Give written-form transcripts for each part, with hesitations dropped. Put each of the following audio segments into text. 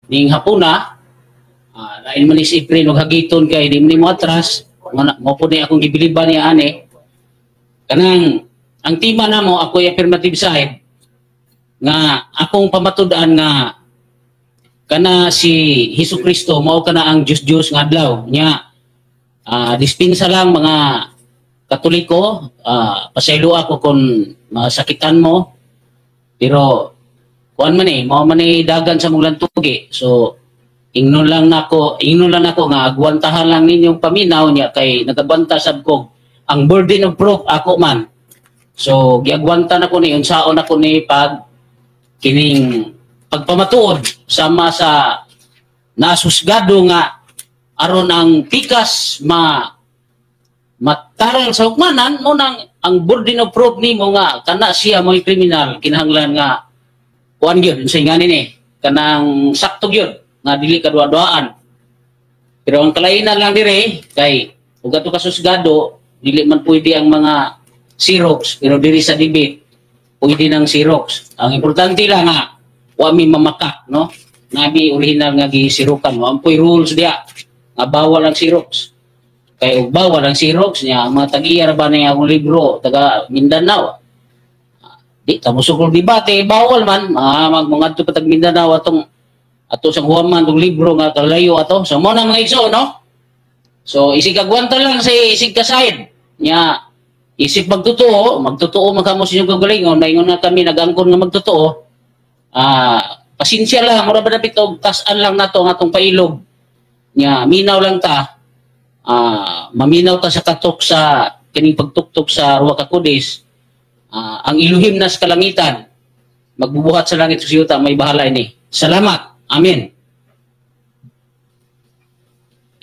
Ning hapuna, lain man ni si Efren og hagiton kay di mo atras, mo po ni akong gibiliban niya ani. Kanang ang tema namo, ako affirmative side nga akong pamatud-an nga kana si Hesus Kristo mao kana ang Diyos Diyos nga adlaw nya. Dispensa lang mga Katoliko, pasaylo ako kung masakitan mo, pero kuan man eh, mao man eh dagan sa mong lantugi. So ingnon lang nako nga agwantahan lang ninyong paminaw niya kay nagagwanta sab ko ang burden of proof ako man. So giagwanta nako ni unsaon ako ni pag kining pagpamatuod sama sa nasusgado nga aron ang pikas ma mataral sa hukmanan mo nang ang burden of proof nimo nga kana siya mo'y kriminal, kinahanglan nga kuan gyud unsay ngani ni kanang sakto gyud nga dili kadua-duaan. Pero ang kalainan lang dire kay ug ato kasusgado dili man pwede ang mga Xerox, pero diri sa debate pwede ng Xerox. Ang importante lang nga wa mi mamaka, no, nami original nga gisirukan. Wa poy rules diya nga bawal ang Xerox, kay og bawal ang Xerox niya ang mga tag-iya ra ba niya akong libro taga Mindanao, di ta mosugol debate, bawal man mag mangadto pa tag Mindanao atong ato sa huwaman tong libro nga kalayo ato. So mo nang mga igsoon, no. So isig agwanta lang sa isig ka side nya, isip magtotoo, magtotoo man kamo sa inyong kagalingon, naingon na kami nagangkon nga magtotoo. Pasensya lang, mura ba dapit og tas-an lang nato ang atong pailog nya, minaw lang ta. Maminaw ta sa katok sa kining pagtuktok sa ruwa ka kudis. Ang Elohim nas kalangitan magbubuhat sa langit sa yuta, may bahala ini. Salamat. Amen.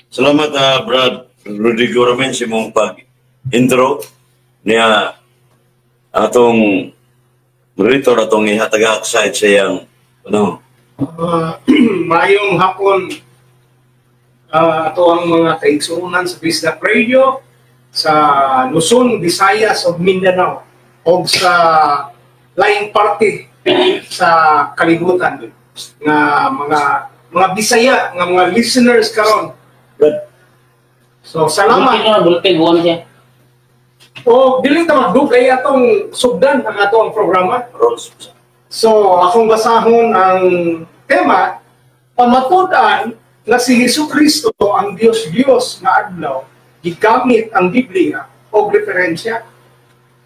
Salamat, Brad Rodrigo Ramen, sa imong pag-intro niya. Atong moderator, atong ihatag sa iyang ano. Maayong hapon ato ang mga kaigsuonan sa Bisdak Radio sa Luzon, Visayas ug Mindanao o sa laing parte sa kalibutan nga mga Bisaya nga mga listeners karon. Brad. So salamat. Bulletin, bulletin, buwan siya. O dili ta magdugay, atong sugdan ang ato ang programa. Rolls. So, akong basahon ang tema, pamatud-an nga si Hesus Kristo ang Dios Dios nga adlaw, gigamit ang Biblia o referensya.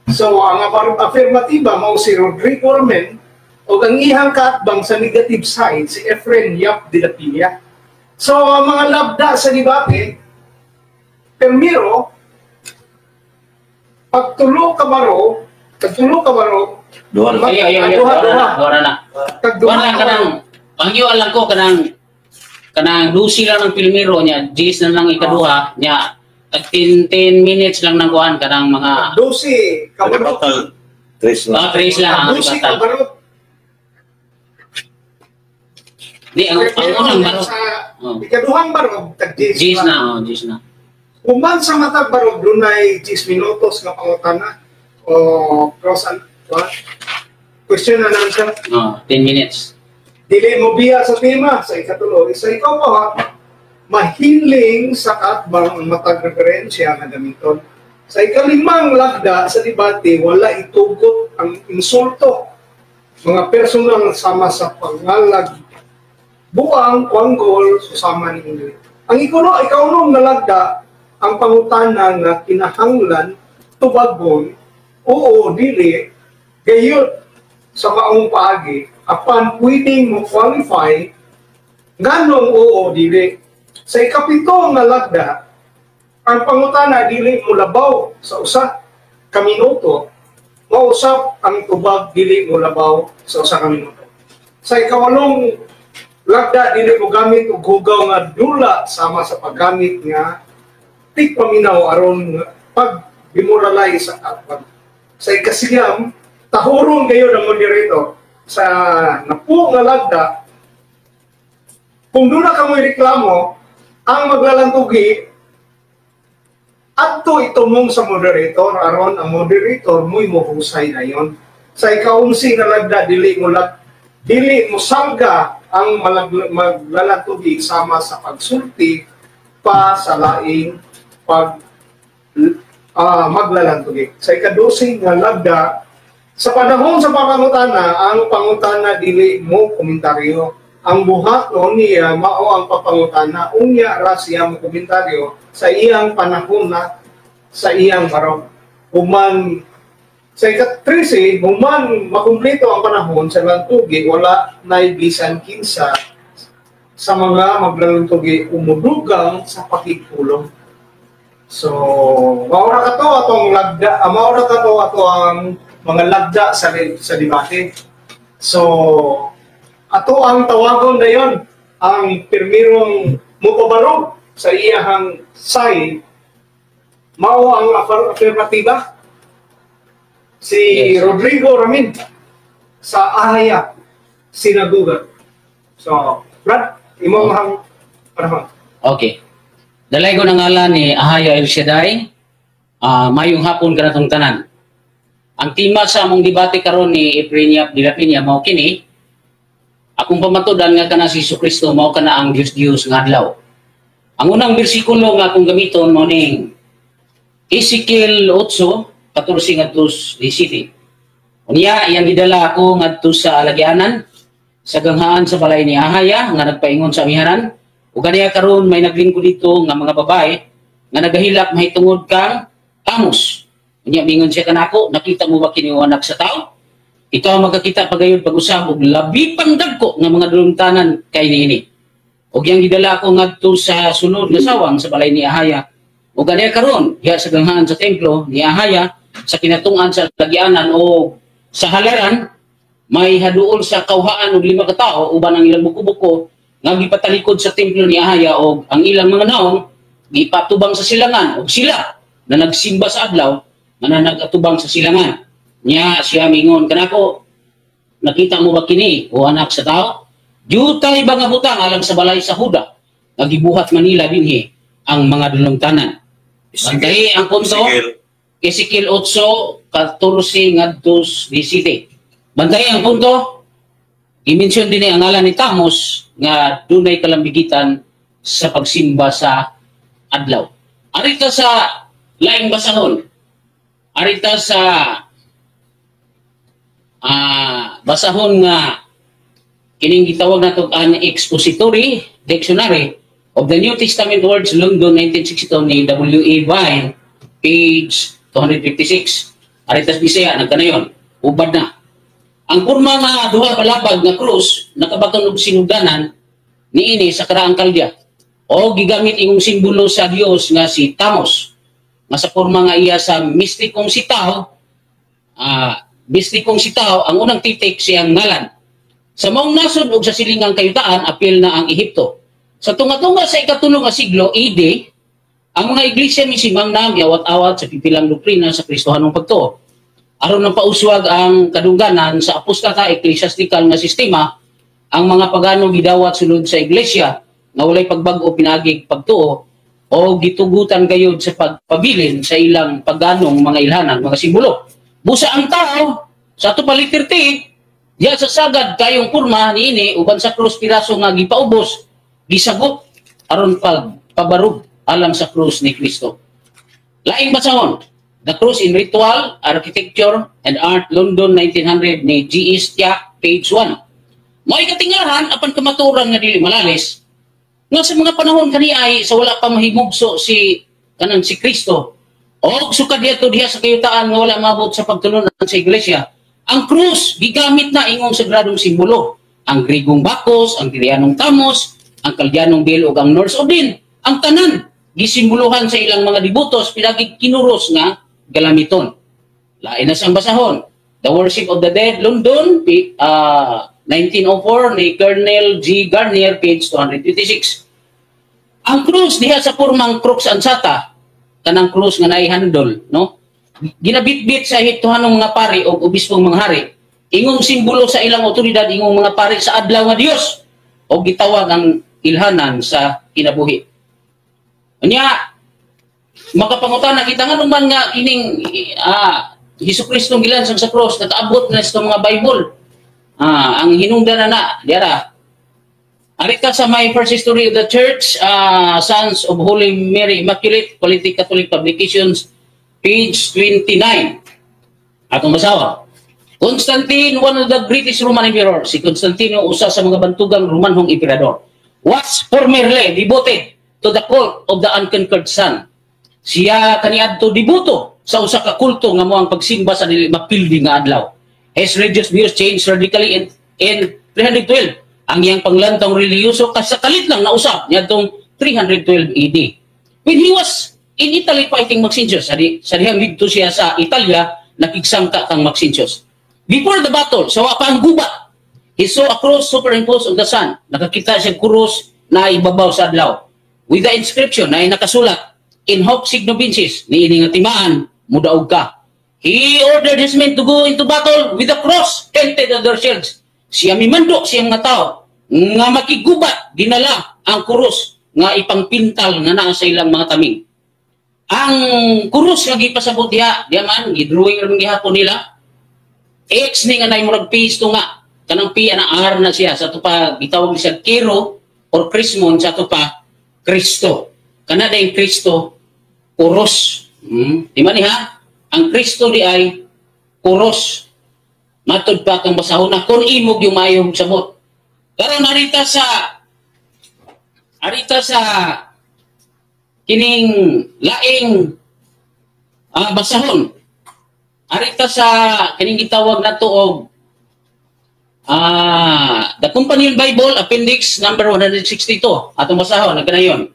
So, ang affirmative mao si Rodrigo Ramen o ang ihang kaatbang sa negative side si Efren Yap de la Pilla. So, ang mga labda sa debate, primero, pagtulo ka baro, pagtulo ka baro, Duha na. Ay, ay, ay, Duha, duha duha. Na, duha na. Tagduha Wala ka kanang pangyuan lang ko kanang 12 lang ng pilmiro niya, 10 na lang ikaduha niya, tag 10, 10 minutes lang nang kuan kanang mga 12 ka baro. Rebuttal, tres na. Ah, tres lang ang 12 ka rebuttal. baro. Di ang unang baro. Sa Oh. ikaduhang baro, tag 10 10 na, oh, 10 na. Human sa matag barog, dunay 10 minutos nga pangutana o cross and what? Question and answer. Oh, 10 minutes. Dili mo biya sa tema sa ikatulo. Sa ikaw mahiling sa kaatbang ang matag referensya nga gamiton. Sa ikalimang lagda sa debate, wala itugot ang insulto, mga personal sama sa pangalag, buang, kwanggol, susama ni ini. Ang ikuno, ikaunong nga lagda, ang pangutana nga kinahanglan tubagon oo dili gayud sa maong paagi, apan pwedeng mo qualify nganong oo dili. Sa ikapito nga lagda, ang pangutana dili mo labaw sa 1 ka minuto, mausap ang tubag dili mo labaw sa 1 ka minuto. Sa ikawalong lagda, dili mo gamit og hugaw nga dula sama sa paggamit nga tigpaminaw aron pag demoralize sa atbang. Sa ikasiyam, tahuron kayo ng moderator. Sa napo nga lagda, kung doon na kamoy reklamo, ang maglalantugi, adto itumong sa moderator, aron ang moderator mo'y mohusay na yon. Sa ikaunsi nga lagda, dili mo salga ang maglalantugi sama sa pagsulti pa sa laing pag maglalantugi. Sa ikadose nga lagda, sa panahon sa pangutana, ang pangutana dili mo komentaryo. Ang buhaton niya mao ang papangutana, unya ra siya mo komentaryo sa iyang panahon na sa iyang barog. Human sa ika-13, human makumplito ang panahon sa lantugi, wala na'y bisan kinsa sa mga maglalantugi umudugang sa pakigpulong. So, maura ka to atong lagda, maura ka to ato ang mga lagda sa debate. So, ato ang tawagon na yon ang pirmirong mupabarog sa iyahang side, mao ang affirmativa si Rodrigo Ramin sa Ahaya Sinaguga. So, Brad, imong hang panahon. Okay. Dalay ko ng ngalan ni Ahaya El Shaddai. Mayong hapon kanatong tanan. Ang tema sa among debate karon ni Efren de la Peña mao kini: akong pamatudan nga kana si Kristo mao kana ang Dios Dios nga adlaw. Ang unang bersikulo nga akong gamiton mao ning Ezekiel 8:14 ngadto 17. Unya iyang gidala ako ngadto sa alagyanan sa ganghaan sa balay ni Ahaya nga nagpaingon sa amihanan. Ug ganiya karon may naglingkod dito nga mga babae nga nagahilak mahitungod kang Tamus. Unya mingon siya kanako, "Nakita mo ba kini, anak sa tao? Ikaw magkakita pagayod pag-usab og labi pang dagko nga mga dulungtanan kay niini." Ug iyang gidala ako ngadto sa sulod nga sawang sa balay ni Ahaya. Ug ganiya karon diha sa ganghaan sa templo ni Ahaya sa kinatungan sa lagyanan o sa halaran, may haduol sa kawhaan og lima ka tawo uban ang ilang buko-buko nga gipatalikod sa templo ni Ahaya, og ang ilang mga naong gipatubang sa silangan, og sila na nagsimba sa adlaw nga nagatubang sa silangan. Nya siya mingon kanako, "Nakita mo ba kini, o anak sa tao? Diutay ba nga butang alang sa balay sa Huda nga gibuhat manila dinhi ang mga dulungtanan?" Bantay ang punto. Ezekiel. Ezekiel 8:14 ngadto 17. Bantay ang punto. I-mention din ang ngalan ni Tamus nga dunay kalambigitan sa pagsimba sa adlaw. Arita sa laing basahon. Arita sa basahon nga kining gitawag nato an Expository Dictionary of the New Testament Words, London 1962 ni W.A. Vine, page 256. Aritas Bisaya, nagkanayon. Ubad na. Ang kurma nga duha palapag nga krus nakabaton og sinugdanan niini sa karaang Kaldea o gigamit ingong simbolo sa Dios nga si Tamos nga sa porma nga iya sa mistikong si Tao, mistikong si Tao, ang unang titik siyang ngalan. Sa maong nasod ug sa silingang kayutaan, apil na ang Ehipto. Sa tunga-tunga sa ikatulo nga siglo AD, ang mga iglesia misimang na miawat-awat sa pipilang doktrina sa Kristohanong pagtuo. Aron ng pauswag ang kadungganan sa apostata ecclesiastical nga sistema, ang mga pagano gidawat sulod sa iglesia nga walay pagbag-o pinaagig pagtuo o gitugutan gayud sa pagpabilin sa ilang paganong mga ilhanan, mga simbolo. Busa ang tao sa ato pa letter T, diya sa sagad kayong porma niini uban sa krus piraso nga gipaubos, gisagot aron pagpabarog alang sa krus ni Kristo. Laing basahon, The Cross in Ritual, Architecture and Art, London 1900 ni G.E. Tiak, page 1. Mao'y katingahan apan kamatuoran nga dili malalis nga sa mga panahon kani ay sa wala pa mahimugso si kanang si Kristo o sukad diadto diha sa kayutaan nga wala maabot sa pagtulunan sa iglesia, ang krus gigamit na ingong sagradong simbolo. Ang Grigong Bakos, ang Tirianong Tamos, ang Kaldianong Bel ug ang Norse Odin, ang tanan gisimboluhan sa ilang mga devotos pinagig kinuros nga galamiton. Lain na siyang basahon. The Worship of the Dead, London, 1904 ni Colonel G. Garnier, page 226. Ang krus diha sa pormang crux ansata, kanang krus nga naay handle, no? Ginabitbit sa Ehiptohanong mga pari o obispong mga hari. Ingong simbolo sa ilang otoridad, ingong mga pari sa adlaw nga Dios o gitawag ang ilhanan sa kinabuhi. Unya, makapangutana kita nga man nga kining Hesus Kristo gilansang sa cross nakaabot na sa mga Bible. Ang hinungdan na na diara. Arita sa My First History of the Church, Sons of Holy Mary Immaculate, Quality Catholic Publications, page 29. Atong basahon. Constantine, one of the greatest Roman emperors, si Constantino, usa sa mga bantugang Romanhong emperador, was formerly devoted to the cult of the unconquered sun. Siya kaniadto deboto sa usa ka kulto nga mao ang pagsimba sa dili mapildi nga adlaw. His religious views changed radically in 312. Ang iyang panglantang relihiyoso kasakalit lang nausab niadtong 312 AD. When he was in Italy fighting Maxentius, sa dihang didto siya sa Italia, nakigsangka kang Maxentius. Before the battle, sa wa pa ang gubat, he saw a cross superimposed on the sun. Nakakita siya krus na ibabaw sa adlaw. With the inscription na nakasulat, "In hoc signo vinces," niini nga timaan, mudaog ka. He ordered his men to go into battle with the cross painted on their shields. Siya mimando siyang nga tao nga makigubat, dinala ang krus nga ipangpintal nga naa sa ilang mga taming. Ang krus nga gipasabot diha, diha man gidrawing ra man gihapon nila. X ni nga nay murag P nga kanang P ana R na siya. Sa ato pa gitawag siya Kero or Chrismon, sa ato pa Kristo. Kana dayong Kristo kuros. Di man ni ha? Ang Kristo di ay kuros. Matod pa kang basahon na kung imog yung mayong sabot. Karon arita sa kining laing basahon. Arita sa kining gitawag nato og The Companion Bible Appendix number 162. Atong basahon nagkanayon.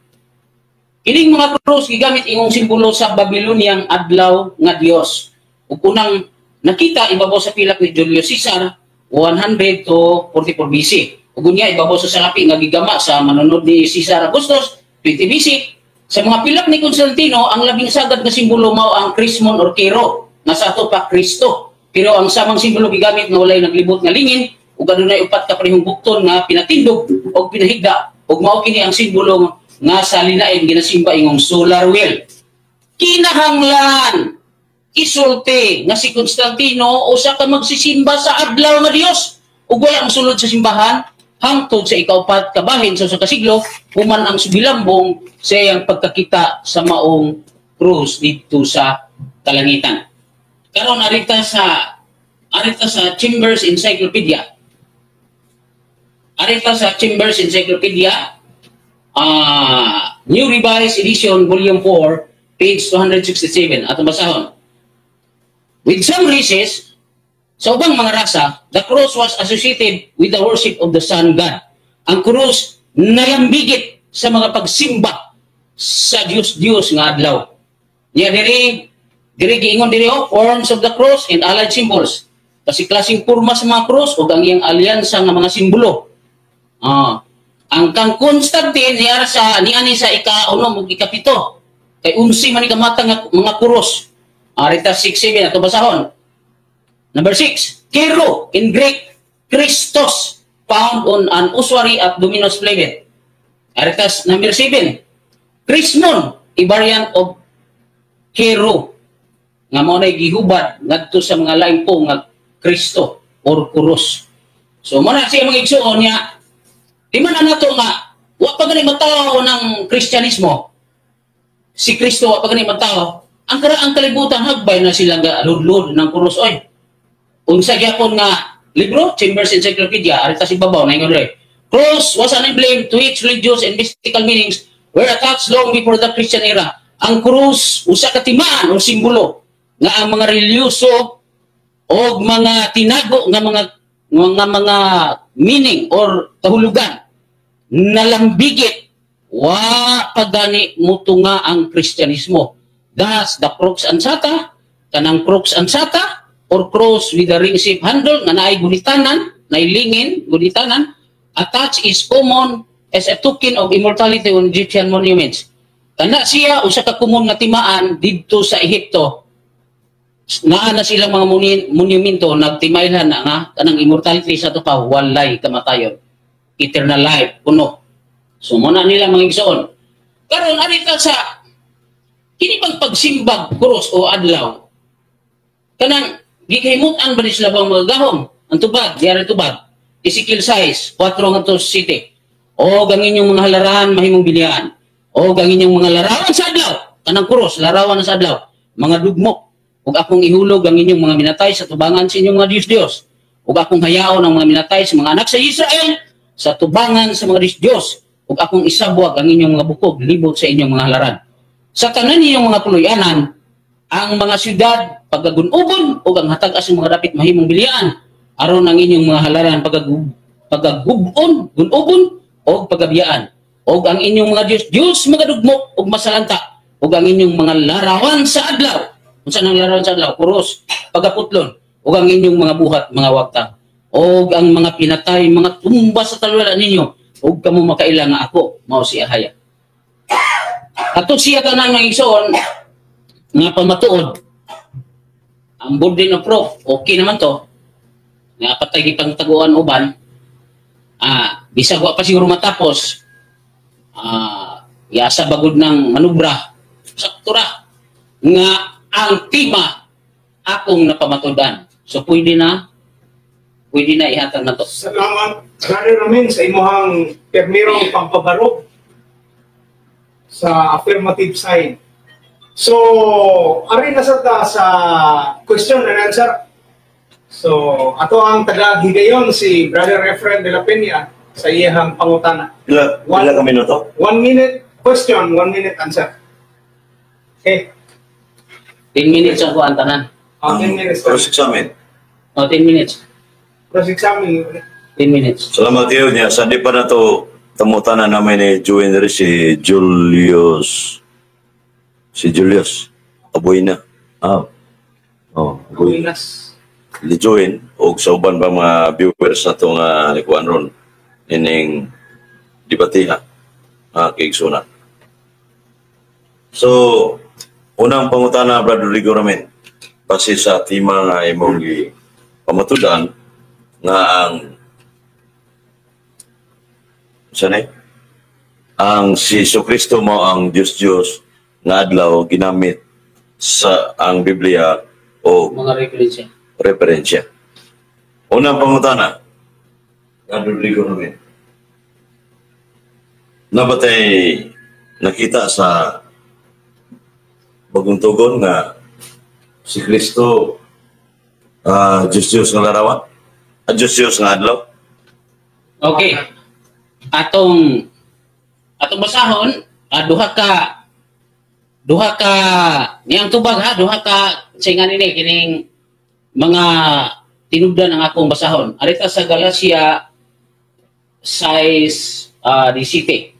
Kining mga krus gigamit ingong simbolo sa Babyloniang adlaw nga Dios. Ug unang nakita ibabaw sa pilak ni Julius Caesar 100 to 44 BC. Ug unya ibabaw sa salapi nga gigama sa manunod ni Caesar Augustus 20 BC. Sa mga pilak ni Constantino, ang labing sagad nga simbolo mao ang Chrismon or Kero, nga sa ato pa Kristo. Pero ang samang simbolo gigamit nga walay naglibot nga lingin ug adunay upat ka parehong bukton nga pinatindog og pinahigda, ug mao kini ang simbolo nga sa linain ginasimba ingong solar wheel. Kinahanglan isulti nga si Constantino usa ka magsisimba sa adlaw nga Dios ug wala mosulod sa simbahan hangtod sa ikaupat kabahin sa usa ka siglo, human ang subilambong sa iyang pagkakita sa maong krus didto sa kalangitan. Karon arita sa Chambers Encyclopedia. Arita sa Chambers Encyclopedia, New Revised Edition, Volume 4, page 267. Atong basahon. With some races, sa ubang mga rasa, the cross was associated with the worship of the sun god. Ang krus nalambigit sa mga pagsimba sa Diyos-Diyos nga adlaw. Niya diri diri giingon diri oh, forms of the cross and allied symbols. Kasi klaseng porma sa mga cross ug ang iyang alyansa nga mga simbolo. Ang kang Constantine niara sa niani sa ika-unom ug ika-7. Kay 11 man ni kamata nga mga krus. Arita 6-7 ato basahon. Number 6, Kero in Greek, Christos, found on an ossuary at Dominus Flevit. Aritas number 7, Chrismon, a variant of Kero nga mao nay gihubad ngadto sa mga laing po nga Kristo or krus. So mo na siya mga igsuon niya, di man na nato nga wa pa gani matawo ng Kristyanismo. Si Kristo wa pa gani matawo. Ang karaang kalibutan hagbay na sila nga ludlod ng krus oy. Unsa gyapon nga libro, Chambers Encyclopedia, arita si babaw na ingon re. Cross was an emblem to which religious and mystical meanings were attached long before the Christian era. Ang krus usa ka timaan o simbolo nga ang mga relihiyoso o mga tinago nga mga meaning or kahulugan nalambigit wa pagani mutunga ang Kristyanismo. Thus, the crux ansata, kanang crux ansata or cross with the ring shape handle nga naay gunitanan, naay lingin, gunitanan, attached is common as a token of immortality on Egyptian monuments. Kana siya usa ka common nga timaan didto sa Ehipto. Naa na silang mga monumento nagtimaylan na nga kanang immortality, sa ato pa walay kamatayon. Eternal life kuno. So mo na nila mga igsoon. Karon arita sa kini pang pagsimbag krus o adlaw. Kanang gikahimutan ba ni sila bang mga gahom? Ang tubag, diara tubag. Ezekiel 6, 4 ngadto 7. O ang inyong mga halaran mahimong bilyaan. O ang inyong mga larawan sa adlaw, kanang kuros, larawan sa adlaw, mga dugmok. Ug akong ihulog ang inyong mga minatay sa tubangan sa inyong mga Diyos-Diyos. Ug akong hayaon ang mga minatay sa mga anak sa Israel sa tubangan sa mga Diyos-Diyos. Ug akong isabwag ang inyong mga bukog libot sa inyong mga halaran. Sa tanan ninyong mga puloy-anan, ang mga syudad pagagun-ubon ug ang hatag-as ng mga dapit mahimong bilyaan, aron ang inyong mga halaran pagagubon, gun-ubon og pagabiyaan. Og ang inyong mga Diyos Diyos magadugmok ug masalanta, ug ang inyong mga larawan sa adlaw. Unsa nang larawan sa adlaw? Kuros, pagaputlon, ug ang inyong mga buhat mga wagtang. Og ang mga pinatay mga tumba sa talwala ninyo, ug kamo makaila nga ako mao si Ahaya. Ato siya tanan, mga igsoon, nga pamatuod. Ang burden of proof, okay naman to. Nga patay gipangtaguan uban. Bisag wa pa siguro matapos. Yasa bagod ng manubra. Sakto ra nga ang tema akong napamatudan. So pwede na ihatag na to. Salamat, Brother Ramin, sa imuhang permirong pampabarog sa affirmative side. So, ari na sa ta sa question and answer. So, ato ang taga-higayon si Brother Efren de la Peña sa iyahang pangutana. Pila ka minuto? 1 minute question, 1 minute answer. Okay. 10 minutes ako ang tanan. Oh, 10 minutes. Cross examine. Oh, 10 minutes. Cross-examine. 10 minutes. Salamat yun niya. Sa di pa na to tamutanan namin ni Joen rin si Julius. Si Julius. Aboy na. Oh, aboy. Buenas. Ni join og sa uban pa mga viewers na itong nikuan ron ining debatiha, mga kaigsunan. So, unang pangutana, Brother Rodrigo Ramen, base sa tema nga imong pamatudan nga ang sa eh? Ang si Kristo mo ang Diyos Diyos nga adlaw ginamit sa ang Biblia o Mga referensya. Referensya. Unang pangutana, Brother Rodrigo Ramen. Nabatay nakita sa Bagong Tugon nga si Kristo Diyos Diyos nga larawan? Diyos Diyos nga adlaw? Okay. Atong basahon, duha ka niyang tubag ha, duha ka sa nga nini kining mga tinubdan ang akong basahon. Arita sa Galacia 6 17.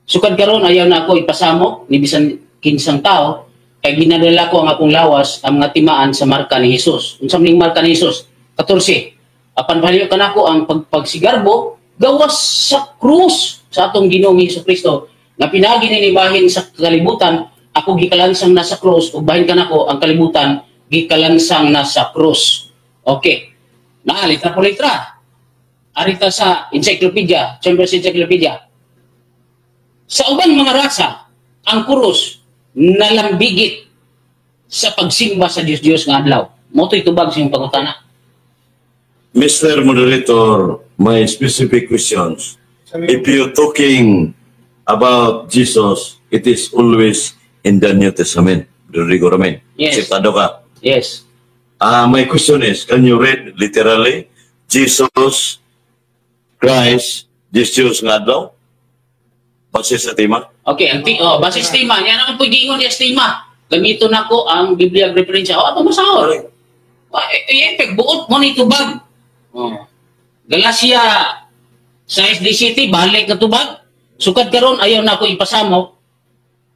Sukad karon ayaw na ako ipasamok ni bisan kinsang tao kay ginadala ko ang akong lawas ang mga timaan sa marka ni Jesus. Unsa man ning marka ni Jesus? 14. Apan paliw kanako ang pagpagsigarbo gawas sa krus sa atong Ginoong Hesus Kristo nga pinagi ni bahin sa kalibutan, ako gikalansang na sa krus ug bahin kanako ang kalibutan gikalansang na sa krus. Okay. Na litra po litra. Arita sa encyclopedia, Chambers Encyclopedia. Sa ubang mga rasa, ang krus nalambigit sa pagsimba sa Diyos-Diyos nga adlaw. Mo to'y tubag sa iyong pangutana. Mr. Moderator, my specific questions. If you're talking about Jesus, it is always in the New Testament. Rodrigo Ramen. Yes. Akseptado ka? Yes. My question is, can you read literally Jesus Christ, Jesus nga adlaw? Base sa tema? Okay, ang oh, base sa tema, yan ang pwede niya sa tema. Gamiton nako ang Biblia referensya. Oh, ato masahol. Eh, eh, buot mo ni tubag. Oh. Galacia 6:17, balik na tubag. Sukad karon ayaw na ako ipasamok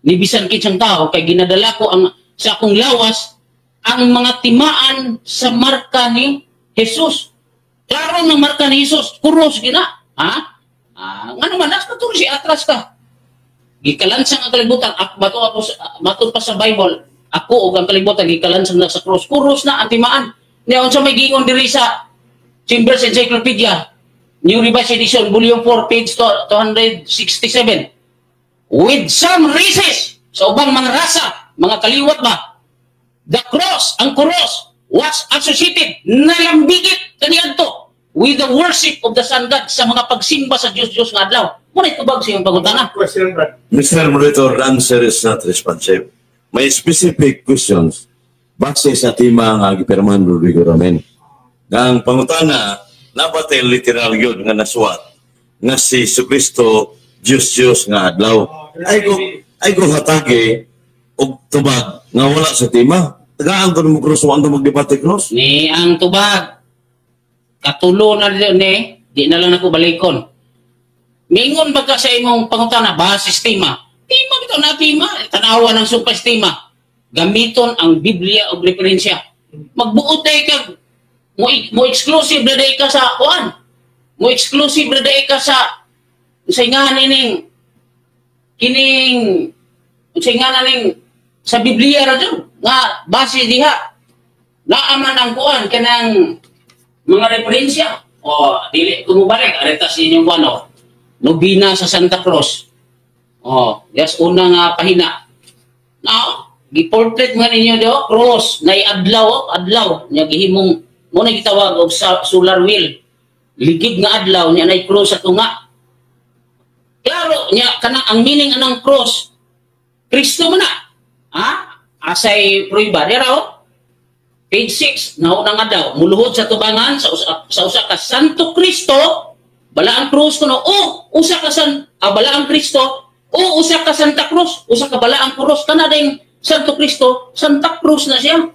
ni bisan kinsang tao kay ginadala ko ang sa akong lawas ang mga timaan sa marka ni Jesus. Klaro ng marka ni Jesus, kuros gina. Ha? Ngano man nas si atras ka. Gikalansang ang kalibutan, ak bato ako sa, matod pa sa Bible, ako ug ang kalibutan gikalansang na sa krus. Krus na ang timaan. Niya unsa may giingon diri sa Chambers Encyclopedia, New Revised Edition, Volume 4, page 267. With some races, sa ubang mga rasa, mga kaliwat ba, the cross, ang cross, was associated, nalambigit kaniadto with the worship of the sun god, sa mga pagsimba sa Diyos-Diyos nga adlaw. Mao na tubag sa iyong pangutana. Question, Brad. Mr. Moderator, the answer is not responsive. May specific questions base sa tema nga gipirmahan Rodrigo Ramen. Nga ang pangutana, nabatay literal yun nga nasuwat nga si Kristo Diyos Diyos nga adlaw. Ay ko hatagi og tubag nga wala sa tema. Tagaan ko mo cross, wa mo magdebate cross. Ni ang tubag. Katulo na ni, di na lang ako balikon. Mingon ba ka sa imong pangutana, basis tema? Tema bitaw na tema, tanawa ng supas tema. Gamiton ang Biblia og referensya. Magbuot day ka mo exclusive na day ka sa kuan. Mo exclusive na day ka sa nga ning kining sa nga ning sa Biblia ra jud nga base diha. Naaman ang kuan kanang mga referensya. O dili ko mobalik aretas inyong kuan o. Nobina sa Santa Cruz. O, yes, una nga pahina. Now, gi-portrait nga ninyo do, cross na adlaw, oh, adlaw nya gihimong mo na gitawag og sa solar wheel. Ligid nga adlaw nya nay cross sa tunga. Klaro nya kanang ang meaning anang cross Kristo man na. Ha? Asay pruiba dira oh. Page 6, naunang adlaw, muluhod sa tubangan sa usa ka Santo Kristo, balaang krus kuno, o usa ka balaang Kristo, o usa ka Santa Cruz, usa ka balaang krus kana ding Santo Kristo, Santa Cruz na siya. Ang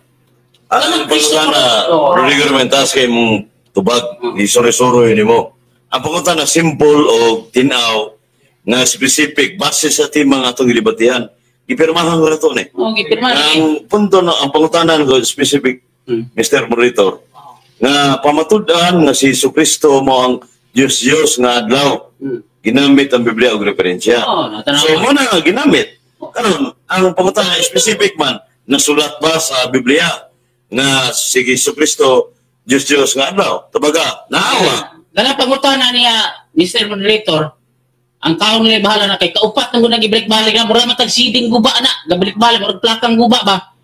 Kanang Kristo pangutana, Cruz. Oo. Rodrigo Ramen, taas kay mong tubag, isuri-suro yun mo. Ang pangutana, simple o tinaw, nga specific, base sa tema nga atong gilibatihan. Gipirmahan ko na to ni. Oh, gipirma ni. Ang punto na, ang pangutana ko, specific, Mr. Moderator, nga pamatud-an nga si Kristo mo ang Diyos Diyos nga adlaw. Ginamit ang Biblia og referensya. Oo, natanaw So, ko. mo na nga ginamit. Karon, ang pangutana specific man, nasulat ba sa Biblia nga si Jesu Kristo Diyos Diyos nga adlaw? Tabaga, naawa. Dala pangutana niya, Mr. Moderator, ang tao nila bahala na kay kaupat nang gunang gibalik-balik na mura matag siding guba na, gabalik-balik murag plakang guba ba.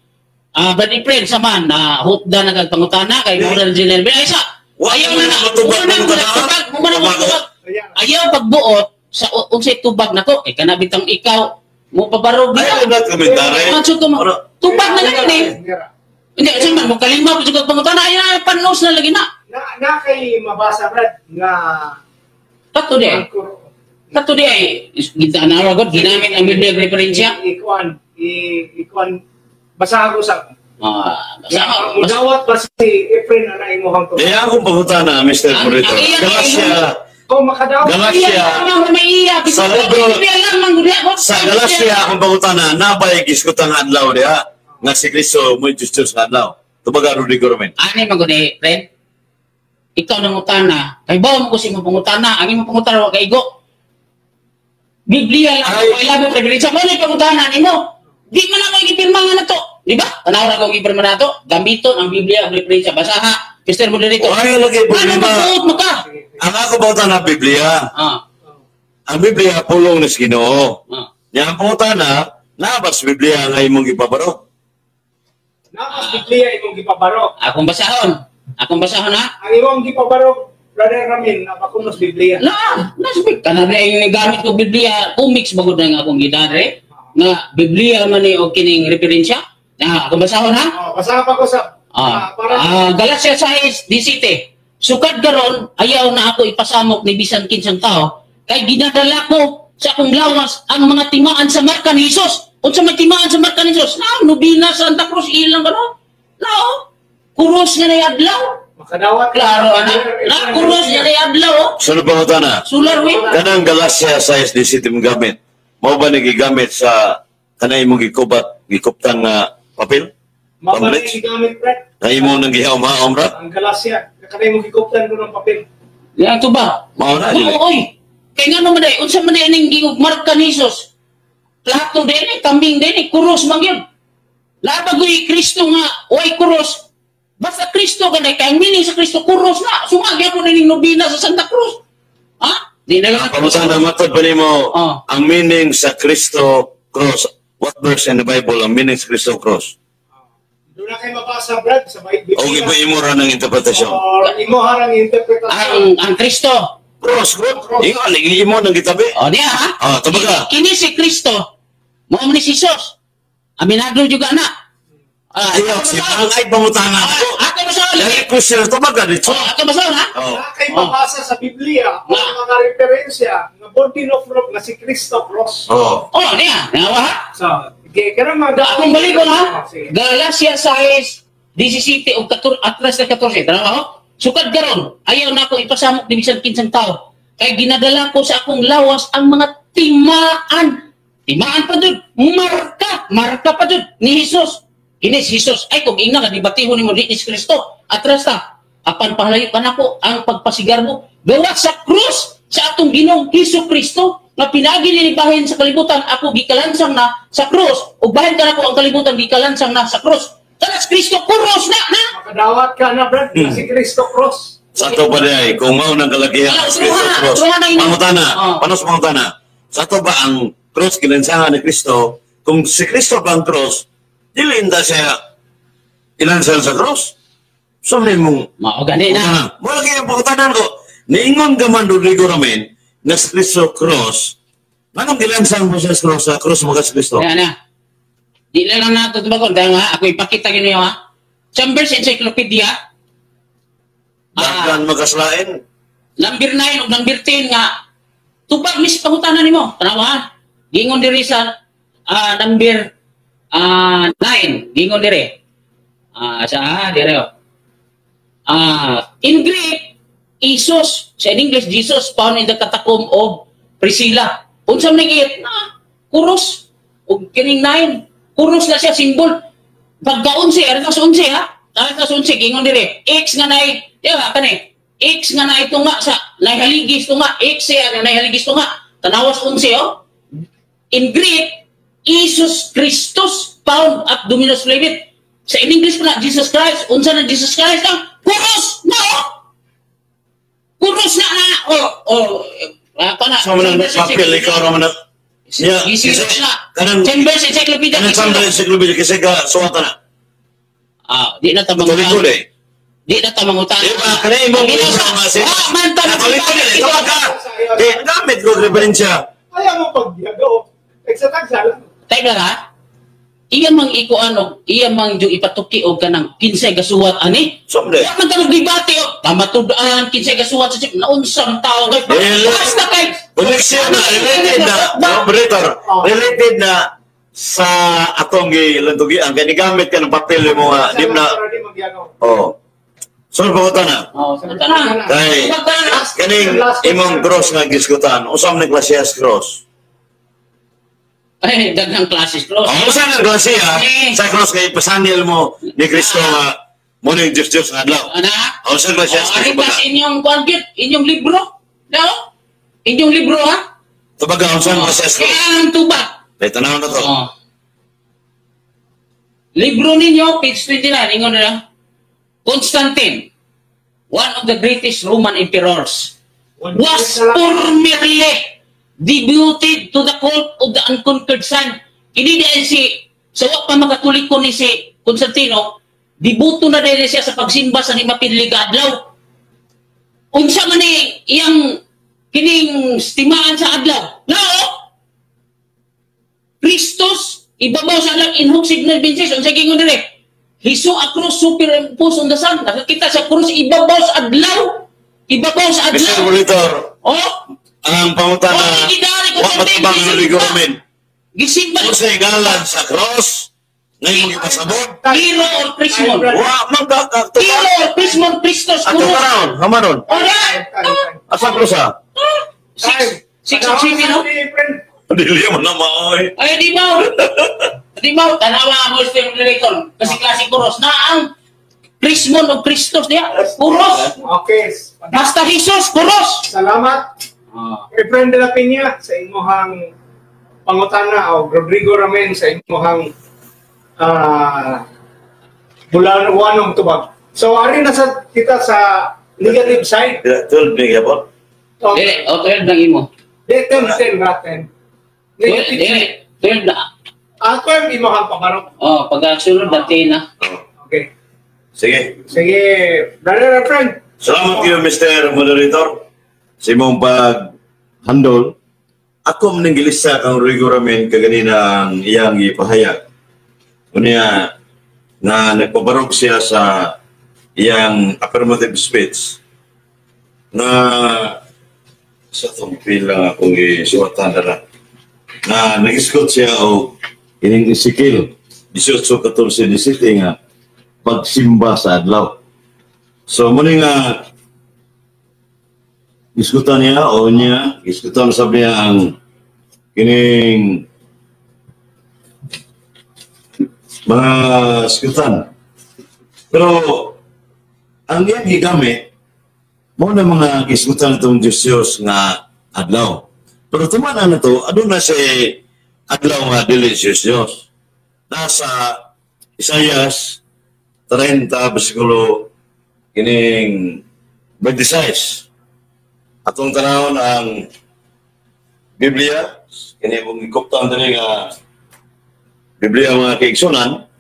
Ah, Brad April sama na hutda na kag pangutana kay mura na General ay sa Wa ayaw na na. matubag Mura na pangutana. tubag, mura na Tubag. tubag. Ayan. Ayaw pagbuot sa unsay tubag nako kay kana bitang ikaw mo pabarog Ayaw na komentary. Magsud ko mo. Tubag na lang eh. Hindi, sa man mo kalima pa jud pangutana ay na panos na lagi na. Na kay mabasa, Brad, nga Kato di ay. Kato di ay gitanawa god ginamit ang Biblia referensya. Ikuan basahan ko sa Ah, basta mudawat ba si Efren ana imong tubag? Eh, akong pangutana, Mr. Ang- Moderator. ang iya- Galacia, Kung makadawat Galacia, Iya, may iya. Sa libro- Biblia lang man gud sa Galacia, akong pangutana, nabay giskutang adlaw diha nga si Kristo mo Diyos Diyos nga adlaw. Tubaga Rodrigo Romen. Ani man gud eh, friend. Ikaw nang utana. Kay bawo mo ko si imong pangutana, ang imong pangutana wa kaigo. Biblia lang Ay. ako ilabot referensya mo ni pangutana nimo. Di man ako gipirma nga nato. Di ba? Tanaw ra ko gipirma nato. Gamiton ang Biblia ang referensya. Basaha. Mr. Moderator. Wala lagi Ano problema. magbuot mo ka? Ang ako pangutana Biblia. Ang Biblia pulong ni Ginoo. Nya ang pangutana, naa ba sa Biblia nga imong gipabaro? Naa sa Biblia imong gipabarok. Akong basahon. Akong basahon ha. Ang imong gipabarok, Brother Ramin, naa ko mas Biblia. Na, nasabik ka na rin gamit ko Biblia, comics bagod na nga akong gidadre. Nga Biblia man ni o kining referensya. Na, akong basahon ha. Oh, basahan pa ko sa para Galatia 6, 17. Sukad karon ayaw na ako ipasamok ni bisan kinsang tao kay ginadala ko sa akong lawas ang mga timaan sa marka ni Jesus. Unsa may timaan sa marka ni Jesus? Na, nobina Santa Cruz ilang kano? Nao, kuros nga na adlaw. Makadawat. Klaro ana. Na kuros nga na adlaw. Oh. Sunod pangutana, Solar wheel. Kanang Galacia 6 17 mong gamit. Mao ba ni gigamit sa kanay imong gikubat, gikuptan nga papel? Mao ba Pamblitz? ni gigamit, Brad? Nga imo nang gihaom-haom ra? Ang Galacia, kanay mo gikuptan ko ng papel. Yan to ba? Mao na dili. Oo, oy. Kay ngano man day, unsa man day ning giug marka ni Jesus? Plato din eh, kambing din eh, kuros man gyud. Labagoy Kristo nga way kuros. Basta Kristo kanay kay ang meaning sa Kristo kuros na. Sunga gyapon ning nobina sa Santa Cruz. Ha? Di na lang. Pangutana, matod pa nimo ang meaning sa Kristo cross. What verse in the Bible ang meaning sa Kristo cross? Doon na kayo mabasa, Brad, sa Biblia. O gipa imo ra ng interpretasyon. Or imo harang interpretasyon. Ang Kristo. Cross, bro. Ingon, imo nang gitabi. O niya ha. Oh, tubaga. Kini si Kristo. Mao man ni si Jesus. Aminado juga na. Ah, Ayaw, si ang ay pangutana ko. Ako basahon. Dahil question tubaga dito. Oh, ako basahon ha. Oh. Na kay mabasa sa Biblia ang mga referensya nga burden of proof nga si Kristo cross. Oh. Oh, niya. Nawa ha. So, okay, karon mga Akong balikon ha. Sige. Galacia 6, 17 ug 14 atras na 14. Tanawa ho. Sukad karon, ayaw na ako ipasamok ni bisan kinsang tao. Kay ginadala ko sa akong lawas ang mga timaan. Timaan pa jud, marka, marka pa jud ni Jesus. Kini si Jesus ay kung ingna nga debatihon nimo di ni si Kristo. Atras ta. Apan pahalayo ka nako ang pagpasigarbo gawa sa krus sa atong Ginoong Hesus Kristo nga pinagi ni bahin sa kalibutan ako gikalansang na sa krus ug bahin ka nako ang kalibutan gikalansang na sa krus. Kana si Kristo krus na na. Makadawat ka na, Brad, nga si Kristo cross. Sa ato pa diay, kung mao nang kalakihan Wala, sa Kristo truha, cross. truha na inyo. Pangutana, Oh. panos pangutana. Sa ato ba ang cross gilansangan ni Kristo? Kung si Kristo ba ang cross, dili inda siya ilansang sa cross. So may mong Mao gani na. Mo lagi ang pangutanan ko. Niingon ka man Rodrigo Ramen na si Kristo cross. Anong gilansang mo siya sa cross, sa cross mo ka si Kristo? Ayan na. Di na lang nato tubagon dahil nga ako ipakita ninyo ha. Chambers Encyclopedia. Ah, Daghan magaslain. Number 9 ug number 10 nga tubag mis pangutana nimo. Tanawa ha. Gingon diri sa number 9, gingon diri. Sa diri oh. In Greek, Isos, sa in English Jesus found in the catacomb of Priscilla. Unsa man ni na kuros ug kining 9, kuros na siya simbol. Pagka 11, ari sa 11 ha. Ari sa 11 gingon diri. X nga nay, di ba kani? X nga na ito nga sa naihaligis to nga, X siya nga naihaligis to nga. Tanawas 11 oh. In Greek, Jesus Christus found at Dominus Flevit. Sa in English pa na, Jesus Christ. Unsa na Jesus Christ lang? Kuros na oh! Kuros na na! Oh, oh, pa na. Sa man ang papel ikaw ra man na. Yeah, Gisilot na. Kanang Chambers Encyclopedia. kanang Gisilot. Chambers Encyclopedia kasi ka suwata na. Ah, di na tamang Tuloy-tuloy. Di na tamang utang. Di ba? Kanang imong Ginosa. nga si. Ah, man ta. Tuloy-tuloy. Tawag ka. Di gamit ko referensya. Ayaw mo pagyago. Eksatagsa lang. Teka lang ha. Iya mang ikuan og iya mang jo ipatuki og kanang kinsay gasuwat ani. Somde. Wa man tanong debate og pamatud-an kinsay gasuwat sa chip naunsang tao kay Dili. basta kay Connection na related na operator. Related na sa atong gilantugian kay nigamit ka ng papel mo nga di na Para di magyago. oh. So pangutana na. Oh, ito na. Kay Tubag ka na. kaning imong cross nga gisgutan, usam ni klasehas cross. Ay, daghang classes close. Ang usa nga klase ha, Eh. sa cross kay pasangil mo ni Kristo nga mo ni Diyos Diyos nga adlaw. Ana? Ang usa klase Oh, ari pa sa inyong kuan gyud, inyong libro. No? Inyong libro ha? Tubaga ang usa Oh, klase cross. Kaya ang tubag. Kay tanaw na to. Oh. Libro ninyo, page 29, ingon nila. Constantine, one of the greatest Roman emperors, was formerly devoted to the cult of the unconquered sun. Kini dahil si, sa wa pa makatuliko ni si Constantino, debuto na dahil siya sa pagsimba sa nimapinli ka adlaw. Unsa man ni iyang kining stimaan sa adlaw? No! Christus, ibabaw sa adlaw, in hoc signo vinces, unsa gingon dire? He saw a cross superimposed on the sun. Nakakita sa cross ibabaw sa adlaw. Ibabaw sa Mr. adlaw. Monitor, Oh, ang pangutana, Oh, gidari ko wa sa matubang gisimba. Rodrigo Romen. Gisimba. Kung sa ngalan sa cross, ngayon mong ipasabot, Hero or Chrismon. wa man ka Hero or Chrismon Christos. Ato karon, hamanon. Ora! Asa cross ha? Six, six of seven, no? Dili man na maoy. Ay, di ba? Di ba? Tanawa ang Muslim moderator. Kasi klase kuros na ang Chrismon o Christos niya. Kuros. Okay. Basta Jesus, kuros. Salamat. Efren de la Peña sa imuhang pangutana o Rodrigo Ramen sa imuhang bulawanong tubag. So ari na sa kita sa negative side. 12 ni gyapon. So, Dili, o 12 lang imo. di, 10, 10, ba, 10. Negative Dili, side. 12 na. 12 imuhang pabarok. Oh, pagkasunod na 10 na. Sige. Sige, brother and friend. Salamat kayo, Mr. Moderator. Sa imong pag-handle. Ako man gilista kang Rodrigo Ramen kaganina ang iyang ipahayag. Unya na nagpabarog siya sa iyang affirmative speech na sa itong pila akong isuwatan na na nag-isgot siya o ining Ezekiel 18, 14, 17 nga pagsimba sa adlaw. So muna nga isgutan niya o niya, isgutan sab niya ang kining mga isgutan. Pero ang iyang gigamit mo na mga gisgutan itong Diyos Diyos nga adlaw. Pero tumanan na to, aduna si adlaw nga dili Diyos Diyos. Nasa Isaias 30 versikulo kining 26. Atong tanawon ang Biblia, kini mong ikuptan diri nga Biblia, mga kaigsunan,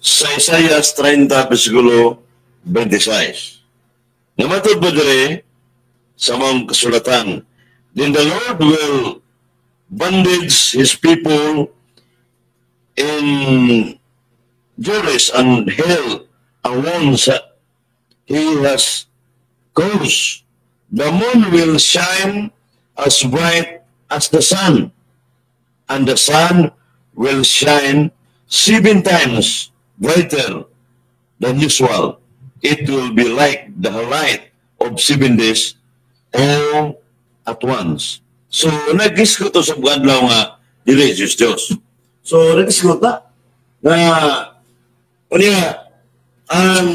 sa Isaias 30 versikulo 26. Namatod ba diri sa mga kasulatan, "Then the Lord will bandage his people in juries and heal a wounds that he has caused. The moon will shine as bright as the sun, and the sun will shine seven times brighter than usual. It will be like the light of 7 days all at once." So, nag-isgot to sa adlaw nga dili Diyos Diyos. So, nag-isgot na na unya ang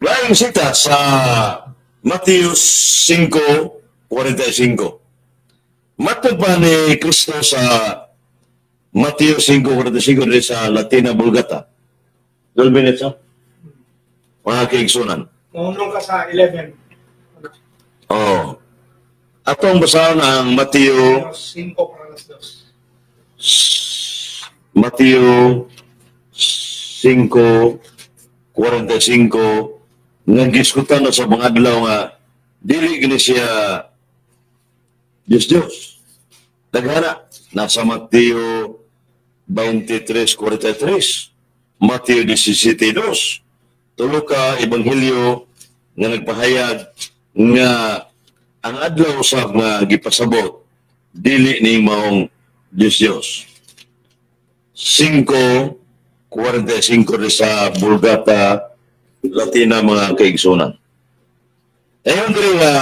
laing sita sa Matthew 5:45. Matod pa ni Kristo sa Matthew 5:45 diri sa Latina Vulgata. 12 minutes, ha? Mga kaigsunan. Maunong ka sa 11. Oh. Atong basahon ang Matthew 5 para alas 2. Matthew 5:45 nga gisgutan na sa mga adlaw nga dili gini siya Diyos Diyos. Daghana nasa Mateo 23:43, Mateo 17:2. Tulo ka ebanghelyo nga nagpahayag nga ang adlaw sa nga gipasabot dili ni maong Diyos Diyos. 5:45 sa Vulgata Latina, mga kaigsunan. Ayon diri nga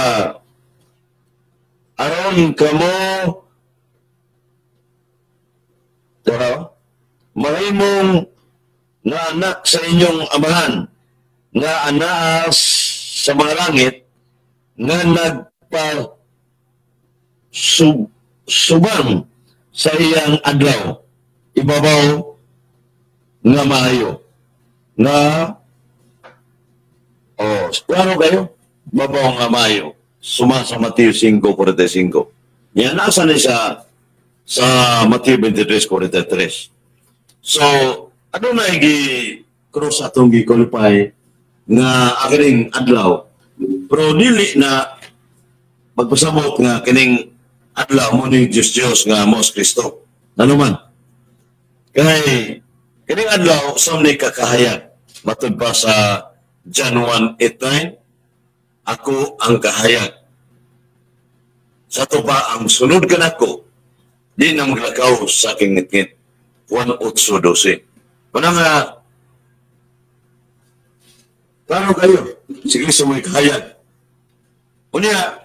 aron kamo pero mahimong nga anak sa inyong amahan nga anaa sa mga langit nga nagpa subang sa iyang adlaw ibabaw nga maayo nga, oh, klaro kayo, babaw nga maayo, suma sa Mateo 5:45. Yan nasa ni sa Mateo 23:43. So ano na igi cross atong gi-qualify nga akining adlaw, pero dili na magpasabot nga kining adlaw mo ni Diyos Diyos nga mo si Kristo. Ano man kay kining adlaw sa ni kakahayag matud pa sa John 1:8-9, "Ako ang kahayag. Sa to pa ang sunod kanako di na maglakaw sa aking ngitngit." Juan 8:12. Wala nga klaro kayo si Kristo mo'y kahayag. Unya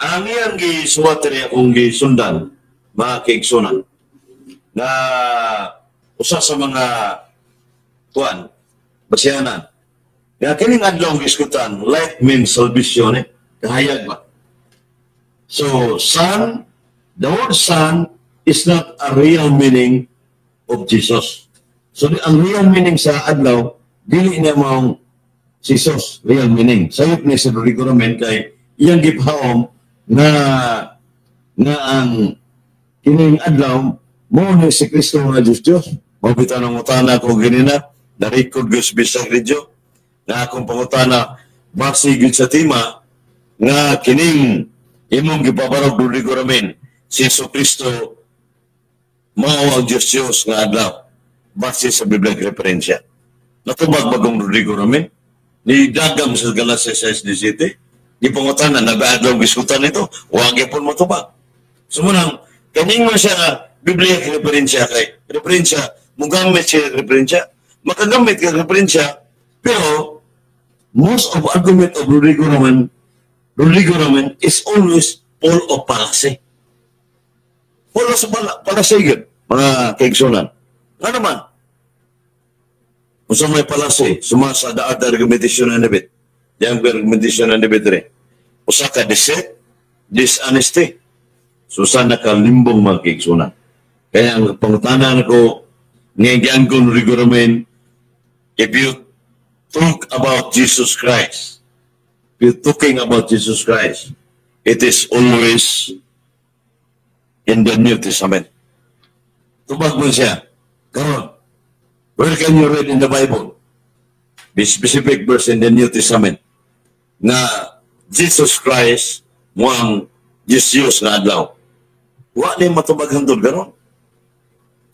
ang iyang gisuwat diri akong gisundan, mga kaigsunan, na usa sa mga tuan basihanan nga kining adlaw gisgutan, light means salvation, eh kahayag ba. So sun, the word sun is not a real meaning of Jesus. So ang real meaning sa adlaw dili niya maong Jesus real meaning. Sayop ni si Rodrigo Ramen kay iyang gipaom nga nga ang kining adlaw mo ni si Kristo nga Diyos Diyos. Mao bitaw nangutana ko ganina, na-record ko sa Bisag Radio, na akong pangutana, base gyud sa tema, nga kining imong gipabarog, Rodrigo Ramin, si Jesu Kristo mao ang Diyos Diyos nga adlaw, base sa Biblia referensya. Natubag bagong Rodrigo Ramin, ni dagam sa Galatia 6:17, di pangutana, nabaadlaw gisgutan nito, wag gyapon matubag. So munang, kaning man siya nga Biblia referensya kay referensya, mugamit siya referensya, makagamit ka referensya, pero most of argument of Rodrigo Raman is always full of fallacy. Full of fallacy yun, mga kaigsunan. Nga naman, kung sa may fallacy, suma sa the other argumentation and debate. Yang argumentation and debate rin. Usa ka deceit, dishonesty. So sa nakalimbong, mga kaigsunan. Kaya ang pangutana ko, ngayon gianggon Rodrigo Raman, if you talk about Jesus Christ, if you're talking about Jesus Christ, it is always in the New Testament. Tubag mo siya. Karon, where can you read in the Bible? The specific verse in the New Testament na Jesus Christ mo ang Diyos Diyos nga adlaw. Wa niya matubag hangtod karon.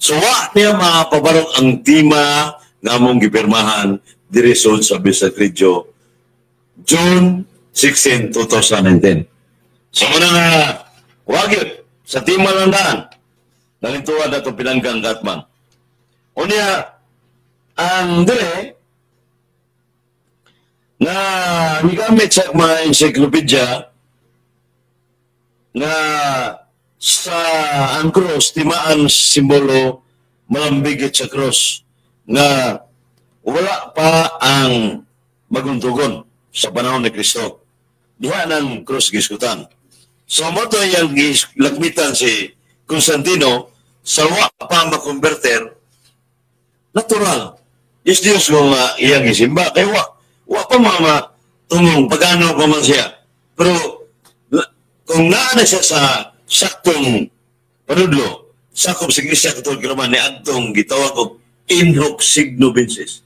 So wa niya mapabarog ang tema nga among gipirmahan diri sa Bisag Radio June 16, 2019. So muna nga, wag yun, sa tema lang daan, nalintuan na itong pinanggang gatman. Unya, ang dire, na gigamit sa mga encyclopedia na sa ang cross, timaan simbolo malambigit sa cross nga wala pa ang bagong tugon sa panahon ni Kristo. Diha ng cross giskutan. So mo to yung lagmitan si Constantino sa wa pa makonverter natural. Diyos Diyos ko nga iyang gisimba. Kaya wa pa mama tungong pagano pa man siya. Pero kung naa na siya sa saktong panudlo, sakop sa Iglesia Katolika Romana ni adtong gitawag og in hoc signo vinces.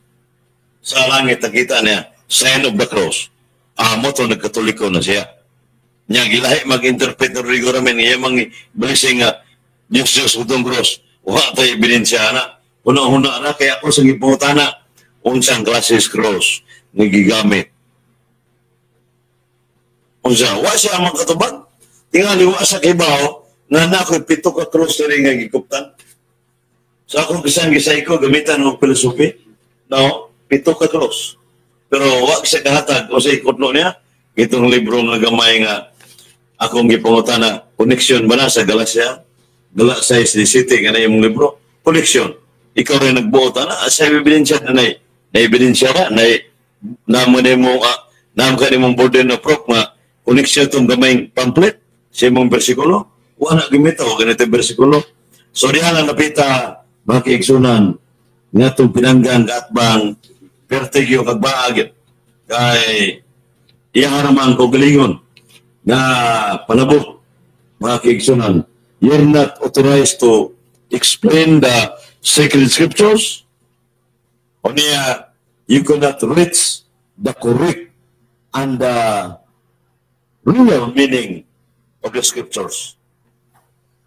Sa langit nakita niya, sign of the cross. Ah, mo to nagkatoliko na siya. Nya gilahi mag-interpret ng Rodrigo Ramen iya mang blessing nga Diyos Diyos utong cross. Wa tay ebidensya na. Una-una na kaya ako sa gipangutana unsang klases cross nga gigamit. Unsa wa siya makatubag? Tingali wa sa kibaw nga na ako'y pito ka cross diri nga gikuptan. Sa akong bisan gisay ko gamitan og philosophy. No, pito ka cross. Pero wa siya kahatag o sa ikutlo niya itong libro nga gamay nga akong gipangutana, connection ba na sa Galatia? Galatia City nga na yung libro. Connection. Ikaw rin nagbuot ana sa ebidensya na na ebidensya na na namo nimo namo ka nimong burden of proof nga connection tong gamayng pamphlet sa imong bersikulo. Wala gimita o ganito yung bersikulo. So diha lang napita, mga kaigsunan, nga itong pinanggang katbang pertigyo kag baag kay iya ramang kaugalingon nga palabot, mga kaigsunan. You're not authorized to explain the sacred scriptures. O niya, you cannot reach the correct and the real meaning of the scriptures.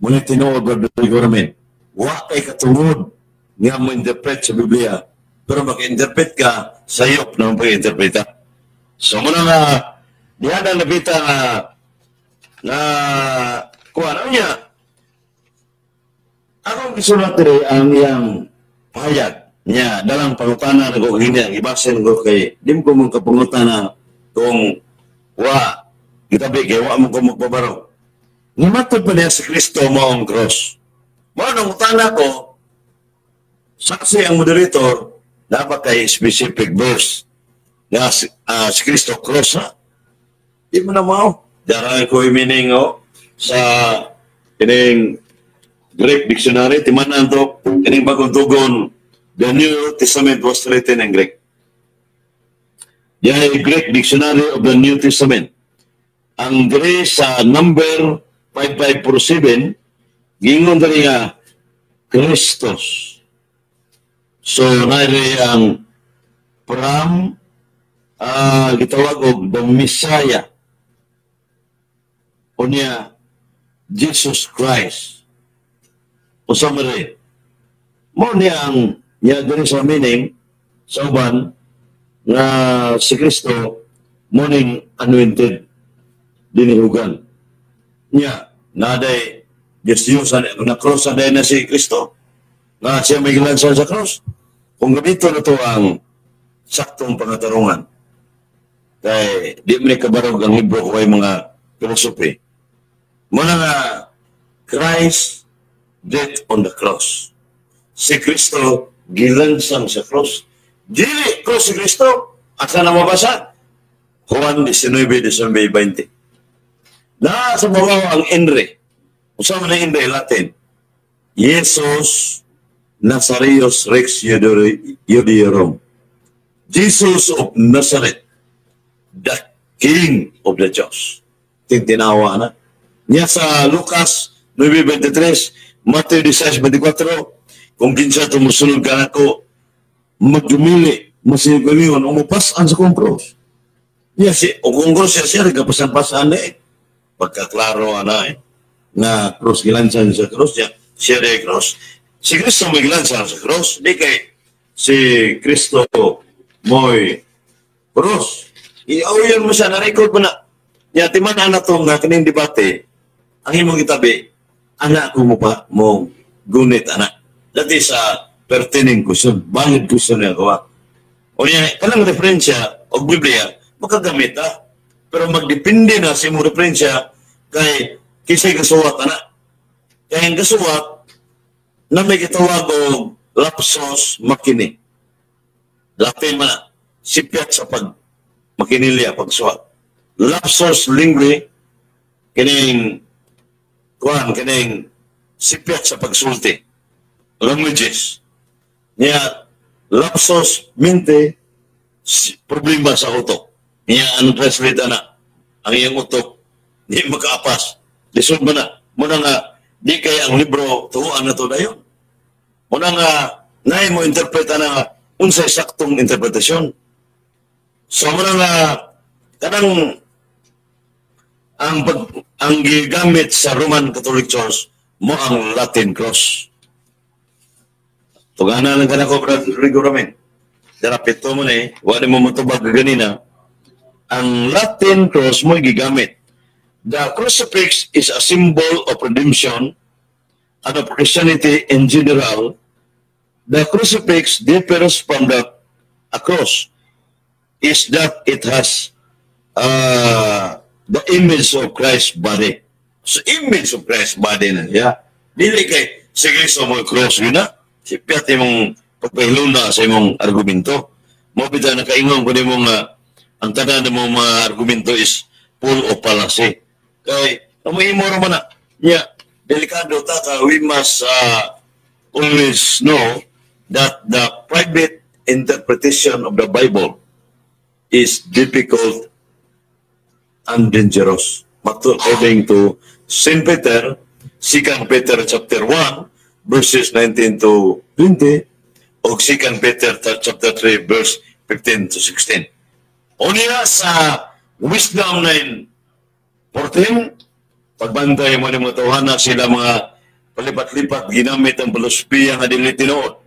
Ngunit tinuod ba ramin, wa kay katungod nga mo interpret sa Biblia, pero mag-interpret ka, sayop na pag-interpreta. So muna nga, diha na nabita nga na kuha ano niya, akong gisulat diri ang iyang pahayag niya dalang pangutana ko kanya gibasin ko kay di mo ko mong kapangutana kung wa gitabi kay wa mo ko magpabaro nga matod pa niya si Kristo mao ang cross. Mao nang utana ko, saksi ang moderator, dapat kay specific verse nga si Kristo cross na di mo na mao dara ko meaning oh, sa kining Greek dictionary timanan to kining bagong tugon. The New Testament was written in Greek. Diyan Greek Dictionary of the New Testament. Ang diri sa number 5547, gingon diri nga Christos. So naire ang from gitawag og the Messiah. Unya Jesus Christ. Usa man rin. Mo niya ang niya diri sa meaning sa uban nga si Kristo mo ning anointed, dinihugan. Niya, naday Diyos Diyos na cross na na si Kristo. Nga siya may gilansan sa cross. Kung ganito na to ang saktong pangatarungan. Kay di mo ni kabarog ang libro ko kay mga philosophy. Muna nga Christ death on the cross. Si Kristo gilansang sa cross. Dili cross si Kristo. Asa na mabasa? Juan 19, 19, 20. Na sa babaw ang INRI. Usa man ang INRI, Latin. Jesus Nazareus Rex Iudaeorum. Jesus of Nazareth, the King of the Jews. Tintinawa na. Niya sa Lucas 9:23, Matthew 16:24, kung kinsa tumusunod ka nako, magdumili, masigaliwan, umupasan sa kong cross. Niya si, o kung cross siya, siya, nagkapasan-pasan na eh. Pagkaklaro ana eh, na cross gilansan sa cross niya, siya rin cross. Si Kristo may gilansan sa cross, di kay si Kristo mo'y cross. Iawyan mo siya, na-record mo na. Niya, timan na to nga kining debate, ang imong itabi, anak ko mo pa, mo gunit, anak. That is a pertaining question, valid question niya kawa. O niya, kanang referensya o Biblia, makagamit ah. Pero magdepende na sa imong referensya kay kisay kasuwat ana. Kay ang kasuwat na may gitawag og lapsus machinae. Latin man na, sipyat sa pag makinilya pagsuwat. Lapsus linguae, kining kuan, kining sipyat sa pagsulti. Languages. Niya lapsus mente, problema sa utok. Niya anong translate ana? Ang iyang utok di makaapas. Lisod mo na. Muna nga di kay ang libro tuuan na to dayon. Muna nga naay mo interpret ana nga unsay saktong interpretasyon. So muna nga kanang ang pag, ang gigamit sa Roman Catholic Church mo ang Latin cross. Tugana lang ka na ko, Brad Rodrigo Ramen. Dara pito mo na eh. Wala mo matubag ganina. Ang Latin cross mo gigamit. The crucifix is a symbol of redemption and of Christianity in general. The crucifix differs from the a cross is that it has the image of Christ's body. So image of Christ's body na siya. Dili kay sige sa mga cross yun na. Sipyat imong pagpahiluna sa imong argumento. Mo bitaw nakaingon ko nimo nga ang tanan mo mga argumento is full of fallacy. Kay imo ra man na. Nya delikado ta ka, we must always know that the private interpretation of the Bible is difficult and dangerous. Mato according to St. Peter, 2 Peter chapter 1, verses 19 to 20, o 2 Peter chapter 3, verse 15 to 16. Unya sa Wisdom 9:14, pagbantay mo ni mga tawhana sila mga palipat-lipat ginamit ang filosofiya nga dili tinuod,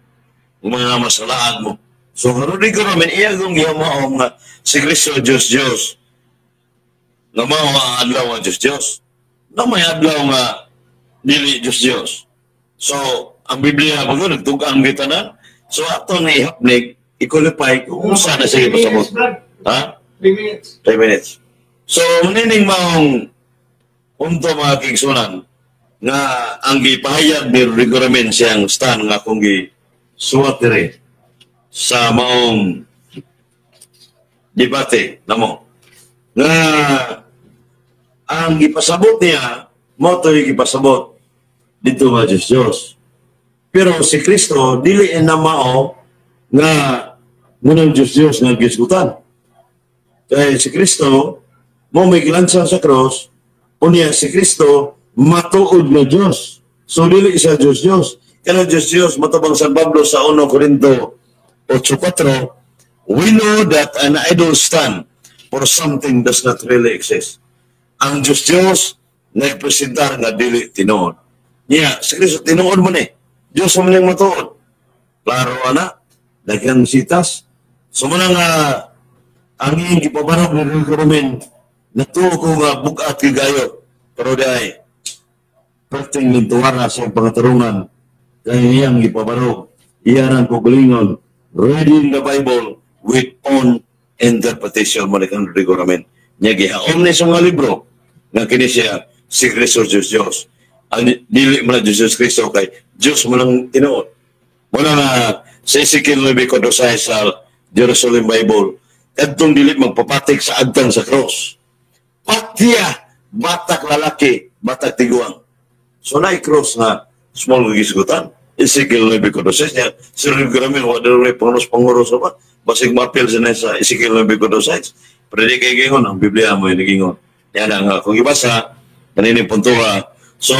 mga masalaag mo. So Rodrigo naman iya kung gihamo nga si Kristo Diyos Diyos. Nga mao ang adlaw nga Diyos Diyos. Na may adlaw nga dili Diyos Diyos. So ang Biblia pag nagtug-ang kita na. So ato nga ihapnig, i-qualify kung saan na siya pasabot. Ha? 3 minutes. 3 minutes. So nining maong unto, mga kigsunan, nga ang gipahayag ni Rodrigo Ramen siyang stand nga akong gisuwat diri sa maong debate namo nga ang gipasabot niya mo to'y gipasabot dito nga Diyos Diyos. Pero si Kristo dili na mao nga munang Diyos Diyos nga gisgutan. Kay si Kristo mo may gilansa sa cross, unya si Kristo matuod na Diyos. So dili siya Diyos Diyos. Kanang Diyos Diyos, matubang San Pablo sa 1 Corinto 8:4, we know that an idol stand for something does not really exist. Ang Diyos Diyos, nagpresentar nga dili tinuod. Niya, si Kristo tinuod man eh. Diyos man yung matuod. Klaro ana, daghang sitas. So muna nga, ang iyong gipabarog ni Rico Romen, natuo ko nga bugat gayo. Pero di ay, perting lintuara sa iyang pangatarungan, kaya iyang gipabarog, iya rang kugulingon, reading the Bible with own interpretation mo ni kang Rodrigo Ramen. Niya gihaom ni sa mga libro, nga kini siya, si Kristo Diyos Diyos. Ang dili mo na Diyos Diyos Kristo kay Diyos mo lang tinuod. Muna nga sa Ezekiel 9:6 sa Jerusalem Bible, kadtong dili magpapatik sa agtang sa cross. Patya, batak lalaki, batak tiguang. So na cross nga small nga gisgutan. Ezekiel 9:6 niya, si Rodrigo Ramen, wa dili panguros panguros ba? Basig mapil sa sa Ezekiel 9:6. Pero di kay gingon, ang Biblia mo yung nagingon. Yan ang kung ibasa, kanining puntura. So,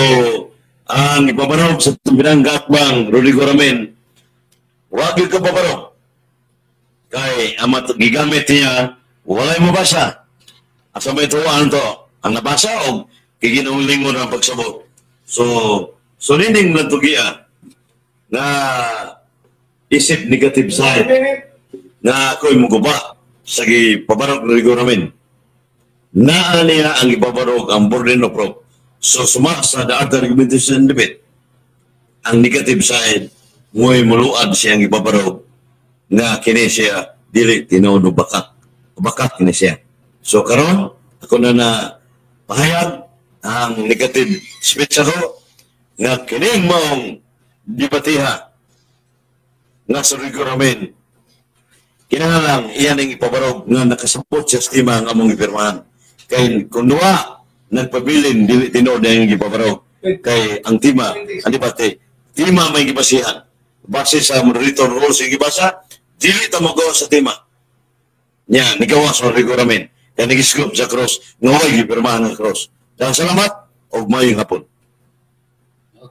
ang ipabarog sa binanggatbang Rodrigo Ramen, wag yung kapabarog. Kay ang gigamit niya, walay mabasa. Asa may tuwaan to, ang nabasa o kiginoong lingon ang pagsabot. So nining natugia na isip negative side na ako'y muguba sa gipabarog Rodrigo Ramen. Naa niya ang ipabarog ang burden of proof. So suma sa the art argumentation debate, ang negative side, mo'y muluad siyang ipabarog nga kini siya dili tinuod o bakat. Bakat kini siya. So karon ako na na pahayag ang negative speech ako nga kining maong dibatiha nga sa Rodrigo Ramen kinahanglan iyan ang ipabarog nga nakasabot siya sa tema ang among gipirmahan. Kay kung duwa nagpabilin dili tinuod ang gipabarog kay ang tema ang debate tema may gibasihan base sa moderator rules yung gibasa dili ta mogawa sa tema niya nigawa sa Rodrigo Ramen kay nag-scoop sa cross nga way gipirmahan ang cross. Daghang salamat ug maayong hapon.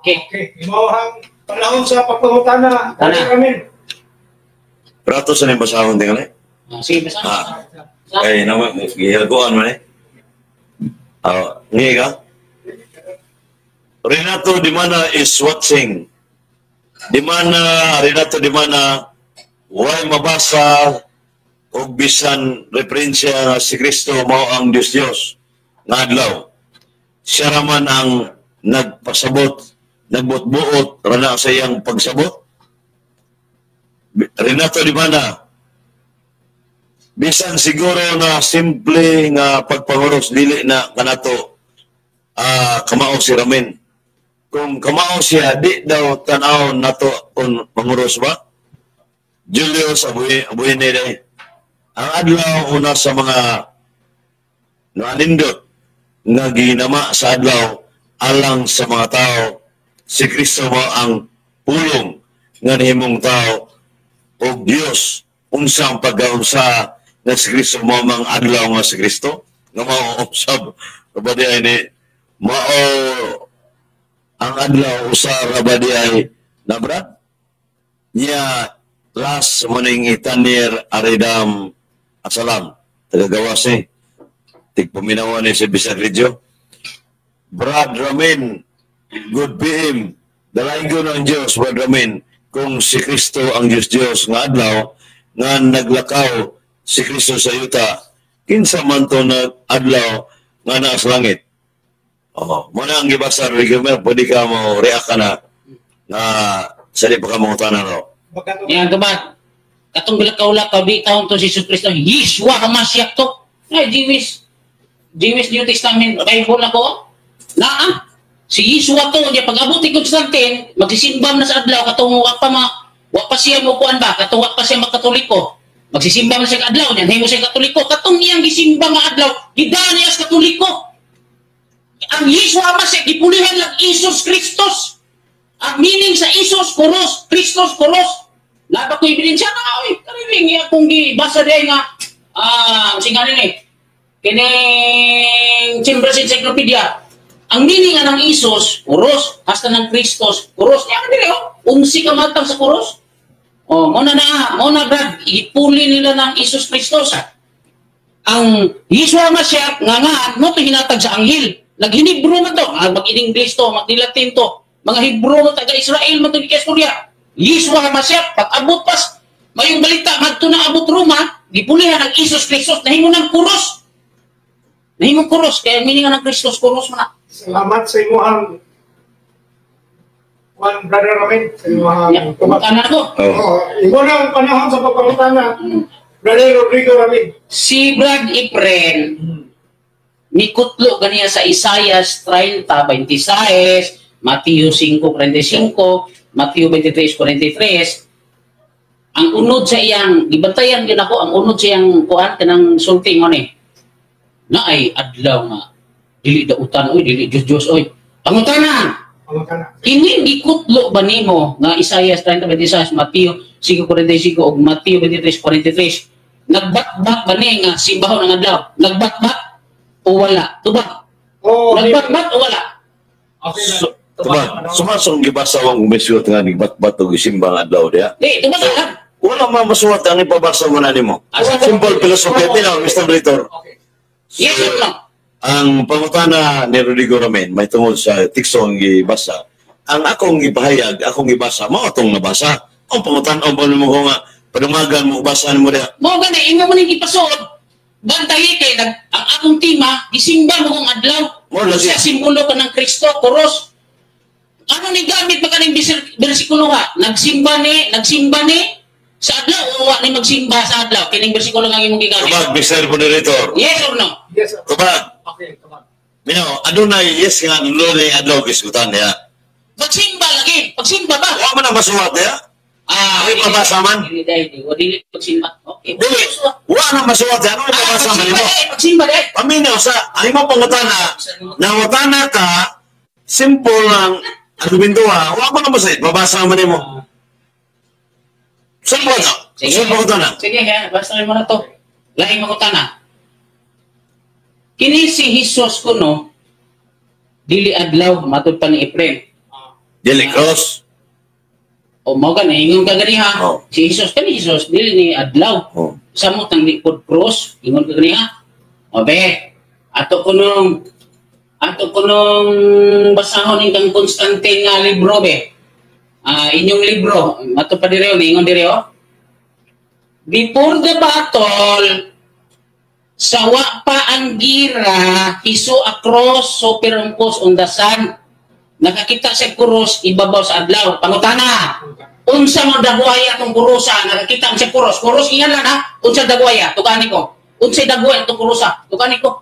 Okay. Okay, mao ang panahon sa pagpangutana. Tana. Ramen. Prato sa niyang basahon tingali. Sige, basta. Ah. Kay naman gihaguan man eh. Ngi ka? Renato Dimana is watching. Dimana, Renato Dimana, way mabasa og bisan referensya nga si Kristo mao ang Dios Dios nga adlaw. Siya raman ang nagpasabot, nagbutbuot rana sa iyang pagsabot. Renato Dimana, bisan siguro na simple nga pagpanguros dili na kanato kamao si Ramen. Kung kamao siya, di daw tan-aw nato kung panguros ba? Julius Abuy Abuy day. Ang adlaw una sa mga nanindot nga ginama sa adlaw alang sa mga tao, si Kristo mo ang pulong nga nahimong tao o Dios. Unsa ang pagkaunsa nga si Kristo mo ang adlaw nga si Kristo nga mao usab ba di ay ni mao ang adlaw usa ra ba di ay nabrad niya last morning itanir aridam asalam tagagawas ni tigpaminawan ni sa Bisag Radio. Brad Ramen, good PM, dalaygon ang Diyos, Brad Ramen, kung si Kristo ang Diyos Diyos nga adlaw nga naglakaw si Kristo sa yuta, kinsa man to na adlaw nga naa sa langit. Oh, mo na ang gibasa Rigomer, pwede ka mo react ka na nga sa di pa ka mangutana no. Yan kabat. Katong gilakaw-lakaw di taon to si Jesus Kristo. Yeshua Hamashiach to. Ay Jewish New Testament Bible ako. Naa si Yeshua to niya pag-abot ni Constantine, magsisimbam na sa adlaw katong wa pa ma wa pa siya mo kuan ba katong wa pa siya makatoliko. Magsisimba na siya adlaw niya, nahimo siya katoliko. Katong iyang gisimba nga adlaw, gidaan niya sa katoliko. Ang Yeshua Hamashiach gipulihan lang Jesus Christos. Ang meaning sa Isos, kuros, Christos, kuros. Laba ko ebidensya na, oy, kariring iya kung gibasa diay nga, singanin eh, kining Chambers Encyclopedia, ang meaning nga ng Isos, kuros, hasta ng Christos, kuros, niya dili, oh. Unsi ka matang sa kuros. Oh, mo na na, mo na Brad, ipuli nila ng Isus Kristos. Ang Yeshua Mashiach nga nga mo to hinatag sa anghel. Naghinebro man to, mag-English to, mag-Latin to. Mga Hebro man, taga Israel man to gikastorya. Yeshua Mashiach pag abot pas mayong balita ngadto na abot Roma, gipulihan ang Isus Kristos, nahimo ng kuros. Nahimo kuros kaya meaning nga ng Kristos kuros man na. Salamat sa imuhang Juan, Brother Ramin, sa imuhang Ya, tubag. pangutana ko. Oh. Oo, imo na ang panahon sa pagpangutana. Brother Rodrigo Ramin. Si Brad Ipren, mikutlo ganiya sa Isaias 30:26, Mateo 5:45, Mateo 23:43. Ang unod sa iyang gibantayan gyud ako ang unod sa iyang kuan kanang sulti mo ni. Na ay adlaw nga dili dautan oy, dili Diyos Diyos oy. Pangutana, Pangutana. kini gikutlo ba nimo nga Isaias 30:26, Mateo 5:45 ug Mateo 23:43 nagbatbat ba ni nga simbahon ang adlaw? Nagbatbat o wala? Tubag. Oh, Nagbatbat o wala? Okay. So, tubag, sumasong gibasa ang umisuot nga nigbatbat og isimbang adlaw diya. Di, tubag lang. Wala man masuwat ang ipabasa mo na nimo. Asa? Simple philosophy nila, Mr. Moderator. Okay. Yes or no? Ang pangutana ni Rodrigo Ramen may tungod sa teksto ang gibasa. Ang akong gipahayag, akong gibasa, mao atong nabasa. Ang pangutana pa nimo ko nga padungagan mo basahan mo diha. Mao gani ingo mo ning ipasuod. Bantayi kay nag, ang akong tema gisimba mo kong adlaw. Mo lagi. Sa simbolo ka ng Kristo, kuros. Ano ni gamit pa kaning bersikulo ha? Nagsimba ni sa adlaw o wa ni magsimba sa adlaw? Kining bersikulo nga imong gigamit. Tubag, Mr. Moderator. Yes or no? Yes, sir. Tubag. Okay, tubag. Minaw, adunay yes nga adunay adlaw gisgutan diha. Pagsimba lagi, pagsimba ba? Wa man ang masuwat diha. Ah, Ay, pabasa man. Dili dahil, di, wa dili pagsimba. Okay. Dili, wa na masuwat diha. Ano Ah, ipabasa man pagsimba nimo? eh, pagsimba eh. Paminaw sa ang imong pangutana, nangutana ka, simple lang argumento ha, wa man na masuwat, babasa man nimo. Simple na. Sige. Simple pangutana. Sige, ha, basta mo na to. Laing mangutana. Kini si Jesus kuno dili adlaw matud pa ni Efrem. Dili cross. O mao gani ingon ka gani ha. Oh. Si Jesus kani Jesus dili ni adlaw. Oh. Samot ang likod cross, ingon ka gani ha. O be, ato kunong basahon ning kang Constantine nga libro be. Ah, inyong libro, mato pa dire ingon dire oh. Before the battle, sa wa pa ang gira, he saw a cross superimposed on the sun. Nakakita sa krus ibabaw sa adlaw. Pangutana, unsa man dagwaya tong kurusa? Nakakita ang sa krus. Krus iyan lang ha. Unsa dagwaya? Tugani ko. Unsa dagwaya tong kurusa? Tugani ko.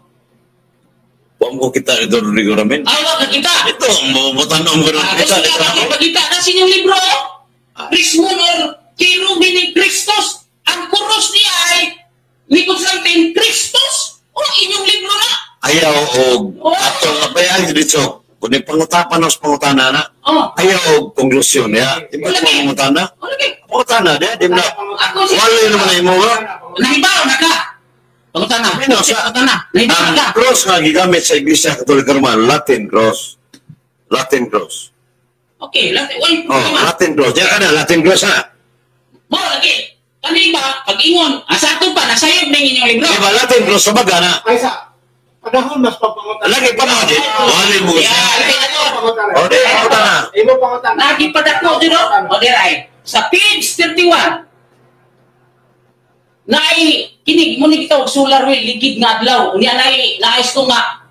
Wa mo kita ito Rodrigo Ramen. Ay, wa kakita. Ito, mo mo tanong ko Ah, kita. gusto ka makipagita na sa inyong libro. Chrismon or Cherubin ni Christos. Ang krus niya ay ni Constantine Christos. O inyong libro na. Ayaw og Oh. atong abayan dito. Kung pangutapan sa pangutana na, Oh. ayaw og konklusyon ya. Di ba Lagi. pangutana? O lagi. Pangutana di, di na. Ako si Wala naman na imo ba? Nahibaw na ka. Pangutana. Ano, sa- Pangutana. Nahibaw na Ang ka. cross nga gigamit sa Iglesia Katolika Romana, Latin cross. Latin cross. Okay, Latin. Uy, Oh, problema. Latin cross. Diyan ka na, Latin cross ha. Mo lagi. Kani ba pag ingon, asa ato pa nasayod na inyong libro. Di ba Latin cross sa baga na? Ay, sa panahon mas pagpangutana. Lagi panahon di. Wala mo Yeah, siya. lagi na to. Pangutana. Oh, di, pangutana. Imo pangutana. Lagi pa dako dito. O diray. Sa page 31. Naay kini mo ni gitawag solar wheel ligid nga adlaw. Unya naay naayos ko nga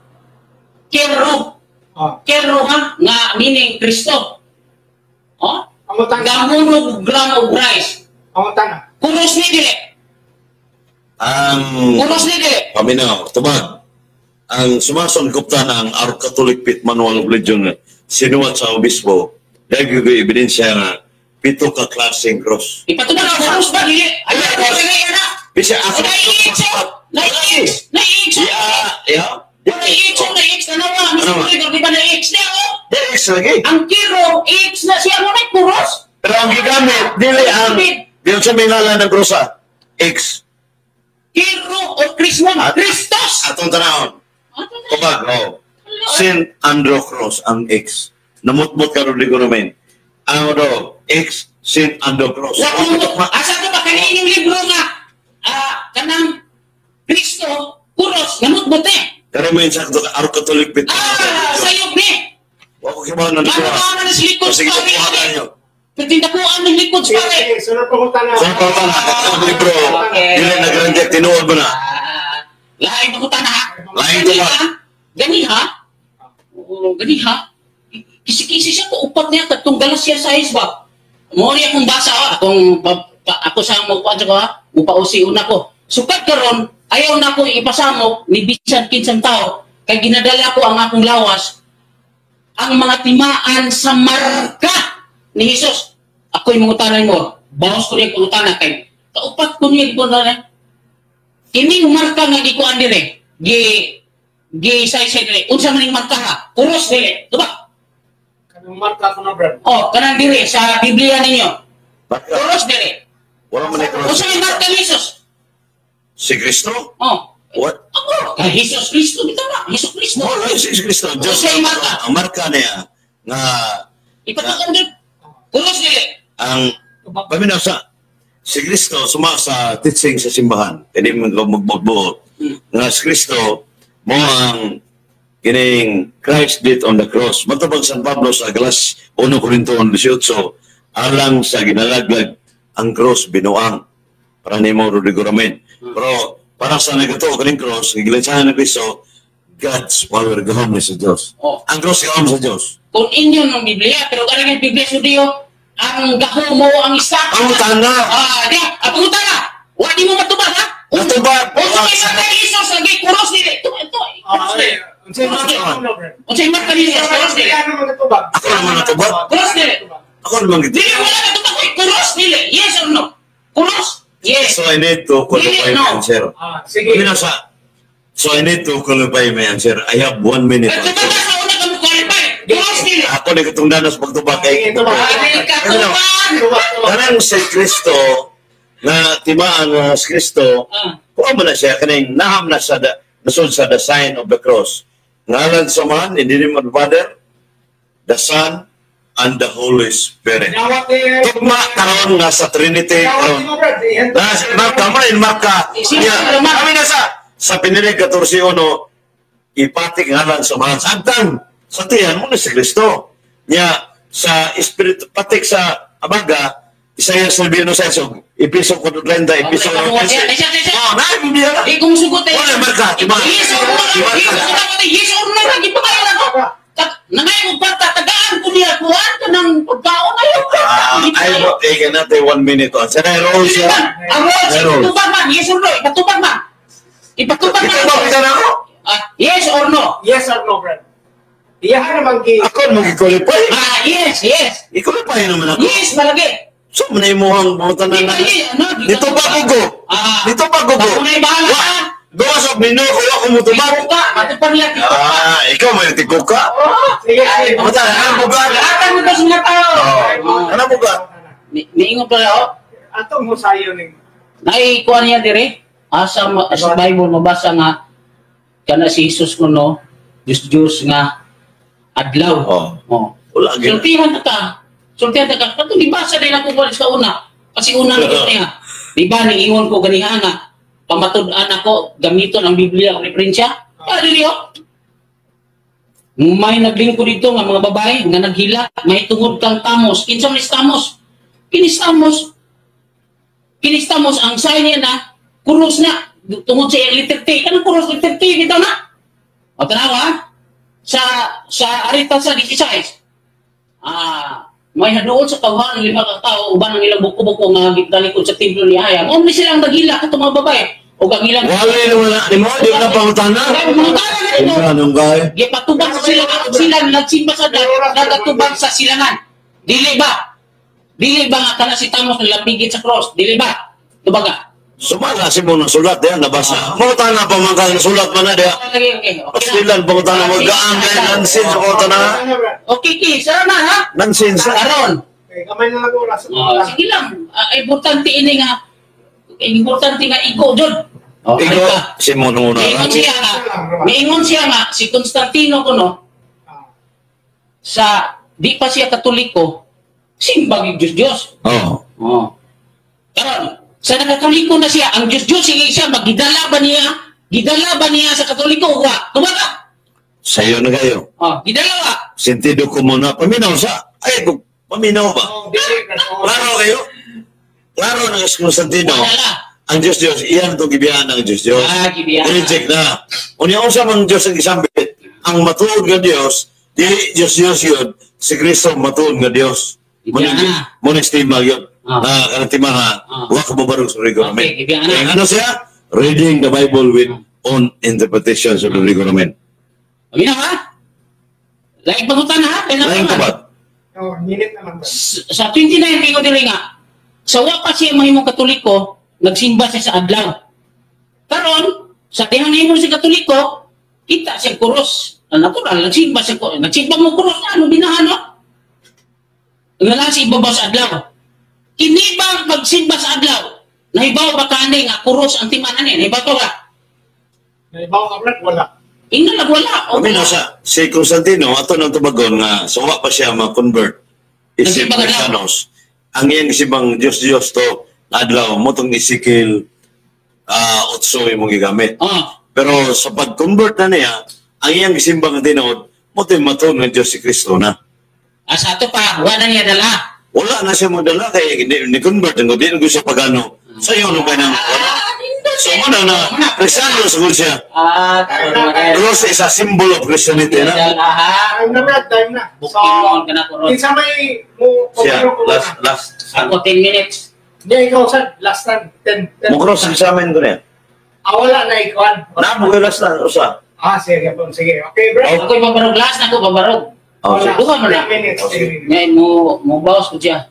kerub. Oh, Kerub ha nga meaning Kristo. Oh? pangutana. Gamunog gram of rice. Pangutana. Kuros ni dili. Ang Kuros ni dili. paminaw, tubag. Ang sumason kupta ng Our Catholic Faith Manual of Religion sinuwat sa obispo, dahil ko ebidensya nga pito ka klaseng cross. Ipatubag ang kuros ba dili? Ay, ay, ay, na. Bisa ako. Nai-X, oh. Nai-X, Nai-X. Yeah. Nai-X, nai-X na nawa. Mr. Ano? Moderator, di ba nai-X niya, oh? X lagi. Ang kiro, X na siya mo na kuros. Pero ang gigamit, dili ang, dili sa may ngalan ng krosa, X. Kiro o Chrismon, Christos. Atong tanahon. Tubag, oh. Saint Andrew Cross ang X. Namutmot ka Rodrigo Romain. Ang ano, X sin on the cross. Wa ko asa ko ba kani inyong libro nga kanang Kristo kuros ngamot bote. Kaya mo yung sakto, aro Catholic bit. Ah, sayop ni. Wa ko kibaw na Ano nasuwa. ba na si likod Sige, pare? kuha kayo. Pero tindakuan ng likod Sige, pare. sige, sunod pangutana. Sa pangutana, ang libro, Okay. dili na tinuod mo na. Ah, lain pangutana ha. Lain Gani tubag. ha? Gani ha? Oo, gani ha? Kisi-kisi siya ko upat niya katong Galatia size ba? Mo ni akong basa ha, akong ako sa mo kuan ko ha, mupausi una ko. Sukad karon ayaw na ko ipasamok ni bisan kinsang tao kay ginadala ko ang akong lawas ang mga timaan sa marka ni Jesus. Ako'y mangutanan mo, bawas ko niya pangutana kay kaupat ko niya ko na kining marka nga gikuan dire, gi gi say dire. Unsa man ning marka ha? Kuros dire. Diba? Kanang marka ko na, Brad. Oh, kanang dire sa Biblia ninyo. Marka. Kuros dire. Wala man ni cross. Unsa may marka ni Jesus? Si Kristo? Oh. What? Ako, kay Jesus Kristo bitaw na. Jesus Kristo. Wala si Kristo. Diyos. Unsa yung marka? Ang marka niya nga Ipatukan gyud. Kuros dire. Ang paminaw sa si Kristo suma sa teaching sa simbahan. Kini mo magbuot. Nga si Kristo mo ang kining Christ did on the cross. Matubang San Pablo sa Galas 1 Corinto 18, alang sa ginalaglag ang cross binuang para nimo Rodrigo Ramen. Pero para sa nagatuo kaning cross, gilansahan ng Kristo, God's power, gahom ni sa Dios. Oh. Ang cross gahom sa Dios. Kung inyo ng Biblia, pero kanang yung Biblia sa Diyo, ang gahom mo ang isa. Ang utana. Ah, di, ang pangutana. Wa di mo matubag ha? Matubag. Unsa may marka ni Jesus lagi kuros dili. Ito, ito, kuros Ah, dili. unsay marka ko na, Brad? Unsa may marka ni Jesus kuros dili. Ano man natubag? Ako naman natubag. Kuros dili. Ako naman gid. Dili wala katubag oy, kuros dili. Yes or no? Kuros? Yes. So I need to qualify Dili, my no. answer. Ah, sige. Paminaw sa So I need to qualify my answer. I have 1 minute. Pero tubag ka sa una ka mo qualify. Kuros dili. Ako ni katungdanas pagtubag kay Sige, tubag. Ah, dili ka tubag. Tubag, tubag. Kanang si Kristo nga timaan nga si Kristo, kuha mo na siya kaning naham na sa nasud sa the sign of the cross. Ngalan sa man in the name of the Father, the Son, and the Holy Spirit. Dawat ni Tugma karon nga sa Trinity Dawat karon. ni mo, Brad. Iyan to. Na marka mo rin marka. Sino Niya, ang laman? kami na sa Pinilig 14.1 ipatik ngalan sa man. Samtang sa tiyan mo na si Kristo. Niya sa espiritu patik sa abaga Isaiah 9 sa Episo 4:30, Episo Okay, 4:15. siya, siya, siya. Oh, na Biblia na. Di kung sugot eh. Wala marka, diba? Yes or no? Diba? Yes or no? Yes or no? Lagi pa kayo ako. Nangay mo pa tagaan ko niya kuan ka ng pagkaon ayo. Ah, I will take another 1 minute on. Sa roll siya. Ang rules, Meron. ipatubag man. Yes or no? Ipatubag man. Ipatubag man. Ito ba kita na ako? Ah, yes or no? Yes or no, Brad? Iyahan naman ki. Ako mag-qualify. Ah, yes. I-qualify naman ako. Yes, malagi. So, manay mo ang buta na Di na. ba, ano, Dito ba gugo? Ah. Dito ba gugo? Ako na bahala, ha? Gawa sa mino ko ako mo tubag. Tikuka, matupad niya, tikuka. Ah, ikaw may tikuka. Sige, sige. Buta, ano buga? Lahatan mo ba sa mga tao? Oh, ano buga? Niingon pala, oh. Atong mo sayo ning Naikuha niya dire. Asa sa Bible mabasa nga kana si Jesus kuno Diyos Diyos nga adlaw. Oh. Oh. Wala gid. Sultihan ta ka. Sultihan ta ka. Katong gibasa din ako kuan sa una. Kasi una na gyud niya. Di ba niingon ko ganiha nga pamatud-an ako gamiton ang Biblia o referensya? Ah, dili oh. May naglingkod dito nga mga babae nga naghila, may tungod kang Tamos. Kinsa man is Tamos? Kinis Tamos. Kinis Tamos ang sign niya na krus na tungod sa iyang letter T. Kanang krus letter T bitaw na. O tanawa sa sa arita sa 16. Ah, may haduol sa tawhan ng 5 ka tawo uban ang ilang buko-buko nga gitalikod sa templo ni Ahaya. Mao ni silang naghila katong mga babae ug ang ilang Wala naman na. Di mo, di mo na pangutana. Kaya mangutana na nimo. Anong gay? Gipatubang sa sila sila nagsimba sa nagatubang sa silangan. Dili ba? Dili ba nga kana si Tamos nalapigit sa cross? Dili ba? Tubaga. Sumala si mo ng sulat diyan nabasa. Mangutana pa man ka sulat man na diya. Okay. Silan pangutana mo gaan kay nonsense pangutana. Okay, okay. Sara na ha. Nonsense. Karon. Okay, kamay na lang oras. Oh, sige lang. Ah, importante ini nga importante nga igo jud. Oh, Ikaw, si mo nung una. Miingon siya nga si Constantino kuno sa di pa siya Katoliko. Simba gyud Diyos Diyos. Oh. Oh. Karon, sa nakatoliko na siya, ang Diyos Diyos sige siya magidala ba niya? Gidala ba niya sa Katoliko wa? Tumaga. Sayo na kayo. Oh, gidala ba? Sentido ko muna. Paminaw sa. Ay, kung paminaw ba? Oh, dili na. Oh. Klaro kayo? Klaro na si Constantino. Wala. Ang Diyos Diyos, iyan itong gibiyahan ng Diyos Diyos. Ah, gibiyahan. Reject na. Unya unsa man Diyos ang gisambit, ang matuod nga Diyos, di Diyos Diyos yun, si Kristo matuod nga Diyos. Gibiyahan na. Muna estima yun. Ah. Na kanang tima nga, wa ka mabarog sa rigor. Okay, gibiyahan na. Kaya ano siya? Reading the Bible with own interpretations of the rigor. Paminaw ha? Laing pangutan ha? Kaya Laing naman. kabat. Oh, minute naman ba? Sa 29 ko diri nga sa wa pa siya mahimong Katoliko, nagsimba siya sa adlaw. Karon sa dihang nahimo si Katoliko, kita siya kuros. Ang natural nagsimba siya ko, nagsimba mo kuros na ano binahan no? Nga lang si ibabaw sa adlaw. Kini ba ang pagsimba sa adlaw? Nahibaw ba kani nga kuros ang timan ani? Nahibaw ka ba? Naibaw ka Brad? Wala. Ingnan nagwala. O Paminaw sa si Constantino, ato nang tubagon nga sa wa pa siya ma-convert isip Nagsimba ka daw. Kristanos. Ang iyang isibang Diyos Diyos to adlaw mo tong Ezekiel 8 imong gigamit. Oh, Pero sa pag-convert na niya, ang iyang isimbang nga tinuod, mo to'y matuod nga Diyos si Kristo na. Asa ato pa, wala niya dala. Wala na siya modala kay ni convert ang di na siya pagano. Sa iyo no kay nang Ah, nindot So eh. mo na Kristiyano sa siya. Ah, karon na. Cross is a symbol of Christianity na. Dala ha. Time na, Brad, time na. So, Bukin mo ka na ko ron. kinsa may mo Siya, ko last last. Ako 10 minutes. Hindi, ikaw sad, last time, 10, 10. Mo cross sa amin ko niya. Ah, wala na ikaw. Na mo last na usa. Ah, sige po, sige. Okay, Brad. Ako ibabarog last na ako babarog. Oh, Wala. sige. Duha man na. 10 minutes, 10 minutes. Ngayon mo mo bawas ko siya.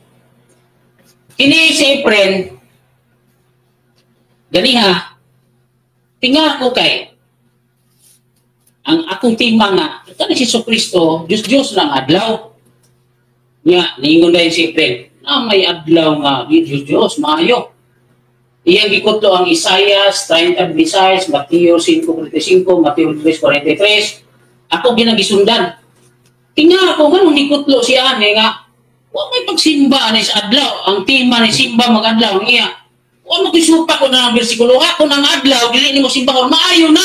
Kini si Efren ganiha tinga ko kay ang akong tima nga kani si Kristo Diyos Diyos lang adlaw. Nya niingon dayon si Efren na may adlaw nga Diyos Diyos maayo. Iyang gikutlo ang Isaias 30:26, Mateo 5:45, Mateo 3:43. Ako ginagisundan. Tinga ako nga nung nikutlo siya ani nga wa may pagsimba ani sa adlaw. Ang tema ni simba magadlaw niya. Wa mo gisupa ko na ang bersikulo ha kung ang adlaw dili nimo simbahon maayo na.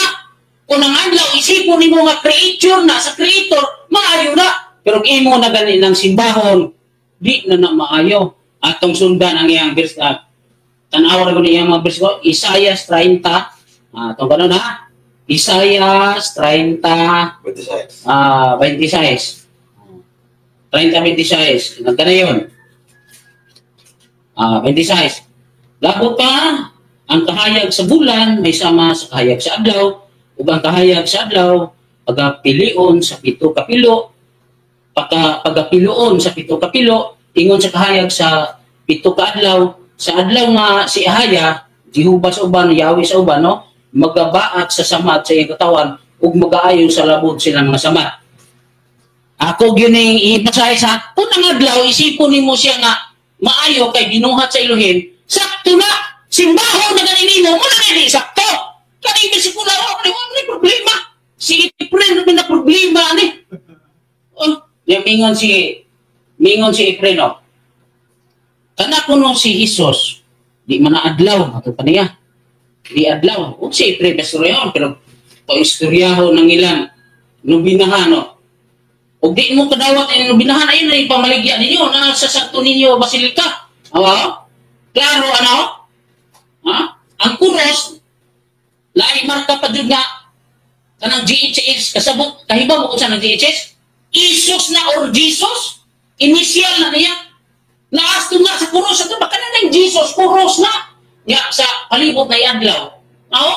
Kung ang adlaw isipon nimo nga creature na sa creator maayo na. Pero kung imo na gani ng simbahon di na na maayo. Atong sundan ang iyang verse tan-awa ra ko niyang mga bersikulo Isaias 30 atong kanon ha. Isaias 30 26. 30-26. Nagka na yun. 26. Labo pa, ang kahayag sa bulan may sama sa kahayag sa adlaw, ug ang kahayag sa adlaw pagapilion sa 7 kapilo, pagapiloon sa 7 kapilo, ingon sa kahayag sa 7 ka adlaw, sa adlaw nga si Ahaya, Jehovah sa uban, Yahweh sa uban, no? Magabaat sa samad sa iyang katawan ug magaayon sa labod silang mga samad. Ako gyud ning ipasahay sa kung ang adlaw isipon nimo siya nga maayo kay binuhat sa Elohim, sakto na simbahon na gani nimo mo na gani sakto. Kani bersikulo ako ni wala ni problema. Si Efren na problema ani. Oh, ya mingon si Efren oh. Kana kuno si Jesus di man na adlaw ato pa niya. Di adlaw. Ug si Efren istoryaon pero paistoryahon ng ilang nobinahan no. Ug di mo kadawat ang nobinahan ayun na ipamaligya ninyo na sa Santo Niño Basilica. Awa? Klaro ano? Ha? Ang kuros lahi marka pa jud nga kanang GHS kasabot kahibaw mo kung saan ang GHS? Jesus na or Jesus? Initial na niya. Naasto na sa kuros ato baka na nang Jesus kuros na. Nya sa palibot na iadlaw. Aw?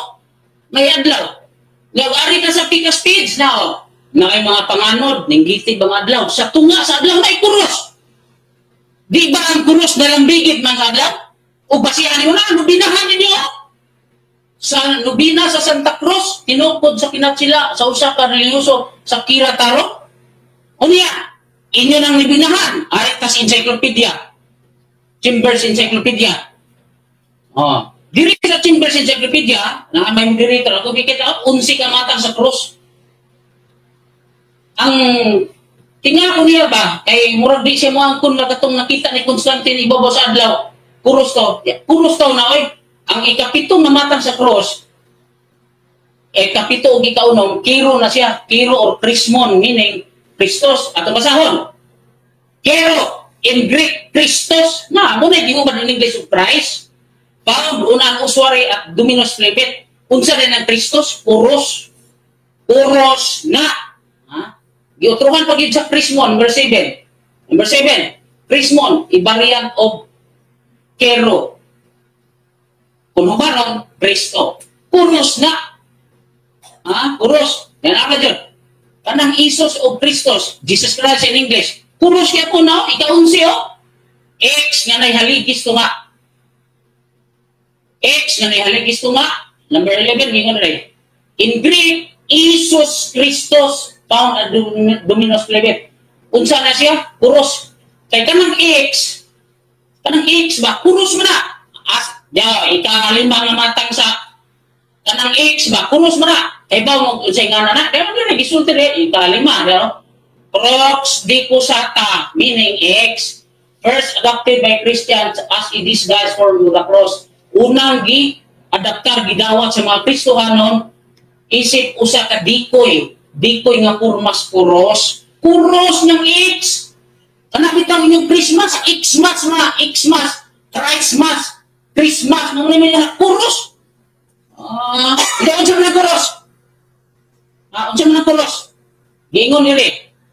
May adlaw. Nga ari na sa Pikas Page na oh. Na ay mga panganod ning gitib ang adlaw sa tunga sa adlaw na kuros. Di ba ang kuros nalambigit mga adlaw? O basihan nimo na nobinahan ninyo? Sa nobina sa Santa Cruz, tinukod sa kinatsila sa usa ka relihiyoso sa Querétaro. Unya, inyo nang nibinahan. Ay, tas encyclopedia. Chambers Encyclopedia. Oh, diri sa Chambers Encyclopedia, na may moderator ako, kikita, 11 ka matang sa cross. Ang Tingnan ko niya ba, kay murag di siya moangkon nga katong nakita ni Constantine ibabaw sa adlaw. Kuros to. Kuros to na, oy. Ang ikapito nga matang sa cross, eh kapito og ikaunom, Kiro na siya. Kiro or Chrismon, meaning Christos. Atong basahon. Kero, in Greek, Christos. Na, mao na giuban in English of Christ. Found una ang ossuary at Dominus Flevit. Unsa rin ang Christos? Kuros. Kuros na. Ha? Giutruhan pa gyud sa Chrismon, number 7. Number 7, Chrismon, a variant of Kero. Kung hubaron, Kristo. Kuros na. Ha? Kuros. Yan ako dyan. Kanang Isos o Christos, Jesus Christ in English. Kuros kaya po na, ikaunsi oh. X nga naihaligis to nga. X nga naihaligis to nga. Number 11, gingon rin. In Greek, Isus Christos found at Dominus Flevit. Unsa na siya? Kuros. Kay kanang X ba? Kuros man na. As, ya, ikalima nga matang sa kanang X ba? Kuros man na. Kay ba mo unsay nga na? Kaya man na gisulti rin ikalima, di ba? Crux decussata, meaning X. First adopted by Christians as a disguise for the cross. Unang gi adaptar, gidawat sa mga Kristohanon isip usa ka decoy, decoy nga kurmas kuros, kuros ng X. Kana bitang inyong Christmas, Xmas na, Xmas, Christmas, Christmas, mga nila kuros. Ah, hindi, unsa man ang kuros? Ah, unsa man ang kuros? Giingon nila,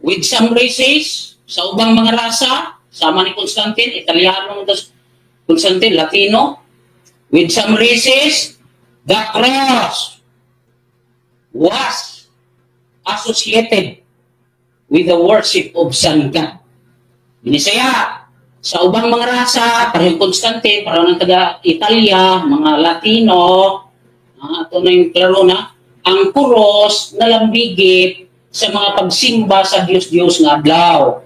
with some races, sa ubang mga rasa, sama ni Constantine, Italiano tas Constantine, Latino, with some races, the cross was associated with the worship of Sun God. Binisaya, sa ubang mga rasa, parehong Constantine, pareho ng taga-Italia, mga Latino, ito na yung klaro na, ang kuros nalambigit sa mga pagsimba sa Diyos-Diyos nga adlaw.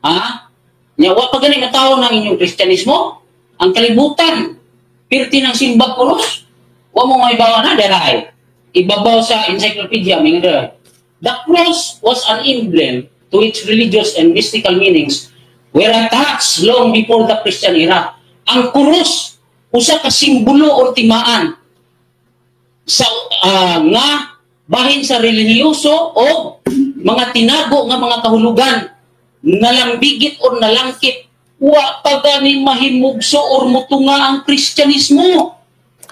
Ha? Nya wa pa gani matawo ng inyong Kristyanismo, ang kalibutan, pirti ng simbag kuros. Wa mo may bawa na daray. Ibabaw sa encyclopedia, may nga. The cross was an emblem to its religious and mystical meanings were attached long before the Christian era. Ang krus, usa ka simbolo or timaan sa nga bahin sa relihiyoso o mga tinago nga mga kahulugan, nalambigit or nalangkit. Wa pa gani mahimugso or mutunga ang Kristyanismo.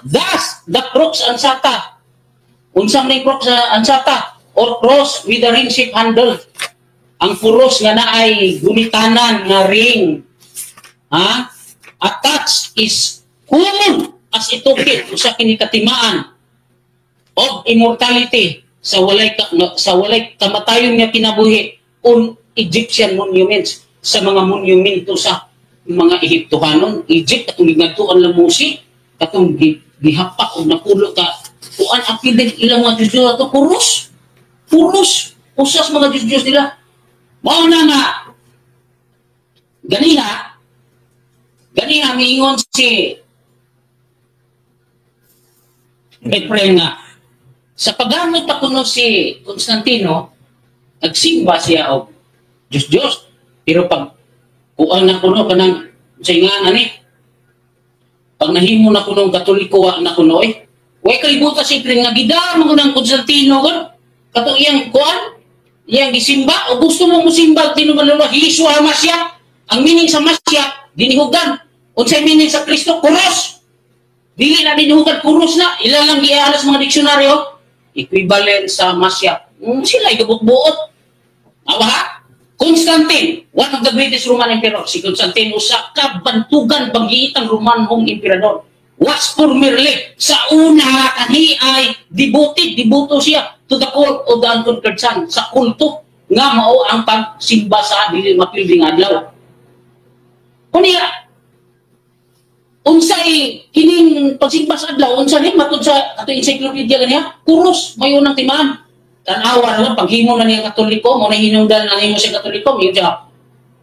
Thus, the crux ansata. Unsang ning crux ansata? Or cross with a ring-shaped handle. Ang kuros nga naay gunitanan nga ring. Ha? Attached is common as a token, usa kini katimaan of immortality sa walay kamatayon nga kinabuhi on Egyptian monuments, sa mga monumento sa mga Ehiptohanon. Egypt, katong gigadtuan lang musi, katong gihapak og napulo ka kuan, ang din ilang mga Diyos ato kuros, kuros usas mga Diyos nila. Mao na nga ganina ganina miingon si April nga sa paggamit pa kuno si Constantino, nagsimba siya og Diyos Diyos, pero pag kuan na kuno kanang sa nga ani, pag nahimo na kuno Katoliko, wa na kuno eh. Way kalibutan si April nga gidama ko ng Constantino kon kato iyang kuan, iyang gisimba. O gusto mo musimba tinuman Hisu Masya. Ang meaning sa Masya, dinihugan. Unsay meaning sa Kristo? Kuros. Dili na dinihugan, kuros na. Ila lang gialas mga diksyonaryo, equivalent sa Masya. Sila igabot-buot. Awa ha? Constantine, one of the greatest Roman emperor. Si Constantine, usa ka bantugan banggiitang Romanhong emperador. Was formerly, sa una, kani ay devoted, deboto siya to the cult of the unconquered sun, sa kulto nga mao ang pagsimba sa dili mapilding adlaw. Kunya, unsay kining pagsimba sa adlaw, unsa ni matud sa ato encyclopedia ganiya, kuros mayo ng timaan. Tan-awa naman paghimo na niya Katoliko, mo na hinungdan na nimo siya Katoliko, miyo siya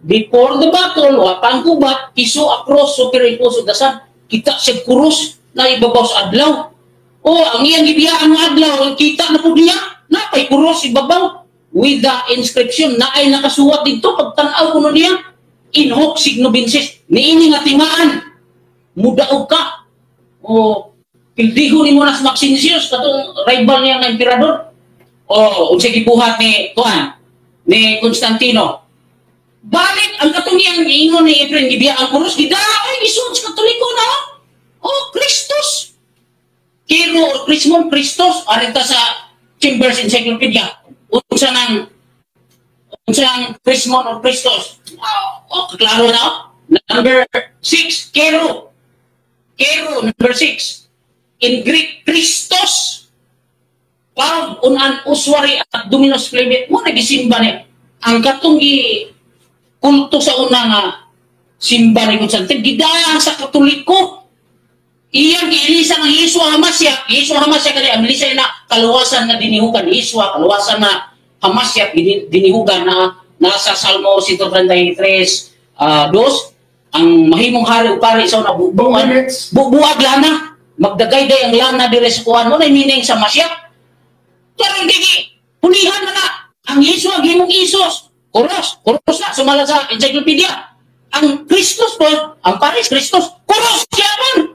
before the battle, wa pa ang gubat, he saw a cross superimposed the sun. Kita siya krus na ibabaw sa adlaw. O, ang iyang gibiyaan ng adlaw, ang kita na po niya, napay krus ibabaw. With the inscription na ay nakasuwat dito, pagtanaw kuno niya, in hoc signo vinces, niini nga timaan, mudaog ka. O pildiho ni mo na sa Maxentius, katong rival niya nga emperador. O unsay gibuhat ni kuan ni Constantino? Balik ang katong iyang giingon ni Efren, gibiya ang krus, gidala ay gisuod sa Katoliko na. Oh, Christus. Kiro or Chrismon Christos arita sa Chambers Encyclopedia. Unsa nang Chrismon or Christos? Oh, klaro na. Oh. Number 6, Kero. Kero, number 6. In Greek, Christos. Found on an ossuary at Dominus Flevit. Mo nagisimba ni. Ang katong gi kulto sa una nga simba ni Constantine, gidaan sa Katoliko. Iyang giilisa ang Yeshua Hamasyak. Yeshua Hamasyak kani ang lisay na kaluwasan nga dinihugan. Yeshua, kaluwasan na Hamasyak dinihugan na nasa Salmo 133, dos. Ang mahimong hari ug pari sa una bubuan. Minutes. Bubuag lana. Magdagayday ang lana dire sa kuan mo na meaning sa Masyak. Pero hindi pulihan na na. Ang Yeshua gimong Isos. Kuros, kuros na sumala sa encyclopedia. Ang Christos po, ang Paris Christos, kuros gyapon.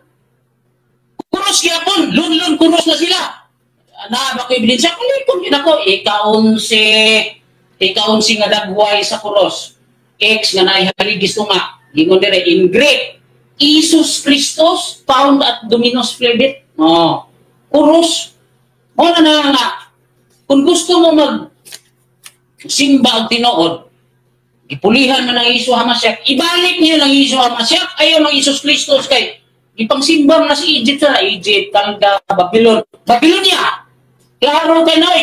Kuros gyapon, lunlun kuros na sila. Na ba ko ebidensya? Kulikon yun ako, ikaunsi nga dagway sa kuros. X nga naihaligis tunga. Gingon dire in Greek, Jesus Christos found at Dominus Flevit. Oh, kuros. Mo na na nga. Kung gusto mo mag simba og tinuod, gipulihan man ang Yeshua Hamasyak, ibalik niyo lang Yeshua Hamasyak, ayaw ng Jesus Christos kay gipangsimba man na si Egypt sa Egypt, Canada, Babylon, Babylonia. Klaro kay noy.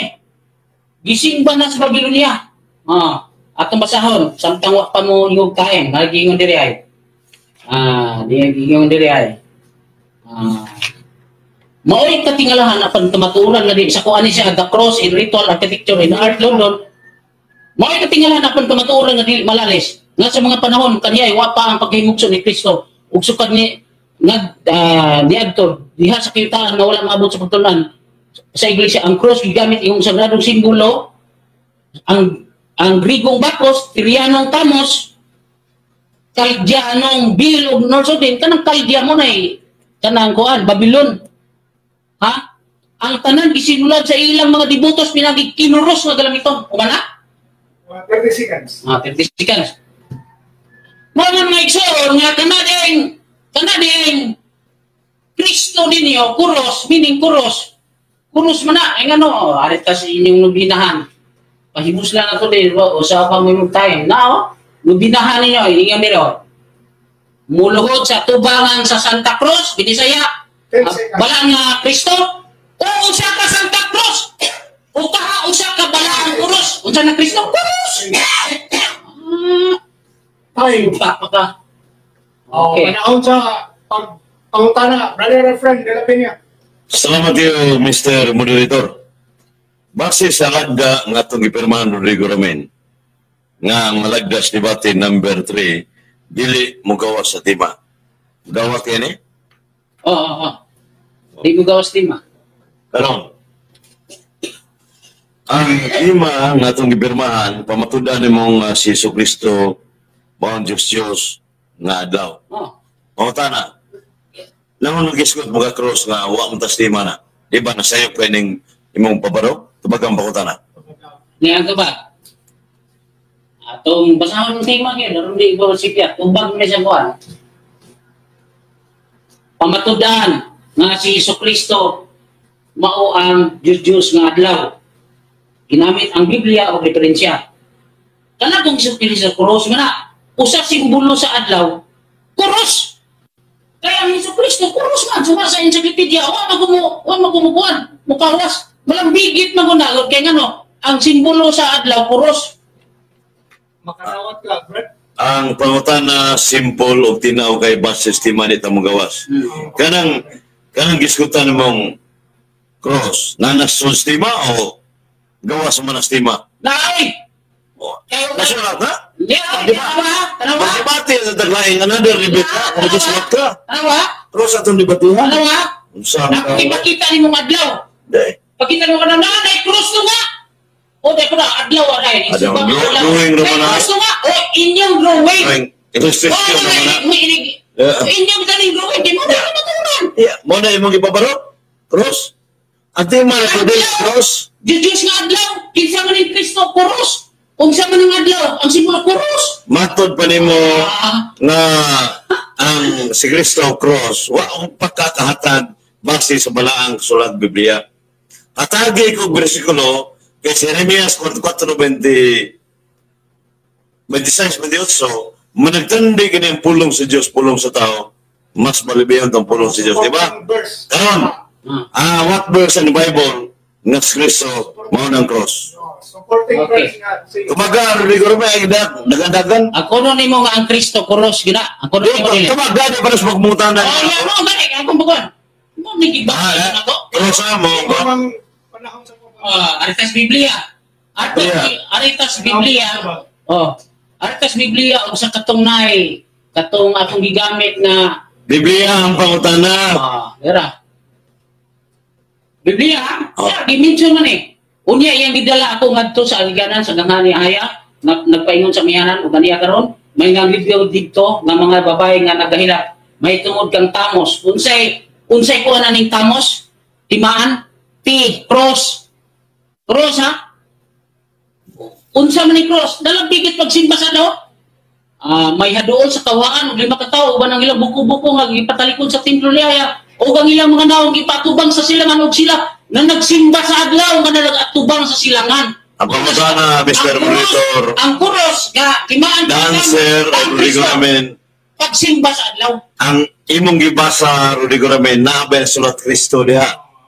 Gisimba na sa Babylonia. Ah, atong basahon samtang wa pa mo ingog kain, nagingon diri ay. Ah, di gingon diri ay. Ah, mao'y katingalahan apan kamatuoran nga di sa kuan ni siya, The Cross in Ritual Architecture in Art London. Mao'y katingalahan apan kamatuoran nga dili malalis nga sa mga panahon kaniya wa pa ang paghimugso ni Kristo ug sukad ni nga niadto diha sa kayutaan nga wala maabot sa pagtulunan sa iglesia, ang cross gigamit yung sagradong simbolo, ang Grigong Bakos, Tirianong Tamos, Kaldianong Bil ug North. Kanang Kaldia mo na eh, kanang kuan Babylon, ha, ang tanan gisinulad sa ilang mga devotos pinagi kinuros nga galamiton kumana. 30 seconds. Ah, 30 seconds. Mga mga igsoon nga kana ding Kristo ninyo, kuros, meaning kuros. Kuros man na, ay ngano, arit ka sa inyong nubinahan. Pahibus lang ato din, o sa pa mo yung time. Na, oh, nubinahan ninyo, inyo nilo. Muluhod sa tubangan sa Santa Cruz, Binisaya, 10 seconds. Balaan nga Kristo, o usa ka Santa Cruz, o kaha usa ka balaang kuros, unsa na Kristo? Kuros! Ah, Time. pa pa ka. Oh, Okay. manahon sa pag pangutana, Brother Efren de la Peña. Salamat kayo, Mr. Moderator. Base sa lagda nga atong gipirmahan, Rodrigo Ramen, nga ang lagdas debate number 3, dili mo gawas sa tema. Gawa kini? Oo. Di mo gawas tema. Karon, ang tema nga atong gipirmahan, pamatudan nimong si Jesu Kristo mao ang Diyos Diyos nga adlaw. Oh. O tana, langon ng gisgot mo ka cross nga wa mo tas tema na. Di ba nasayop kay ning imong pabaro? Tubagang pakutana. Niya ka ba? Atong basahon ng tema gyud, aron di ko sipyat, tubag ni sa kuan. Pamatudan nga si Jesu Kristo mao ang Diyos Diyos nga adlaw. Ginamit ang Biblia o referensya. Kana kung Jesu Kristo cross man na, usa simbolo sa adlaw, cross. Kaya ang Jesu Kristo cross man suma sa encyclopedia, wa magumukuan, mukawas, malambigit man gud na kay ngano, ang simbolo sa adlaw cross. Makarawat ka, Brad. Ang pangutana simple ug tinaw kay base tema ni ta gawas. Kanang kanang gisgutan mong cross, nanas sa tema o gawas mo na tema? Naay! O, Kayo nasulat na? Yeah, Di ba? tanawa, tanawa, Debate sa taglaing another debate na, kung gisgutan ka. Tanawa, Cross atong debatihan. Tanawa. Unsa Ako ka? ipakita ni mong adlaw. Di. Pakita mo ka na, nanay, cross to nga. O di ko na adlaw ay. Adlaw, Simba nga adlaw. drawing Kay naman na. Kristo nga o inyong drawing. Drawing. Illustration Oh, naman na. na. Inyong galing drawing di mo na matunan. Yeah, mo na imong gibabaro. Cross. Ang tema na today, cross. Diyos nga adlaw, kinsa man ni Kristo kuros. Unsa man ang adlaw, ang simbolo kuros. Matod pa nimo Ah. nga ang si Kristo cross wa ang pagkakahatag base sa balaang sulat Biblia. Hatagi ko bersikulo kay Jeremias 4:20 26, 28, managtandi kini ang pulong sa Dios, pulong sa tao, mas malibiyon ang pulong sa Dios, di ba? Supporting verse. Karon, what verse in the Bible nga si Kristo mao ng cross? No, supporting verse nga. Si, Tumaga, Rodrigo Rome, ay dagan-dagan. Ang kuno nimo nga ang Kristo kuros gina. Ang kuno nimo dili. Tumaga, di ba nas magmuta na? Oh, yeah, mo gani akong bugon. Mo ni giba ako. Cross mo. Ang panahon sa pagbabago. Ah, Aritas Biblia. Ato Aritas Biblia. Oh. Aritas Biblia og sa katong nay katong akong gigamit nga Biblia ang pangutana. Dira. Biblia, ha? Oh. Yeah, gi-mention man eh. Unya iyang gidala ako ngadto sa aliganan sa gangani haya, nagpaingon sa miyanan ug ganiya karon, may nga libyo didto nga mga babae nga nagahila. May tungod kang tamos. Unsay unsay kuan aning tamos? Timaan, T, cross. Cross ha? Unsa man ni cross? Dalang bigit pagsimba sa daw. May haduol sa kawaan og 5 ka tawo uban ang ilang buko-buko nga gipatalikod sa templo niya ug ang ilang mga naong gipatubang sa silangan og sila nga nagsimba sa adlaw nga nagatubang sa silangan. Ang pangutana, Mr. Monitor. Ang kuros nga timaan Dancer, ang Rodrigo Kristo, Ramen. pagsimba sa adlaw. Ang imong gibasa, Rodrigo Ramen, naa ba yung sulat Kristo diha?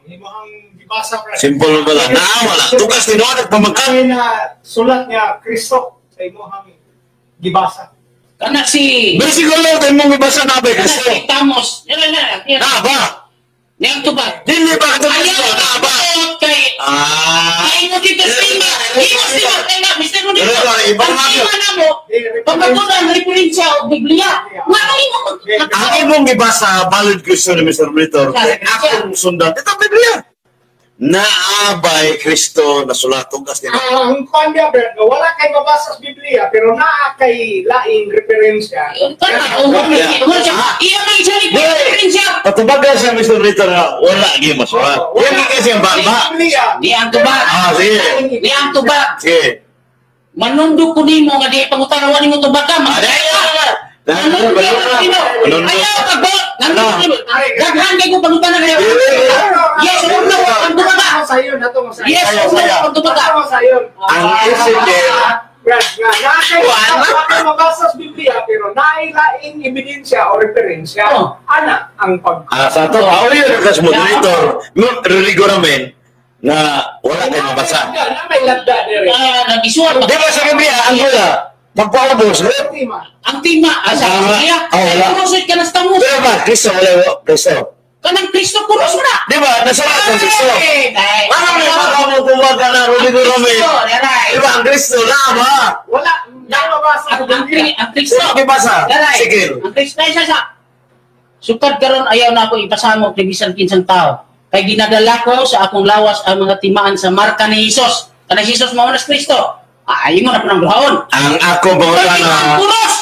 Imong gibasa, pre. Simple ba lang? Naa, wala. Tugas tinuod at pamagkan. Ay na sulat niya Kristo sa imong gibasa. Kana si Bersikulo tayo imong gibasa naa ba yung kana Kristo? si Tamos. Nila na. Naa ba? Niyang tubag. Dili ba ito Kristo? Ayaw Naa ba? kay Ay mo dito stima. Imo stima kay na Mr. Rodrigo. Pero, iba Ang nga yun. stima na mo. Pagkatunan referensya og Biblia. Ngano imo Ang imong gibasa, valid question ni Mr. Monitor, kay akong sundan. Ito ang Biblia. Naabay Kristo na sulat tugas nila. Ang kwan niya, Brad, nga wala kay mabasa sa Biblia, pero naa kay laing referensya. Kana o mo siya. Iya man siya referensya. Patubagan siya Mr. Monitor na wala gyud masulat. Wala. Yan kasi ang baba. Biblia. Di ang tubag. Sige. Di ang tubag. Sige. Manundo ko nimo nga di pangutana nimo tubag ka. Ah, Manundo ko nimo. Ayaw ka ba? Daghan kay ko pangutana kayo. Yes or no ang tubag ka. Sayon, nato mo sayon. Yes or no ang tubag ka. Nato mo sayon. Ang Ezekiel, Brad, nga naa kay wala kay mabasa sa Biblia, pero naay laing ebidensya o referensya. Oh. Ana ang pag sa ato, yun kas moderator, Rodrigo Ramen, na wala kay mabasa. Na may lagda dire. Nag-isuwat Di ba sa Biblia, ang wala, pagpaubos, Tema. Ang tima, sa Biblia, wala. Kurosit ka na sa tamos. Di ba, Kristo, wala, Kristo. Kanang Kristo, kuros mo na. Di ba, nasa ang Kristo. Ay, Ano may baka mo kumaga na Rodrigo Ramen? Kristo, aray. Di ba, ang Kristo, lama. Wala na mabasa sa Biblia. Ang Kristo. Di ba sa? Aray. Sige. Ang Kristo, ay, sa. Sukad karon ayaw na ako ipasamo kay bisan kinsang tao. Kay ginadala ko sa akong lawas ang mga timaan sa marka ni Hesus. Kanang si Hesus mao na si Kristo. Ay mo na punang duhaon. Ang ako pangutana, Kuros.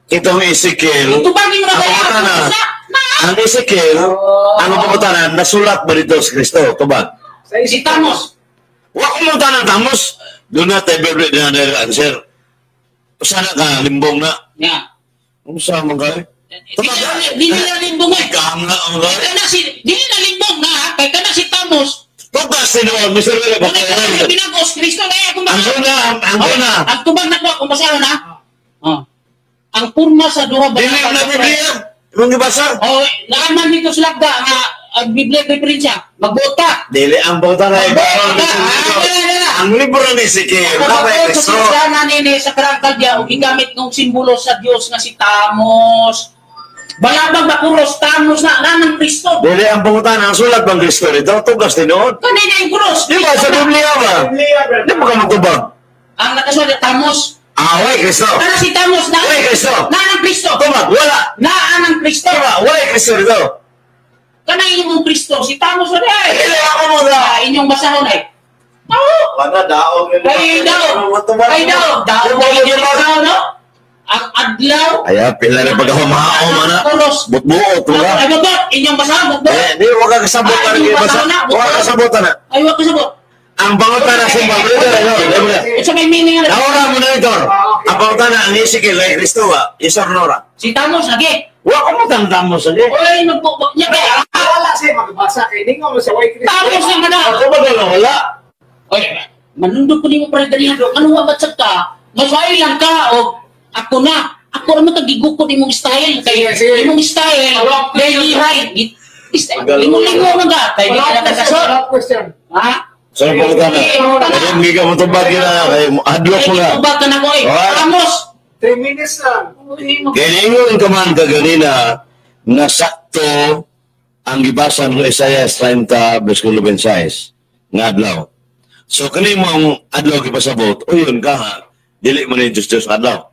itong Ezekiel, Tubagin mo na ang kaya. pangutana, Kuros na. ang Ezekiel, ang pangutana, nasulat ba dito si Kristo? Tubag. Sa Si Tamos. Wa ko mong tanang tamos. Do not have every another answer. Sana ka, limbong na. Ya. Unsa man kay? Dili na limbong eh. Ikaw nga ang kay. Kana si dili na limbong na ha? Kay kana si Tamos. Tugas tinuod, Mr. Wele, Kung kana binagos Kristo na akong Ang una, ang una. Ang tubag na ko akong basahon ha. Oh. Ang purma sa duha ba? Dili na Biblia. Imong gibasa. Oh, naaman dito sa lagda nga ang Biblia referensya. Magbuot. Dili ang bauta na iba. Magbuot. Ang libro ni Ezekiel, Ang na sa Kristo. Kristiyana nini sa Karangkaldya o gigamit ng simbolo sa Dios nga si Tamos. Balabag ba kuros Tamos na nanang Kristo. Dili ang pangutana, ang sulat bang Kristo dito? Tugas tinuod. Kanina yung kuros. Di ba sa Biblia ba? Biblia, Brad. Di ba ka magtubag? Ang nakasulat Tamos. Way Kristo. Kana si Tamos na. Way Kristo. Nanang Kristo. Tubag, wala. Naanang Kristo. Di ba? Way Kristo dito. Kana inyong Kristo si Tamos na ay. Dili ako mo na. Inyong basahon ay. Wala daog. Kay daog. Kay daog. Daog kay daog, no? Ang adlaw. Ay, pila na pagkahumao man na. Cross. Butbuot mo Ay, babot. Inyong basahan, butbuot. Eh, di, wag ka kasabot Ah, na inyong basa. basahan na, Wag ka kasabot na. Ay, wag kasabot. Ang pangutana sa mga. Sa may meaning na. Naura mo na ito. Ang pangutana ang Ezekiel kay Kristo ba? Yes or no ra? Si Tamos lagi. Wa ko mo tandam mo sa di. Oy, magbubo niya kay. Wala siya magbasa kay ningo mo sa way Kristo. Tamos naman na. Ako ba gano'n? Wala. Oy, manundog ko nimo pre dali. Ano wa batsag ka? Masay lang ka o ako na. Ako ra man kagigukod imong style kay Sige, sige. imong style. Follow-up Kay question. lihay. Lingon-lingon man ka kay di ka Follow-up question, nakasot. follow-up question. Ha? Sa pangutana. Kaya hindi ka mo tubag yun na. Kaya hadlok mo na. Kay tubag ka na ko eh. Alright. Tamos. 3 minutes lang. Uy, Kaya ingon ka man kaganina na sakto ang gibasa ng Isaiah 30 versikulo 26 nga adlaw. So kani mo ang adlaw gipasabot, o yun ka ha, dili mo ni Diyos Diyos adlaw.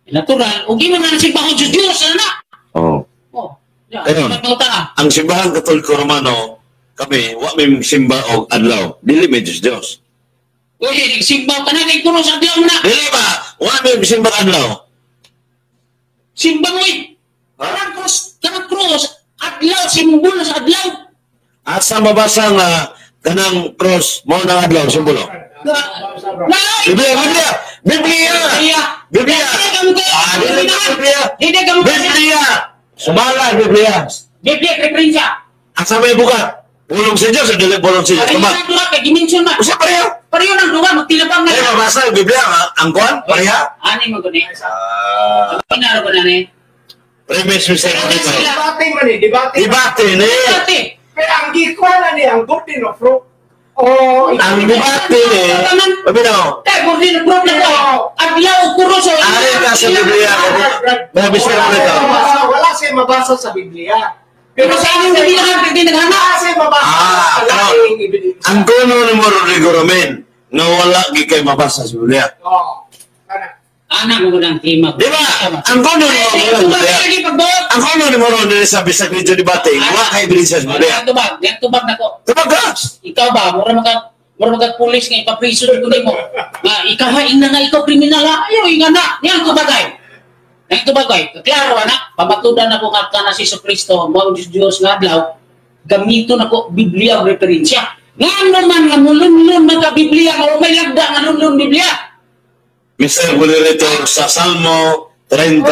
Natural, ug imo na simbahan Diyos Diyos ano na. Oh. Oh. Ya, Ayun. pangutana. Ang simbahan Katoliko Romano, kami, wa may simba og adlaw. Dili may Diyos Diyos. Uy, simba ka na kay kuno sa adlaw na. Dili ba? Wa may simba adlaw. Simba mo eh. Kanang cross, adlaw, simbolo sa adlaw. At sa mabasa nga kanang cross mo nang adlaw simbolo. Na, Biblia, Biblia, Biblia, Biblia. Biblia. Ah, dili ka Biblia. Hindi ka mo. Biblia. Sumala Biblia. Biblia referensya. Asa may buka? Pulong sa Diyos, o dili pulong sa Diyos. Pareho Tama. ng duha kay gimension na. Usa pareho. Pareho ng duha magtilabang na. Eh, mabasa ang Biblia, ha? Ang kuan, pareha. Ani mo gani. Ah, Inaro ko na ni. premise Mr. Moderator. Debate man eh, debate. Debate ni. Dati. Pero ang gikuha na ni ang burden of proof. O Ang debate ni. Pabinaw. Kay burden of proof na ko. Adlaw kuros o. Ari ka sa Biblia. Mga Mr. Moderator. Wala siya mabasa sa Biblia. Pero sa inyong Biblia hindi naghana. Wala siya mabasa Ah, sa laing ebidensya. Ang kuno ni mo Rodrigo Romen, nga wala gi kay mabasa sa Biblia. Oo. Kana. Ana mo gud ang tema. Di ba? Ang kuno ni mo Ay, sa tubag Biblia. lagi pagbuot. Ang kuno ni mo Rodrigo sa bisag video debate, wa kay ebidensya sa Biblia. Tubag, tubag, tubag na ko. Tubag ka. Ikaw ba, mura maka pulis nga ipapriso ko nimo. Nga ikaw ha ingna nga ikaw kriminal ha. Ayo inga na. Niyan tubagay. Niyan tubagay. Klaro ana, pamatudan ako nga kana si Kristo, mao ang Diyos Diyos nga adlaw. Gamito nako Biblia ang referensya. Nga ano man nga mulunlun man ka Biblia nga may lagda nga lunlun Biblia. Mr. Moderator, sa Salmo 30,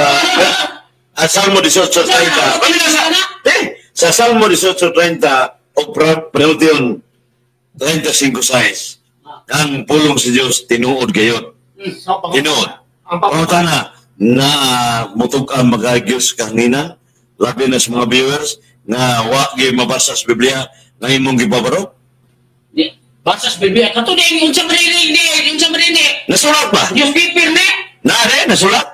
at Salmo 18:30. Pamina sa, eh, sa Salmo 18:30 o Prelution 35:6, ang pulong sa Diyos, tinuod gayon. So, Tinuod. Ang Pangutana, na mutug ang mga kanina, labi na sa mga viewers, nga wa gyud mabasa sa Biblia, nga imong gibabaro. Di, basa sa Biblia. Kato di, unsa marinig di, unsa marinig. Nasulat ba? Newspaper ni. Na, eh, nasulat.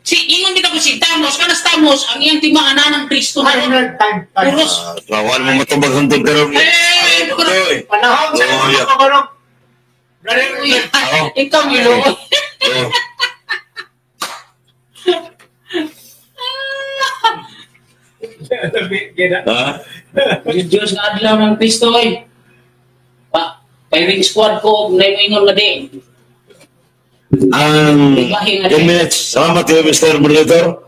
Si ingon bitaw ko si Tamos, kanas Tamos, ang iyang timaan ng Kristo na. Time, time, time. Puros. Ah, trawan mo matubag hantod karon. Eh, Oy. Panahon sa Oh, mga yeah. kabarong. Brother, Oo. Ikaw gilo. Oh. Ha? Diyos nga adlaw ng Kristo ay. Pa, firing squad ko na ingon nga di. Ang 10 minutes. Salamat kayo, Mr. Moderator.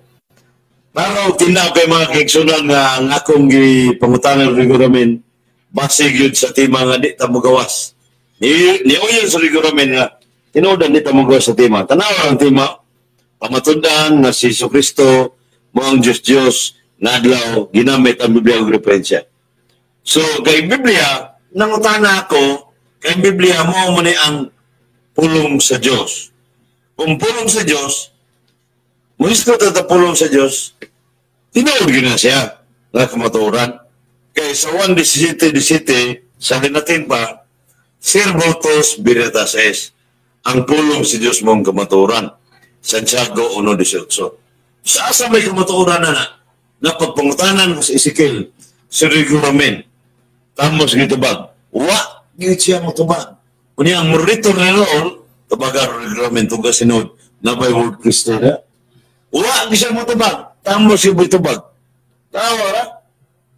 Pero tinaw kay mga kaigsunan nga ang akong gipangutanan Rodrigo Ramin, base gyud sa tema nga di ta mogawas. Ni niuyon sa Rodrigo Ramin nga tinuod di ta mogawas sa tema. Tanaw ang tema, pamatud-an nga si Jesucristo mo ang Diyos Diyos nga adlaw ginamit ang Biblia og referensya. So kay Biblia nangutana ako kay Biblia mo ni ang pulong sa Dios. Kung pulong sa Dios, muisto ta pulong sa Dios, tinuod gyud na siya nga kamatuoran. Kay sa 1:17:17 sa Latin pa, Servotos veritas es, ang pulong sa Dios mong kamatuoran. Santiago 1:18. Sa asa may kamatuoran na na, napagpangutanan sa Ezekiel, si Rodrigo Ramin, tamos gitubag, wa gyud siya motubag. Unya ang monitor ni roon, tubaga Rodrigo Ramin, tungka sinod, na by word Kristo na. Wa gyud siya motubag, tamos gyud tubag. Tawa ra,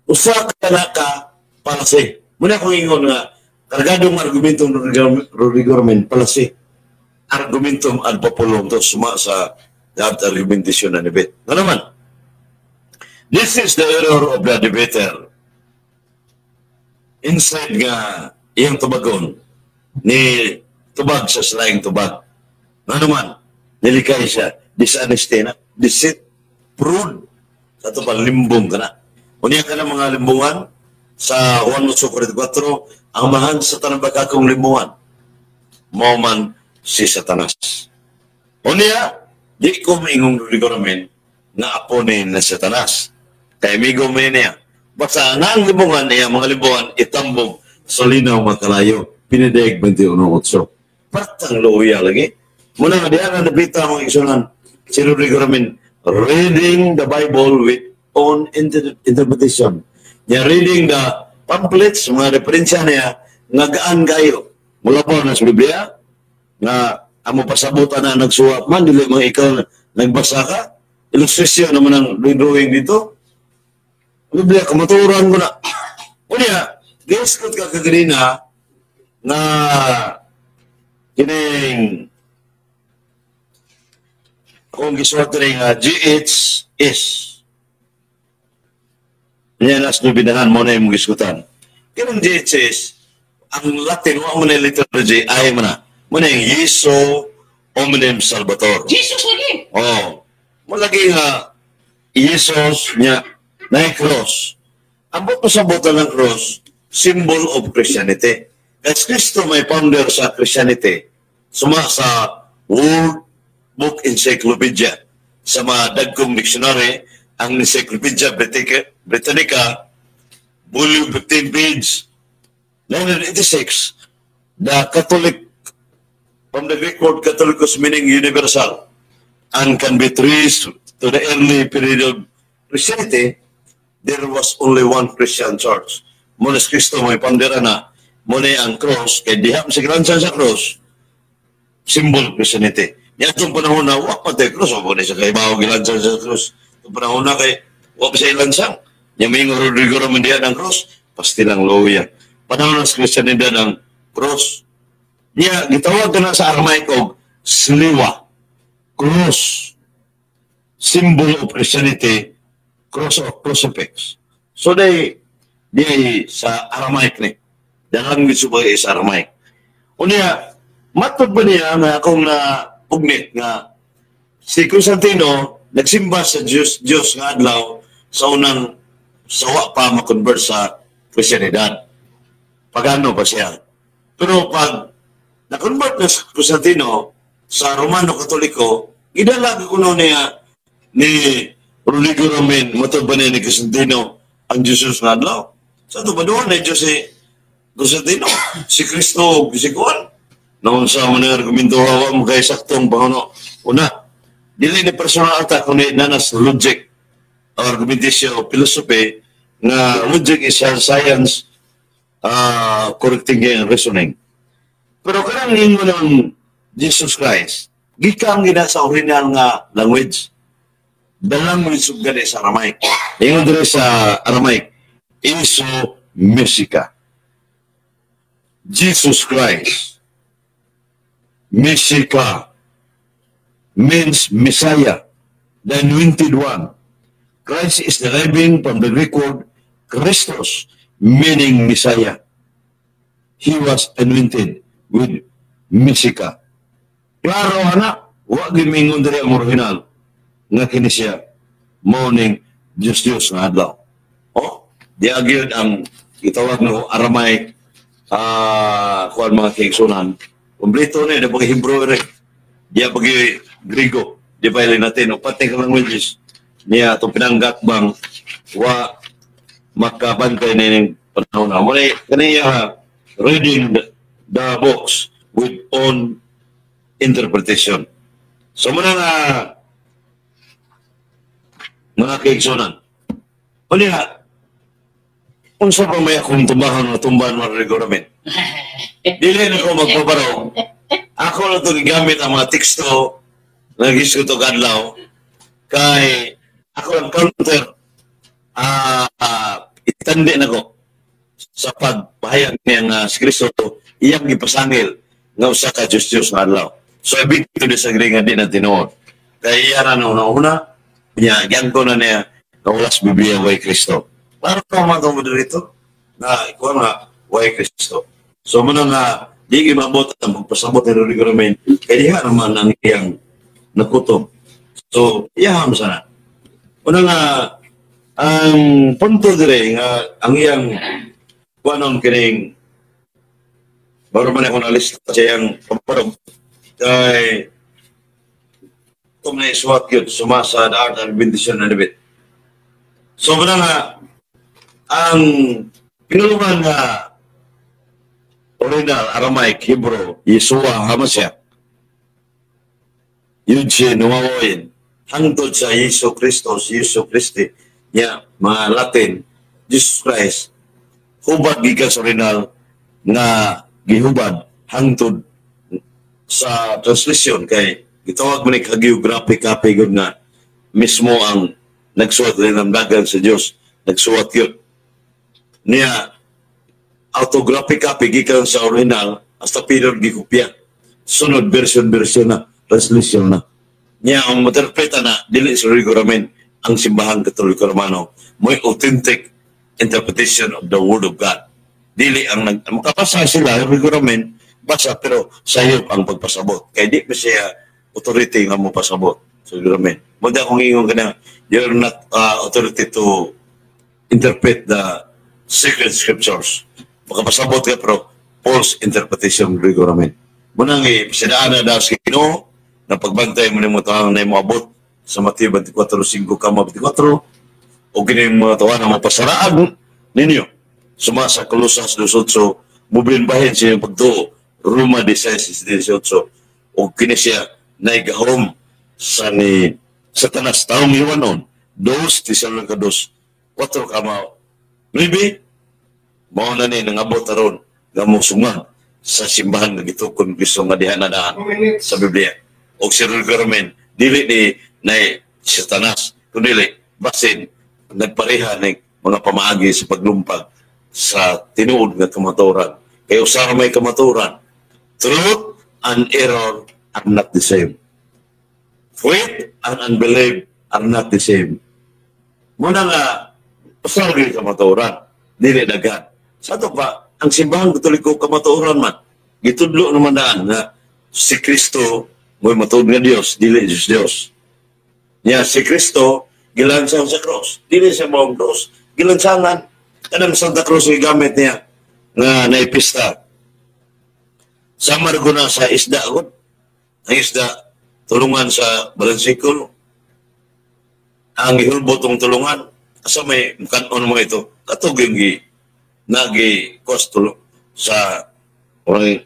usa ka na ka palase. Muna akong ingon nga, Kargadong argumento ng Rodrigo Ramen palasi. Argumentum ad populum to suma sa that argumentation na debate. Ano naman? This is the error of the debater. Inside nga iyang tubagon ni tubag sa laing tubag. Ano naman? Nilikay siya. Dishonesty na. Deceit. Fraud. Sa ito pa, limbong ka na. Unya ka na mga limbungan sa Juan 8:44, ang mahan sa tanang bakakong limbungan, mao man si Satanas. Unya, di ko maingong Rodrigo Ramen nga apo ni na Satanas. Kay amigo mo niya. Basta ang limbungan niya, mga limbungan, itambog sa linaw makalayo. Pinadeg 21.8. Partang luya lagi. Muna nga diyan ang nabita mga igsunan si Rodrigo Ramen reading the Bible with own interpretation. Niya reading the pamphlets, mga referensya niya, nga gaan kayo. Mula po na sa Biblia, nga amo pasabutan na nagsuwat man, dili mga ikaw nagbasa ka. Illustration naman ang drawing dito. Biblia, kamaturan ko na. Unya, giskot ka kaganina nga kining akong gisuwat rin nga GHS. Niya nas binahan mo na yung giskutan. Kining GHS, ang Latin, wa mo na yung letter G, ay mo na. Mo na yung Jesu Omnem Salvator. Jesus lagi. Oh. Mo lagi nga Jesus niya na cross. Ang buto sa buto ng cross, symbol of Christianity. Kasi Kristo may founder sa Christianity. Suma sa World Book Encyclopedia. Sa mga dagkong dictionary, ang Encyclopedia Britannica, volume 15 page 986, the Catholic, from the Greek word Catholicos meaning universal, and can be traced to the early period of Christianity, there was only one Christian church. Muna si Kristo may pandera na, muna ang cross, kay diha sa gilansan sa cross, symbol of Christianity. Niya itong panahon na, wa pa tayo cross, wa pa sa kay bawo gilansan sa cross. Itong panahon na kay, wa pa sa ilansang. Niya may Rodrigo Ramen diha ng cross, pastilang loya. Panahon ng Christianity ng cross. Niya, gitawag ka na sa Aramaic og sliwa, cross, symbol of Christianity, cross of crucifix. So they sa Aramaic ni. The language of is Aramaic. Unya, matod ba niya nga akong na ugnit nga si Constantino nagsimba sa Diyos, Diyos nga adlaw sa unang sawa pa ma-convert sa Kristiyanidad. Pagano pa siya. Pero pag na-convert na si Constantino sa Romano Katoliko, gidala kuno niya ni Rodrigo Ramen, matod ba niya ni Constantino ang Jesus nga adlaw? Sa ito ba doon na Diyos si Constantino, si Kristo, si Juan? Noon sa mga argumento hawa mo kay saktong panguno. Una, dili ni personal attack kundi nanas logic argumentation o philosophy nga logic is a science correcting and reasoning. Pero karang ingon ng Jesus Christ, gikan gina sa original nga language. The language of God is Aramaic. Ingon dire sa Aramaic, Iso Mesika. Jesus Christ. Mesika means Messiah, the anointed one. Christ is deriving from the Greek word Christos, meaning Messiah. He was anointed with Mesika. Klaro ana, wa gyud mingon diri ang original nga kini siya mao ning Diyos Diyos nga adlaw. Oh, di gyud ang gitawag no Aramaic kuan mga kaigsunan. Kompleto na, di pa Hebrew rin. Di pa Griego, di pa Latin, o pati ka languages niya itong pinanggat bang wa makabantay na yung panahon na. Muna, kaniya reading the books with own interpretation. So muna nga mga kaigsunan. Unya, unsa pa may akong tumbahan o tumbahan mga regularment? Dili na ko magpabarong. Ako na ito gigamit ang mga teksto na gisguto adlaw kay ako ang counter itandi na ko Sa pagpahayag niya nga si Kristo iyang gipasangil nga usa ka Dios-Dios nga adlaw. So I beg to disagree nga di na tinuod. Kay iya ra na una-una, niya giangko na niya nga wala sa Biblia, way Kristo. Para pa man itong moderator na ikuha nga way Kristo. So muna nga di gimabot ang pagpasabot ni Rodrigo Ramin kay diha naman ang iyang nakutom. So iya sana. Una nga ang punto dire nga ang iyang kuanon kining bago man ako nalista sa iyang pamparong kay ito na isuwat yun sumasa the art and bendition na debate. So muna nga ang pinulungan nga original Aramaic, Hebrew, Yeshua Hamashiach, Yudhe Nuwawain, hangtod sa Yesu Christos, Yesu Christi, niya, mga Latin, Jesus Christ, hubad gikan sa original nga gihubad hangtod sa translation kay gitawag mo ni hagiographic copy gud nga mismo ang nagsuwat rin ang dagan sa Dios, nagsuwat yun niya. Autographic copy gikan sa original hasta period gikopya, sunod version version na translation na niya. Ang interpreta na dili sa Rodrigo Ramin. Ang Simbahang Katoliko Romano may authentic interpretation of the Word of God. Dili ang nag makabasa sila Rodrigo Ramin, basa, pero sayop ang pagpasabot kay di pa siya authority nga mo pasabot sa Rodrigo Ramin mo. Di akong ingon kana, you're not authority to interpret the sacred scriptures. Makapasabot ka pero false interpretation. Rodrigo Ramin mo nang ipasidaan na daw sa Ginoo na pagbantay mo nimo tawang na moabot sa Mateo 24:5 kama 24 o kini mga tawa na mapasaraan ninyo suma sa Colosas 2:8, mubilin bahin sa inyong pagtuo, Roma 16:18, o kini siya naigahom sa ni Satanas taong iwanon, 2 Tesalonica 2:4 kama 9. Mao na ni nangabot aron nga mosungag sa simbahan nga gitukon Kristo nga diha na daan 2 minutes. Sa Biblia. Og si Rodrigo Ramin dili ni na Satanas kundi basin nagpareha ni mga pamaagi sa paglumpag sa tinuod nga kamatuoran. Kay usa ra may kamatuoran. Truth and error are not the same. Faith and unbelief are not the same. Muna nga usa ra gyud kamatuoran, dili daghan. Sa ato pa, ang Simbahang Katoliko kamatuoran man. Gitudlo naman daan nga si Kristo mo'y matuod nga Dios, dili Diyos Dios. Nya si Kristo gilansang sa cross, dili siya maong cross, gilansangan. Kanang Santa Cruz gigamit niya nga naipista. Sama ra na sa isda gud. Ang isda tulungan sa balansikol. Ang gihulbot tong tulungan asa may kanon mga ito katog yung gi nagi kos tulo sa orang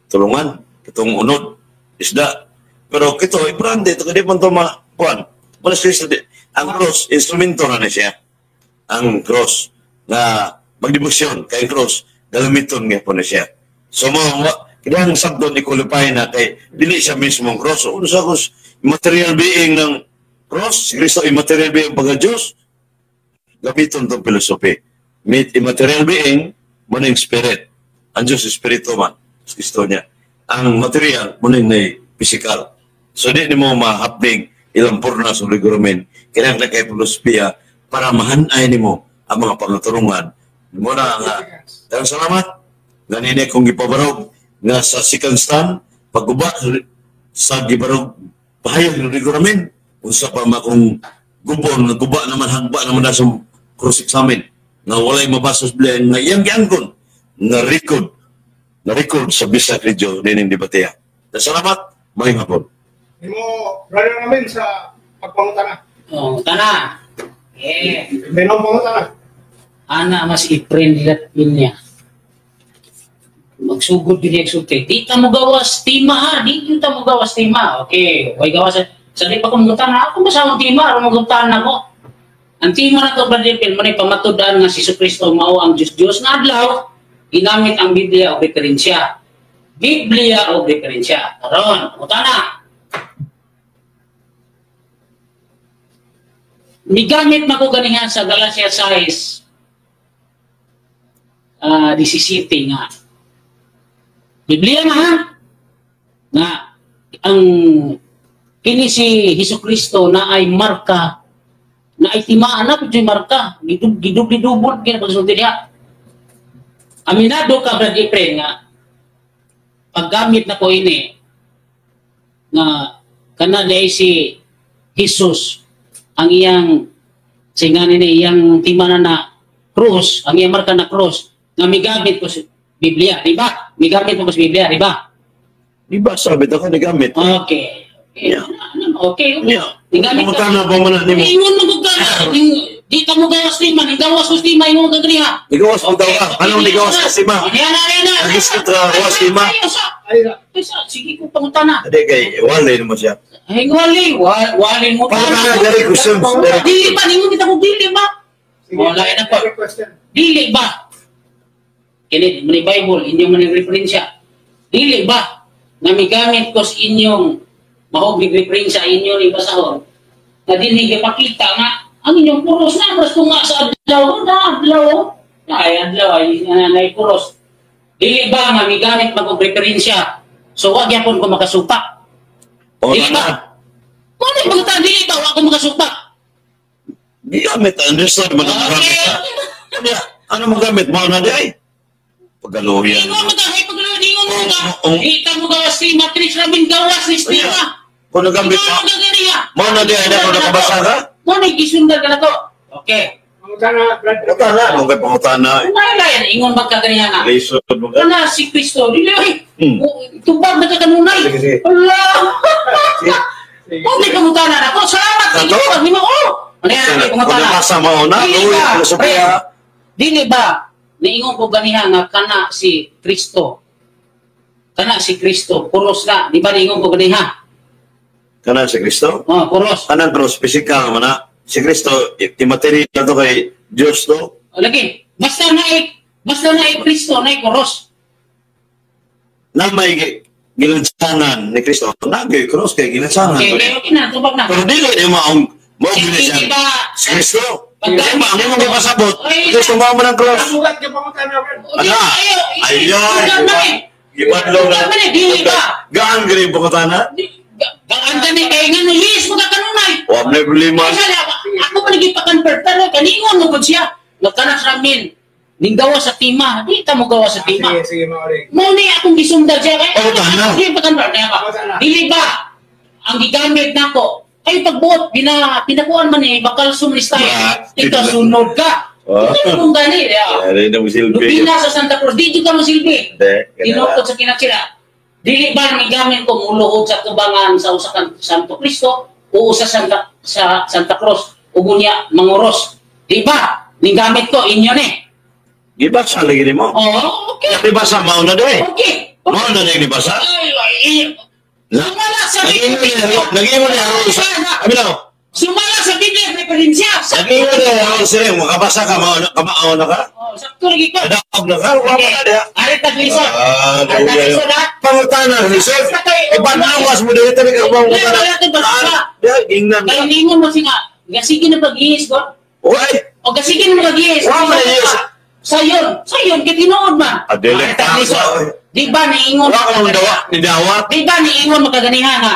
tulungan kitong unod isda, pero kito i-brand ito kay di man to ma kuan wala si Kristo di ang cross instrumento na ni siya. Ang cross nga magdebosyon kay cross gamiton nga po na siya. So mo kinahanglan sabton i-qualify na kay dili siya mismo ang cross. So unsa ko material being ng cross, si Kristo immaterial being pagka Diyos, gamiton tong philosophy. Meet immaterial being mo ning spirit. Ang Diyos espiritu man si Kristo niya. Ang material mo ning nay physical. So di nimo mahapding ilang purna sa riguramen. Kinahanglan kay filosofiya para mahanay nimo ang mga pangaturungan. Mo na nga daghang salamat. Ganini kong gipabarog nga sa second stand pagguba sa gibarog pahayag ng riguramen unsa pa makong gubon nga guba naman, hagba naman na sa cross examine nga walay mabasa sa Biblia nga iyang giangkon nga record sa Bisak Radio nining debateya. Salamat, maayong hapon. Imo, brother namin sa pagpangutana. Oh, tana. Eh, Meron pangutana. Ana mas i-friend pin niya. Magsugod din yung sulti. Di ta mo gawas tima ha. Di ta mo gawas tima. Okay, way gawas. Sa di pa kong mangutana, ako masawang tima, aron mangutana ko. Ang tima na to, Brother Phil, man pamatudan nga si Kristo mao ang Diyos Diyos nga adlaw, ginamit ang Biblia o referensya. Biblia o referensya. Karon, mangutana. Migamit man ko ganihan sa Galatia 6. 17 nga Biblia na ha, nga ang kini si Hesus Kristo na ay marka, na ay timaan na pud marka, gidub-gidubol kini pagsulti diha. Aminado ka, Brad Efren, nga paggamit na ko ini nga kana di si Jesus ang iyang singani ni iyang timana na krus, ang iyang marka na krus, nga migamit ko sa Biblia, di ba? Migamit ko sa Biblia, di ba? Di ba sabi ako nagamit? Okay. Yeah. Okay. Yeah. Nigamit ka. Pangutana pa man na nimo. Ingon mo ka. Di ka mo gawas lima, ni gawas ko lima, ingon ka ganiha. Nigawas mo daw ka. Anong nigawas ka sima? Yan na, yan na. Nag-isip ka, gawas lima. Ay, sa, Ay, ay, sa, sige ko pangutana. Hindi kay wala mo siya. Ay, wali, wali mo. Pangutana dari questions. Dili ba, ningon kita kung dili ba? Sige. Wala na po. Direct question. Dili ba? Kini man ni Bible, inyong man referensya. Dili ba nga migamit ko sa inyong mahog referensya inyo ni basahon na dinhi gipakita nga ang inyong puros na pros kung nga sa adlaw na adlaw ay adlaw ay na puros. Dili ba nga migamit mag og referensya? So wa gyapon ko makasupak. O Dili ba? Mo ni pagtan dili ba wa ko makasupak? Gigamit, understand mo na Okay. gamit. Ano mo gamit? Mao na di ay. Pagaluyan. Ingon mo ka, ay pagluyan, ingon mo ka. Oo. Kita mo gawas ni Matrix Rabin gawas ni Stima. Kung nagamit Ingon mo ka, ka ganiya. mao na di ay na kung nakabasa ka. Mo na gisundan ka na to. Okay. Pangutana, Brad. Pangutana, mo kay pangutana. Wala yan, ingon ba ka ganiya nga? Lisod mo ka. Wala si Kristo, dili ay. Hmm. Tubag na ka kanunay. Sige, sige. Wala. Sige. Sige. Mo may pangutana na ko. Salamat. Sa to? Ingon mo, oh. Ano yan, may Kung pangutana. nabasa mo na, Dili uy, ba? filosofiya. Dili ba? Niingon ko ganiha nga kana si Kristo. Kana si Kristo, puros na. Di ba niingon ko ganiha? Kana si Kristo? Oh, puros. Kanang cross, physical man na. Si Kristo, immaterial to kay Diyos to. O, lagi, basta na Kristo na cross. Na may gilansangan ni Kristo. Nagay cross kay gilansangan. Okay, okay, okay na, tubag na. Pero dili ni maong mao Hindi gini siya. ba Si Kristo. Di ba ang imong gipasabot? Ay, Kristo mao man ang cross. Sulat ka pangutana, Brad. O, di, Ana. ayo, Ayan. Tubag na eh. Gibadlaw na. Tubag na eh, dili ba? Gaan gani yung pangutana? Gaan gani kay ngano yes mga kanunay. Wa na problema. Kaya na, ako pa naging-pa-convert pero kaningon mo gud siya. Nagkanak sa amin. Ning gawa sa tima, di ta mo gawa sa tima. Sige, sige, Mauri. Mao ni akong gisundan siya kay Oh, tama. ako pa-convert niya ba. Dili ba ang gigamit nako ay pagbuot pinakuan man ni bakal ni style. Ah, Ikaw sunod ka. Ah. Ito kung gani. Ya. Ari na mo silbi. Lubina sa Santa Cruz, di jud ka mo silbi. Hindi, Tinukod sa kinatsira. Dili ba ang gigamit ko muluhod sa tubangan sa usa ka Santo Cristo o sa Santa Cruz ug unya manguros. Di ba? Ning gamit ko inyo ni. Gibasa lagi nimo. Oh, okay. Gibasa mao na dai. Okay. Mao na dai gibasa. Ay, ay, Sumala sa Nag-ingon Biblia. ni nag-ingon ni Harold sa Abi na. Sumala sa Biblia referensya. Nag-ingon ni Harold sir, makabasa ka mao na kamao na ka. Oh, sakto lagi ko. Nadaog na ka, wa Okay. na diha. Ari taglisod. Ah, Ari taglisod ha. Pangutana ni sir. Ipanlawas mo dito ni ka Wala, wala kay basta. Diha ingnan Kay ka. ningon mo siya nga sige na pag-iis ko. Oy, O gasige na mag-iis. Wa man iis. Sayon, sayon kay tinuod man. Ah, dili. Ari taglisod. Di ba niingon wala ka mong dawa ni dawat. Di ba niingon makaganiha nga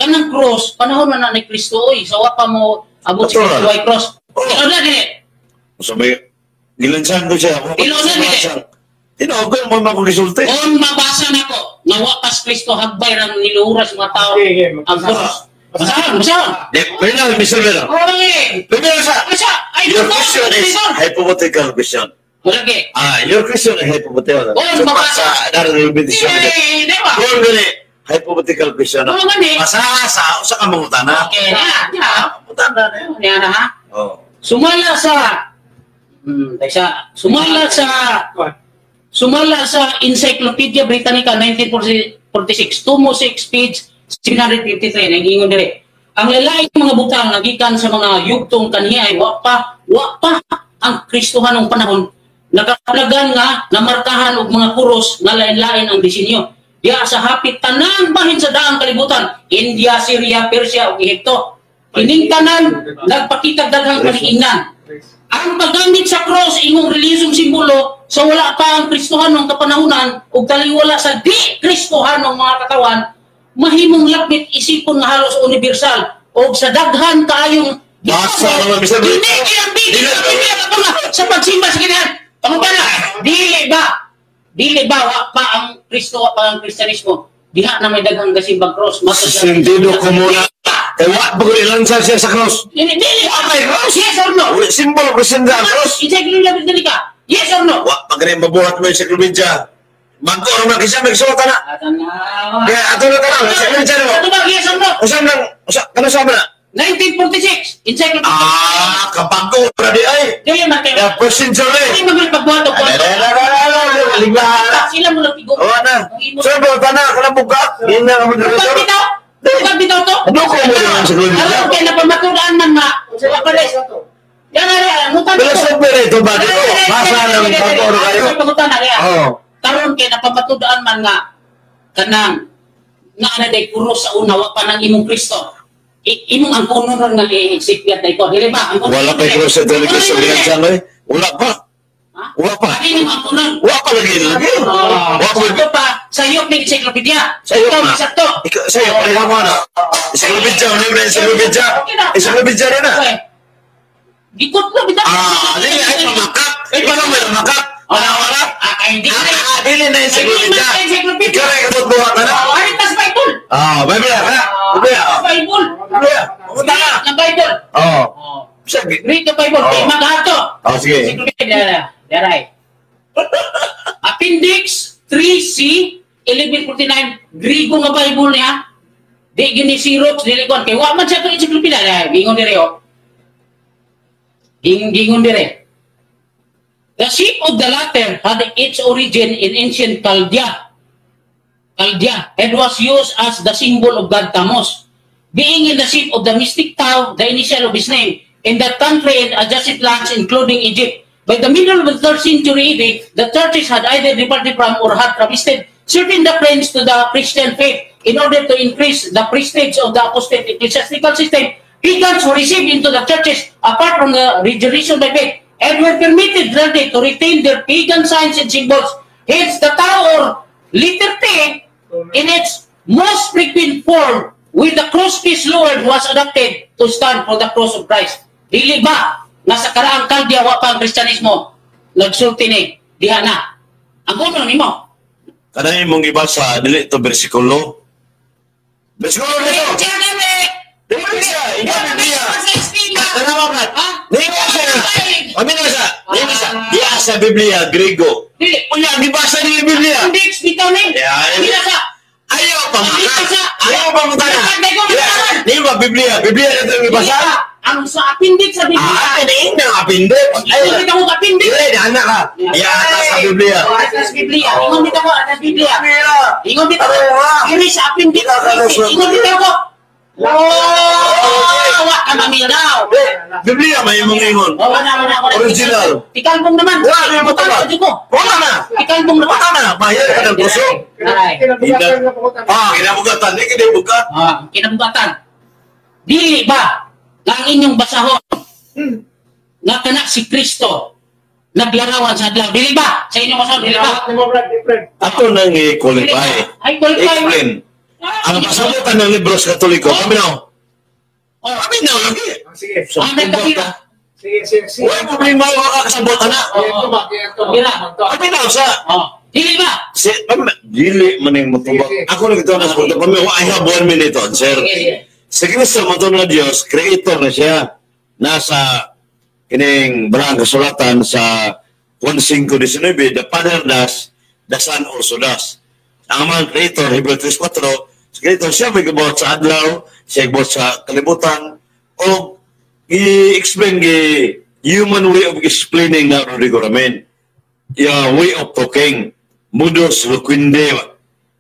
kanang cross panahon na na ni Kristo oy sa wa pa mo abot sa Natural. Kristo ay cross. Oh. Tinuod na dili. Sabi, gilansan ko siya. Gilansan, dili. Tinuod ko mo makugisulti. Kung mabasa nako nga wa pas Kristo hagbay ra niluras mga tao Sige, sige, ang cross. Basahan, basahan. Di, Bernal, Mr. Bernal. Okay. Bernal sa, Asa, ay your question is hypothetical question. Lagi. Ah, your question is hypothetical. Oh, So, mabasa. sa naririnig siya. Eh, di ba? Kung gani, hypothetical question. Oo, gani. Basa sa, usa ka mangutana. Okay na. Ya. Mangutana na yun. Niya na ha. Oh. Sumala sa teka, sumala sa Encyclopedia Britannica 1946, tomo 6 page 753 nag-ingon dire. Ang lalaing mga butang nagikan sa mga yugtong kaniya ay wa pa ang Kristohanong panahon nakaplagan nga namarkahan og mga kuros nga lain-lain ang disenyo. Diya sa hapit tanang bahin sa daang kalibutan, India, Syria, Persia ug Ehipto. Kining tanan nagpakita daghang paniingnan. Ang paggamit sa cross ingong relihiyosong simbolo So wala pa ang Kristohanong kapanahunan ug taliwala sa di Kristohanong mga katawan, mahimong lakbit isipon nga halos universal og sa daghan kaayong Basa naman, Mr. Dili ang Biblia sa pagsimba sa kinahan. Pangutana, dili ba wa pa ang Kristo, wa pa ang Kristiyanismo, diha na may daghang gasimbang cross? Matod sa- Sentido común. Kay wa pa ko ilansa siya sa cross. Dili, dili. Wa may cross. Yes or no? Wala symbol of Christian ang cross. Encyclopedia Britannica. Yes or no? Wa pa gani mabuhat mo yung encyclopedia. Bangko ra man kisa magsuot na. Atanawa. Kaya ato na tanong, encyclopedia mo. Ato ba, yes or no? Usa nang usa kano sa na? 1946, Encyclopedia. Ah, kabago ra di ay. Dili man kayo. Ya, first century. Dili man pagbuhat og Ay, ay, ay, ay, ay, ay, ligla. Sila mo lang tigo. Wa na. So, ba na kana buka? Di na ka Bukag moderator. bitaw. Bukag bitaw to. Ano ko mo naman sa encyclopedia? Alam kay napamatudan man ma. Wa pa rin. Yan na, mutan Pero sa ito ba dito? Basa ng bago ra kayo. Pangutana kaya. Oo. Karon kay napamatudan man nga kanang nga ana day krus sa una, wa pa nang imong Kristo. Imong ang kuno ron nga i-sikyat na ito. Dili ba? Ang kuno Wala pa cross sa dili ko sa bilang eh. Wala pa. Ha? Wala pa. Ano imong ang kuno? Wala pa lagi lagi. Oh, Wala pa. sakto pa sa iyong encyclopedia. Sa iyo Ikaw, pa. sakto. Ikaw sa'yo, pareha mo na. Encyclopedia, ano yung encyclopedia? Encyclopedia na na. Okay. Gikot mo, bitaw. Ah, dili ay pamakat. Ikaw lang may pamakat. Wala wala. Ah, kay hindi na. Ah, dili na encyclopedia. Hindi na encyclopedia. Ikaw ay kabot buhat na na. Oh, ay, tas Bible. Ah, Bible na. Bible. Tas Bible. Bible. Pumunta na. Ng Bible. Oh. Oh. Sige. Read the Bible. Oh. Kay magato. Oh, sige. Encyclopedia. Daray. Appendix 3C 1149, Grigo nga Bible niya. Di gini Xerox, dili kon kay wa man siya to encyclopedia. Daray, gingon dire oh. Gingon dire. The shape of the latter had its origin in ancient Chaldea. Chaldea and was used as the symbol of God Tammuz. Being in the shape of the mystic Tau, the initial of his name, in that country and adjacent lands, including Egypt. By the middle of the third century AD, the churches had either departed from or had travestied certain doctrines to the Christian faith in order to increase the prestige of the apostate ecclesiastical system. Pagans were received into the churches apart from the regeneration by faith and were permitted granted to retain their pagan signs and symbols. Hence, the Tau or letter T in its most frequent form with the crosspiece lowered was adopted to stand for the cross of Christ. Dili ba nga sa karaang Chaldea, wa pa ang Kristyanismo, nagsulti ni diha na? Ang kuno nimo. Kanang imong gibasa, dili to bersikulo. Bersikulo nito. Dili siya, ikaw Biblia. Tanawa ka. Ha? Ningo siya. Paminaw sa. Ningo siya. Diya sa Biblia, Grigo. Dili. Unya, gibasa ni Biblia. Appendix bitaw ni. Yeah. Dili sa Ayaw pa maka. Ayaw pa mutana. Dili Di ba Biblia? Biblia na ito Dili gibasa? ba? Ang sa appendix sa Biblia. Ah, ini ang appendix. Ay, Ay, bitaw ko appendix. dili, anak ka. Ya, sa Biblia. Atas Biblia. Ingon bitaw ko atas Biblia. Ingon bitaw ko. Ano nga? Diri sa appendix. Ingon bitaw ko. Oh, wa ka maminaw. Biblia may imong ingon. Wala na, wala wala. Original. Tikalbong naman. Wala na mo Butang ko. Wala na. Tikalbong naman. Wala na. Mahal ka ng puso. Aray. Kinabukasan nga pangutan. Ah, kinabugatan. Di kinabugat. Ah, kinabugatan. Dili ba nga ang inyong basahon nga kana si Kristo naglarawan sa adlaw? Dili ba? Sa inyong basahon, dili ba? Ni mo, Brad, ni Fred. Ako nang i-qualify. Ay, qualify. Explain. Ang pasabutan ng libro sa Katoliko, kami na. Oh, Kami na lagi. Ah, sige. Ah, nagkapira. Sige, sige, sige. Wala problema ka kasabot na. Sige, ito ba? Sige, ito ba? Mira. Kami na sa Oh, dili ba? si dili man yung motubag. Sige, sige. Ako nagito na sa kami. I have 1 minute on, sir. Sige, sige. Si Kristo mo na Diyos, creator na siya. Nasa kining Balaang Kasulatan sa 1.5.19, the Father does, the Son also does. Ang mga creator, Hebrew 3.4, si creator siya may gabuhat sa adlaw, siya gabuhat sa kalibutan, o i-explain gi human way of explaining na Rodrigo Ramen. Yeah, way of talking. Modus loquendi.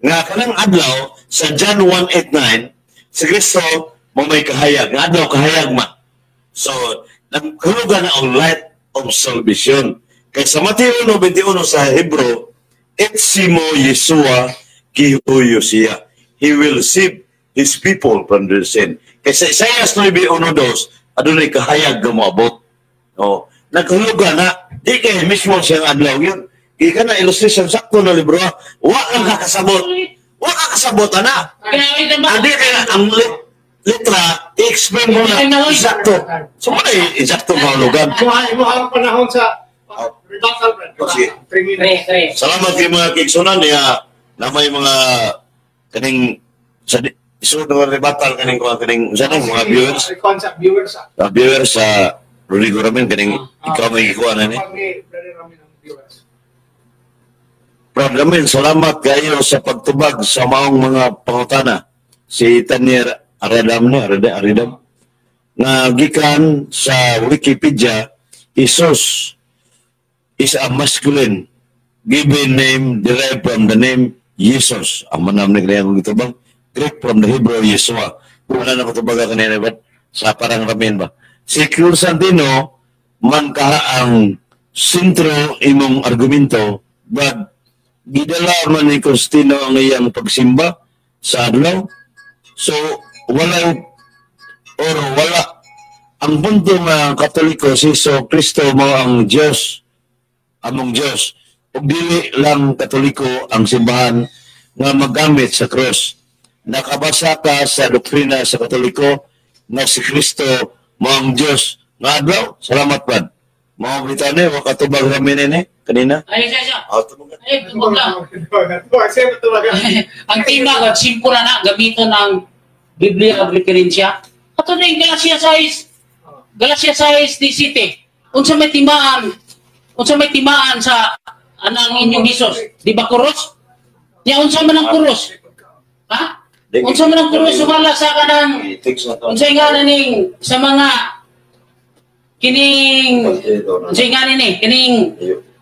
Nga kanang adlaw sa John 1:8-9, si Kristo mo may kahayag. Nga adlaw kahayag ma. So, nagkahulugan na ang light of salvation. Kay sa Mateo 1:21 sa Hebrew, Et simo Yeshua ki Yosia. He will save his people from their sin. Kay sa Isaiah 9:1-2, adunay kahayag nga moabot. Oh, nagkahulugan na di kay mismo siyang adlaw yun. Kaya na illustration sakto na libro. Wa kang kakasabot. Wa ka kasabot ana. Kaya ito ba? Andi kaya ang letra i-explain mo na eksakto. So mo na eksakto kahulugan. Imo ang panahon sa rebuttal, Brad. Oh, sige. 3 minutes. Tre, tre. Salamat kay mga kaigsunan niya na may mga kaning sa isod nga rebuttal kaning kuan kaning sa nang mga viewers. Concept viewers, ah. Viewers sa Rodrigo Ramin, kaning ikaw may gikuha na ni. Pag ni Brother Ramin ang viewers. Brad Ramin, salamat kayo sa pagtubag sa maong mga pangutana. Si Tanier Aredam ni Aredam, Aredam na gikan sa Wikipedia, Jesus is a masculine given name derived from the name Jesus. Ang manam ni kaya kong gitubang Greek from the Hebrew Yeshua. Wala na ko tubaga kanina ba? Sa parang Ramin ba? Si Constantino man kaha ang sentro imong argumento, but gidala man ni Constantino ang iyang pagsimba sa adlaw. So, wala or wala ang punto nga Katoliko, si Hesus Kristo mo ang Diyos, among Diyos, ug dili lang Katoliko ang simbahan nga magamit sa cross. Nakabasa ka sa doktrina sa Katoliko nga si Kristo mo ang Diyos nga adlaw? Salamat, Brad. Mga Britanya, wa katubag rami ni kanina. Ay, siya, siya. Ah, tubag. Ay, tubag lang. Tubag, siya, tubag. Ang tema, God, simple na na, gamiton ang Biblia ug referensya. Ato na yung Galatia 6, Galatia 6 17. Unsa may timaan sa anang inyong Jesus? Di ba kuros? Ya, unsa man ang kuros? Ha? Unsa man ang kuros sumala sa kanang unsay nga ning sa mga kining unsay nga ni kining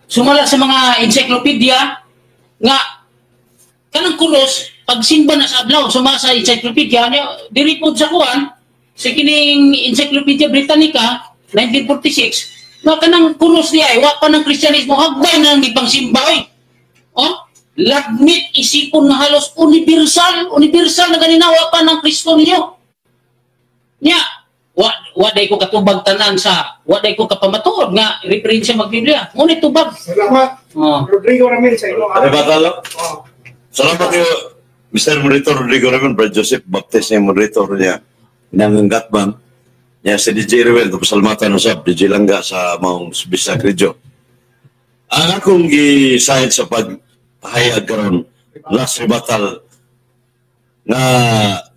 sumala sa mga encyclopedia nga kanang kuros pagsimba na sa adlaw? Suma sa encyclopedia niya diri pod sa kuan sa kining Encyclopedia Britannica 1946 nga kanang kuros niya ay wa pa ng Kristyanismo, hagbay na ang ibang simba oy. Oh, lagmit isipon nga halos universal, universal na ganina wa pa ng Kristo ninyo. Nya wa wa day ko katubag tanan sa wa day ko kapamatuod nga referensya mag Biblia, ngunit tubag. Salamat. Oh. Rodrigo Ramil sa imo. Rebuttal lang. Oh. Salamat kayo, Mr. Moderator Rodrigo Ramon, Brad Joseph Baptist ni moderator niya. Nanganggat bang? Niya si DJ Ruel, pasalamatan usab DJ Langga sa maong Bisag Radio. Ang akong gisahid sa pagpahayag karon, last rebuttal, nga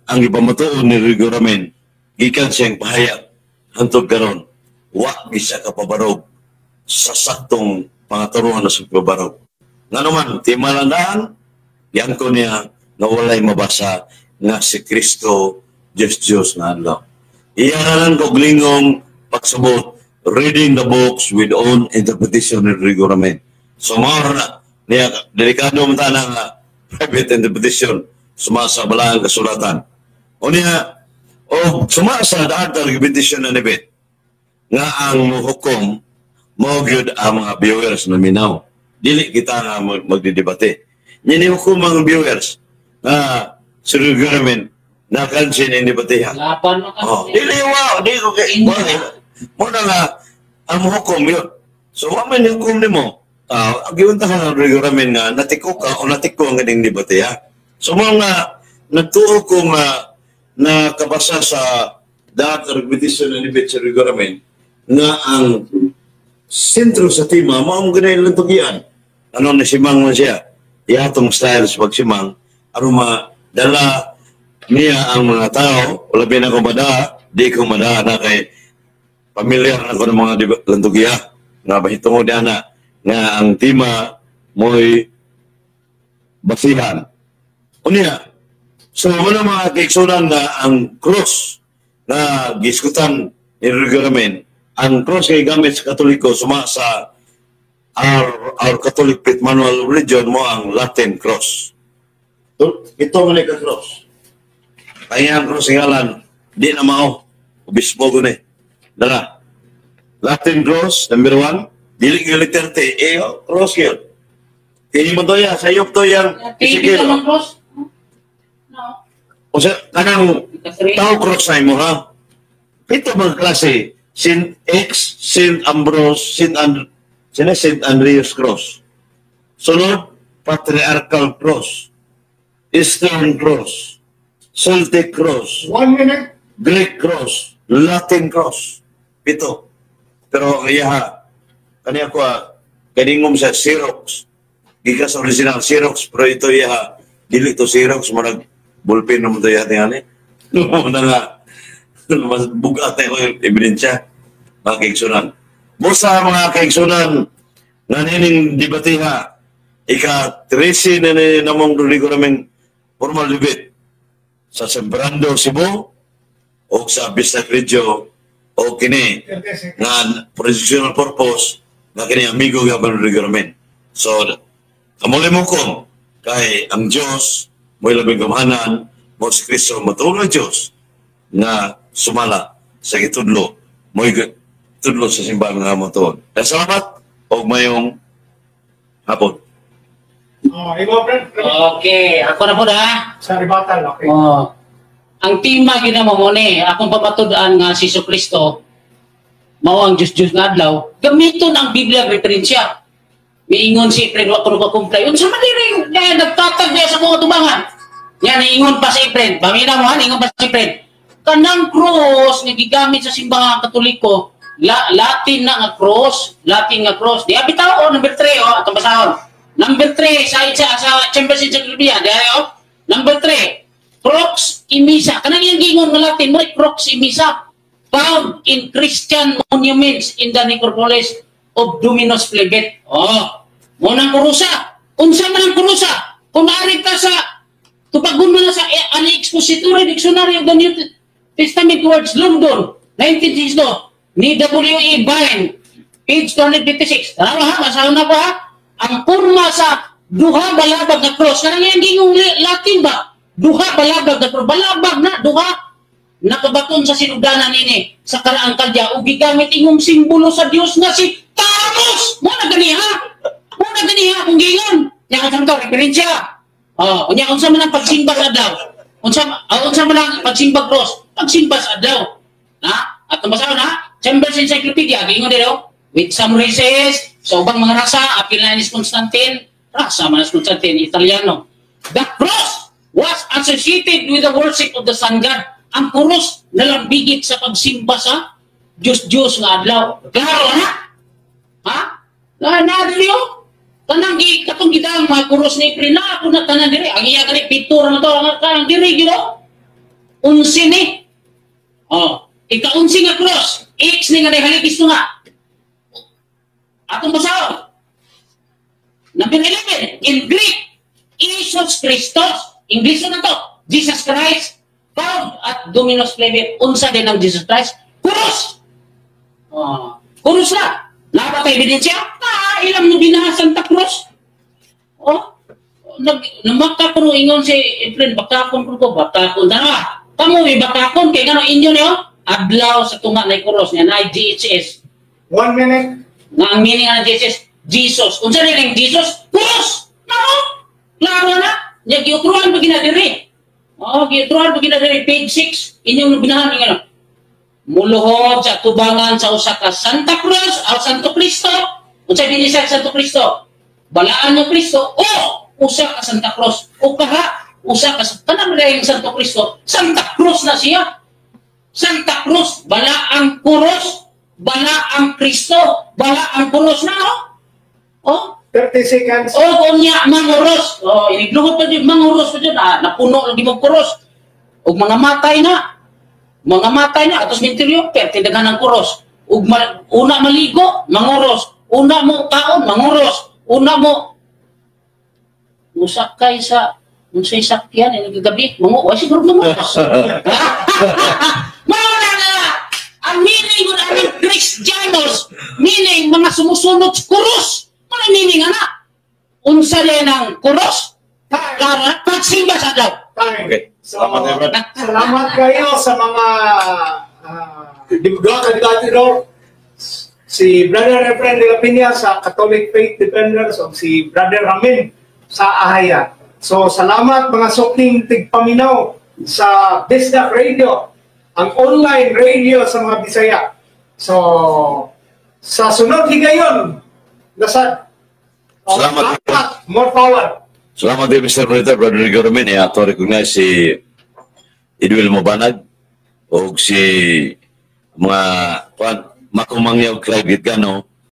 ang ipamatuon ni Rodrigo Ramin, gikan siyang pahayag hantod karon, wa gisa ka pabarog sa saktong pangaturuan na sa pabarog. Nga naman, timalandaan, yan ko niya nga walay mabasa nga si Kristo Diyos Diyos nga adlaw. Iya na lang koglingong pagsabot, reading the books with own interpretation ni Rodrigo Ramin. So mao na niya, delikado man ta nga private interpretation suma sa balaang kasulatan. O niya, o suma sa daan argumentation na nibit nga ang muhukom mao gyud ang mga viewers na minaw. Dili kita nga magdidebate. Ni hukom ang viewers nga si Rodrigo Ramin na kansin ini debateha. Laban man ka. Oh, dili wa, di ko kay mo mo na nga ang hukom yun. So wa man hukom nimo. Ah, giunta ka ng Rodrigo Ramin nga natiko ka o natiko ang ganing debate ha. So mo nga nagtuo ko nga nakabasa sa daat argumentation ni Debate sa Rodrigo Ramin nga ang sentro sa tema mao ang ganay lang tugian. Ano ni simang man siya? Ihatong style sa pagsimang aron madala niya ang mga tao, labi na ko madaa, di ko madaa na kay pamilyar na ko ng mga lantugiya nga bahitungod ana nga ang tema mo'y basihan. Unya, so wala mga kaiksunan nga ang cross na giskutan ni Rodrigo Ramin, ang cross kay gamit sa Katoliko suma sa our Catholic Faith Manual of Religion mo ang Latin cross. Ito man ka cross. Kaya ang cross ngalan, di na mao. Obispo ko ni. Dara. Latin cross, number 1. Dili nga letter T, eh, oh, cross yun. Kaya mo to ya, sa iyo to yang TV Ezekiel. ka man cross. No. O sa, kanang tao cross na mo ha. Ito mga klase, Saint X, Saint Ambrose, Saint And, sino Saint Andreas Cross. Sunod, Patriarchal Cross, Eastern Cross, Celtic Cross, 1 minute. Greek Cross, Latin Cross. Pito. Pero ang iyaha, kaniya ko kaningom sa Xerox. Gikan sa original Xerox, pero ito iyaha, dili to Xerox, murag ballpen naman to iyaha tingali. Na nga, mas bugat ko yung ebidensya, mga kaigsunan. Busa, mga kaigsunan, nga nining debatiha, ika-13 na ni namong Rodrigo naming formal debate sa Sembrando, Cebu, o sa Bisdak Radio, o kini 30 seconds. Nga for educational purpose nga kini amigo nga Rodrigo namin. So, kamuli mo ko kay ang Diyos mo'y labing gamhanan mo, si Kristo matuod nga Diyos nga sumala sa gitudlo mo'y tudlo sa simbahan nga mo tuod. Kaya salamat og mayong hapon. Oh, imo, friend. Okay, ako na po na. Sa rebuttal, okay. Oh. Ang tema gina mo ni akong pamatud-an nga si Kristo mao ang Diyos-Diyos nga adlaw, gamiton ang Biblia referensya. Miingon si Efren, wa ko comply. Unsa man diri kaya nagtatag niya sa mga tubangan. Yan, niingon pa si Efren. Pamina mo ha, niingon pa si Efren. Kanang cross nga gigamit sa simbahan Katoliko, Latin na nga cross, Latin nga cross. Di bitaw oh, number 3 oh, atong basahon. Number 3 sa Chambers Encyclopedia, di oh. Number 3, Crux immissa. Kanang iyang giingon nga Latin mo, Crux immissa. Found in Christian monuments in the necropolis of Dominus Flevit. Oh, mo nang kurusa. Unsa man ang kurusa? Kung ari ka sa tubagon mo na sa an Expository Dictionary of the New Testament Words, London, 1962, ni W.E. Vine, page 256. Tara ha, basahon na ko ha. Ang porma sa duha balabag nga cross. Kanang iyang gingong Latin ba? Duha balabag nga cross. Balabag na, duha. Nakabaton sa sinugdanan nini sa karaang kalya ug gigamit ingong simbolo sa Dios nga si Tammuz. Mo na gani ha. Mo na gani ha kung gingon. Nya ka to referensya. Oh, unya unsa man ang pagsimba sa adlaw? Unsa man ang pagsimba cross? Pagsimba sa adlaw. Na? At basahon ha? Chambers Encyclopedia giingon dito with some races sa ubang mga rasa apil na ni Constantine, rasa man ni Constantine Italiano. The cross was associated with the worship of the sun god. Ang krus nalambigit sa pagsimba sa Diyos-Diyos nga adlaw. Klaro na? Ha? Na na diri oh. Tanang gi katong gidang mga krus ni Efren na ako na tanan diri. Ang iya gani picture na to ang kanang diri gyud oh. Unsi ni. Oh, ikaunsi nga cross. X ni nga nahaligis nga. Atong basahon. Number 11, in Greek, Jesus Christos. English na to. Jesus Christ, found at Dominus Flevit. Unsa din ang Jesus Christ? Krus! Oh, krus na. Naa ba ebidensya? Ah, ilang mo binaha Santa Cruz? Oh, nag namaka ko ingon si Efren, bakakon ko, bakakon na. Kamo may bakakon kay ngano inyo niyo? Adlaw sa tunga na krus niya na GHS. 1 minute. Nga ang meaning ng Jesus, Jesus. Unsa rin ang Jesus? Krus! Nako! Klaro na. Nya giutruhan pa gina diri. Oh, giutruhan pa gina diri page 6. Inyong binahan nga ano. Muluhod sa tubangan sa usa ka Santa Cruz o Santo Cristo. Unsa dinhi sa Santo Cristo? Balaan ng Kristo o usa ka Santa Cruz o kaha usa ka kanang yung Santo Cristo. Santa Cruz na siya. Santa Cruz, balaang kuros, balaang Kristo, balaang kuros na, oh. Oh, 30 seconds. O unya manguros. Oh, inigluhod pa jud manguros pa jud. Ah, napuno lagi mo kuros. Ug mga matay na. Mga matay na atos minteryo perti daghan ang kuros. Ug una maligo, manguros. Una mo kaon, manguros. Una mo musakay sa unsay sakyan ini kagabi, mangu wa siguro manguros. Mao na nga ang meaning mo aming Kristiyanos, meaning mga sumusunod sa kuros. Mga meaning ana. Unsa din ang kuros? Klaro na, pagsimba sa adlaw. Time. Okay. So, Salamat, Efren. Salamat kayo sa mga duha ka debatidor. Si Brother Efren de la Peña sa Catholic Faith Defenders o si Brother Ramin sa Ahaya. So, salamat mga sukning tigpaminaw sa Bisdak Radio, ang online radio sa mga Bisaya. So, sa sunod higayon, nasad. Salamat. Salamat. More power. Salamat din, Mr. Moderator, Brother Rico Romin. Eh, ato recognize si Edwin Mabanag o si mga kuan Makumangyaw Clive Gitgano.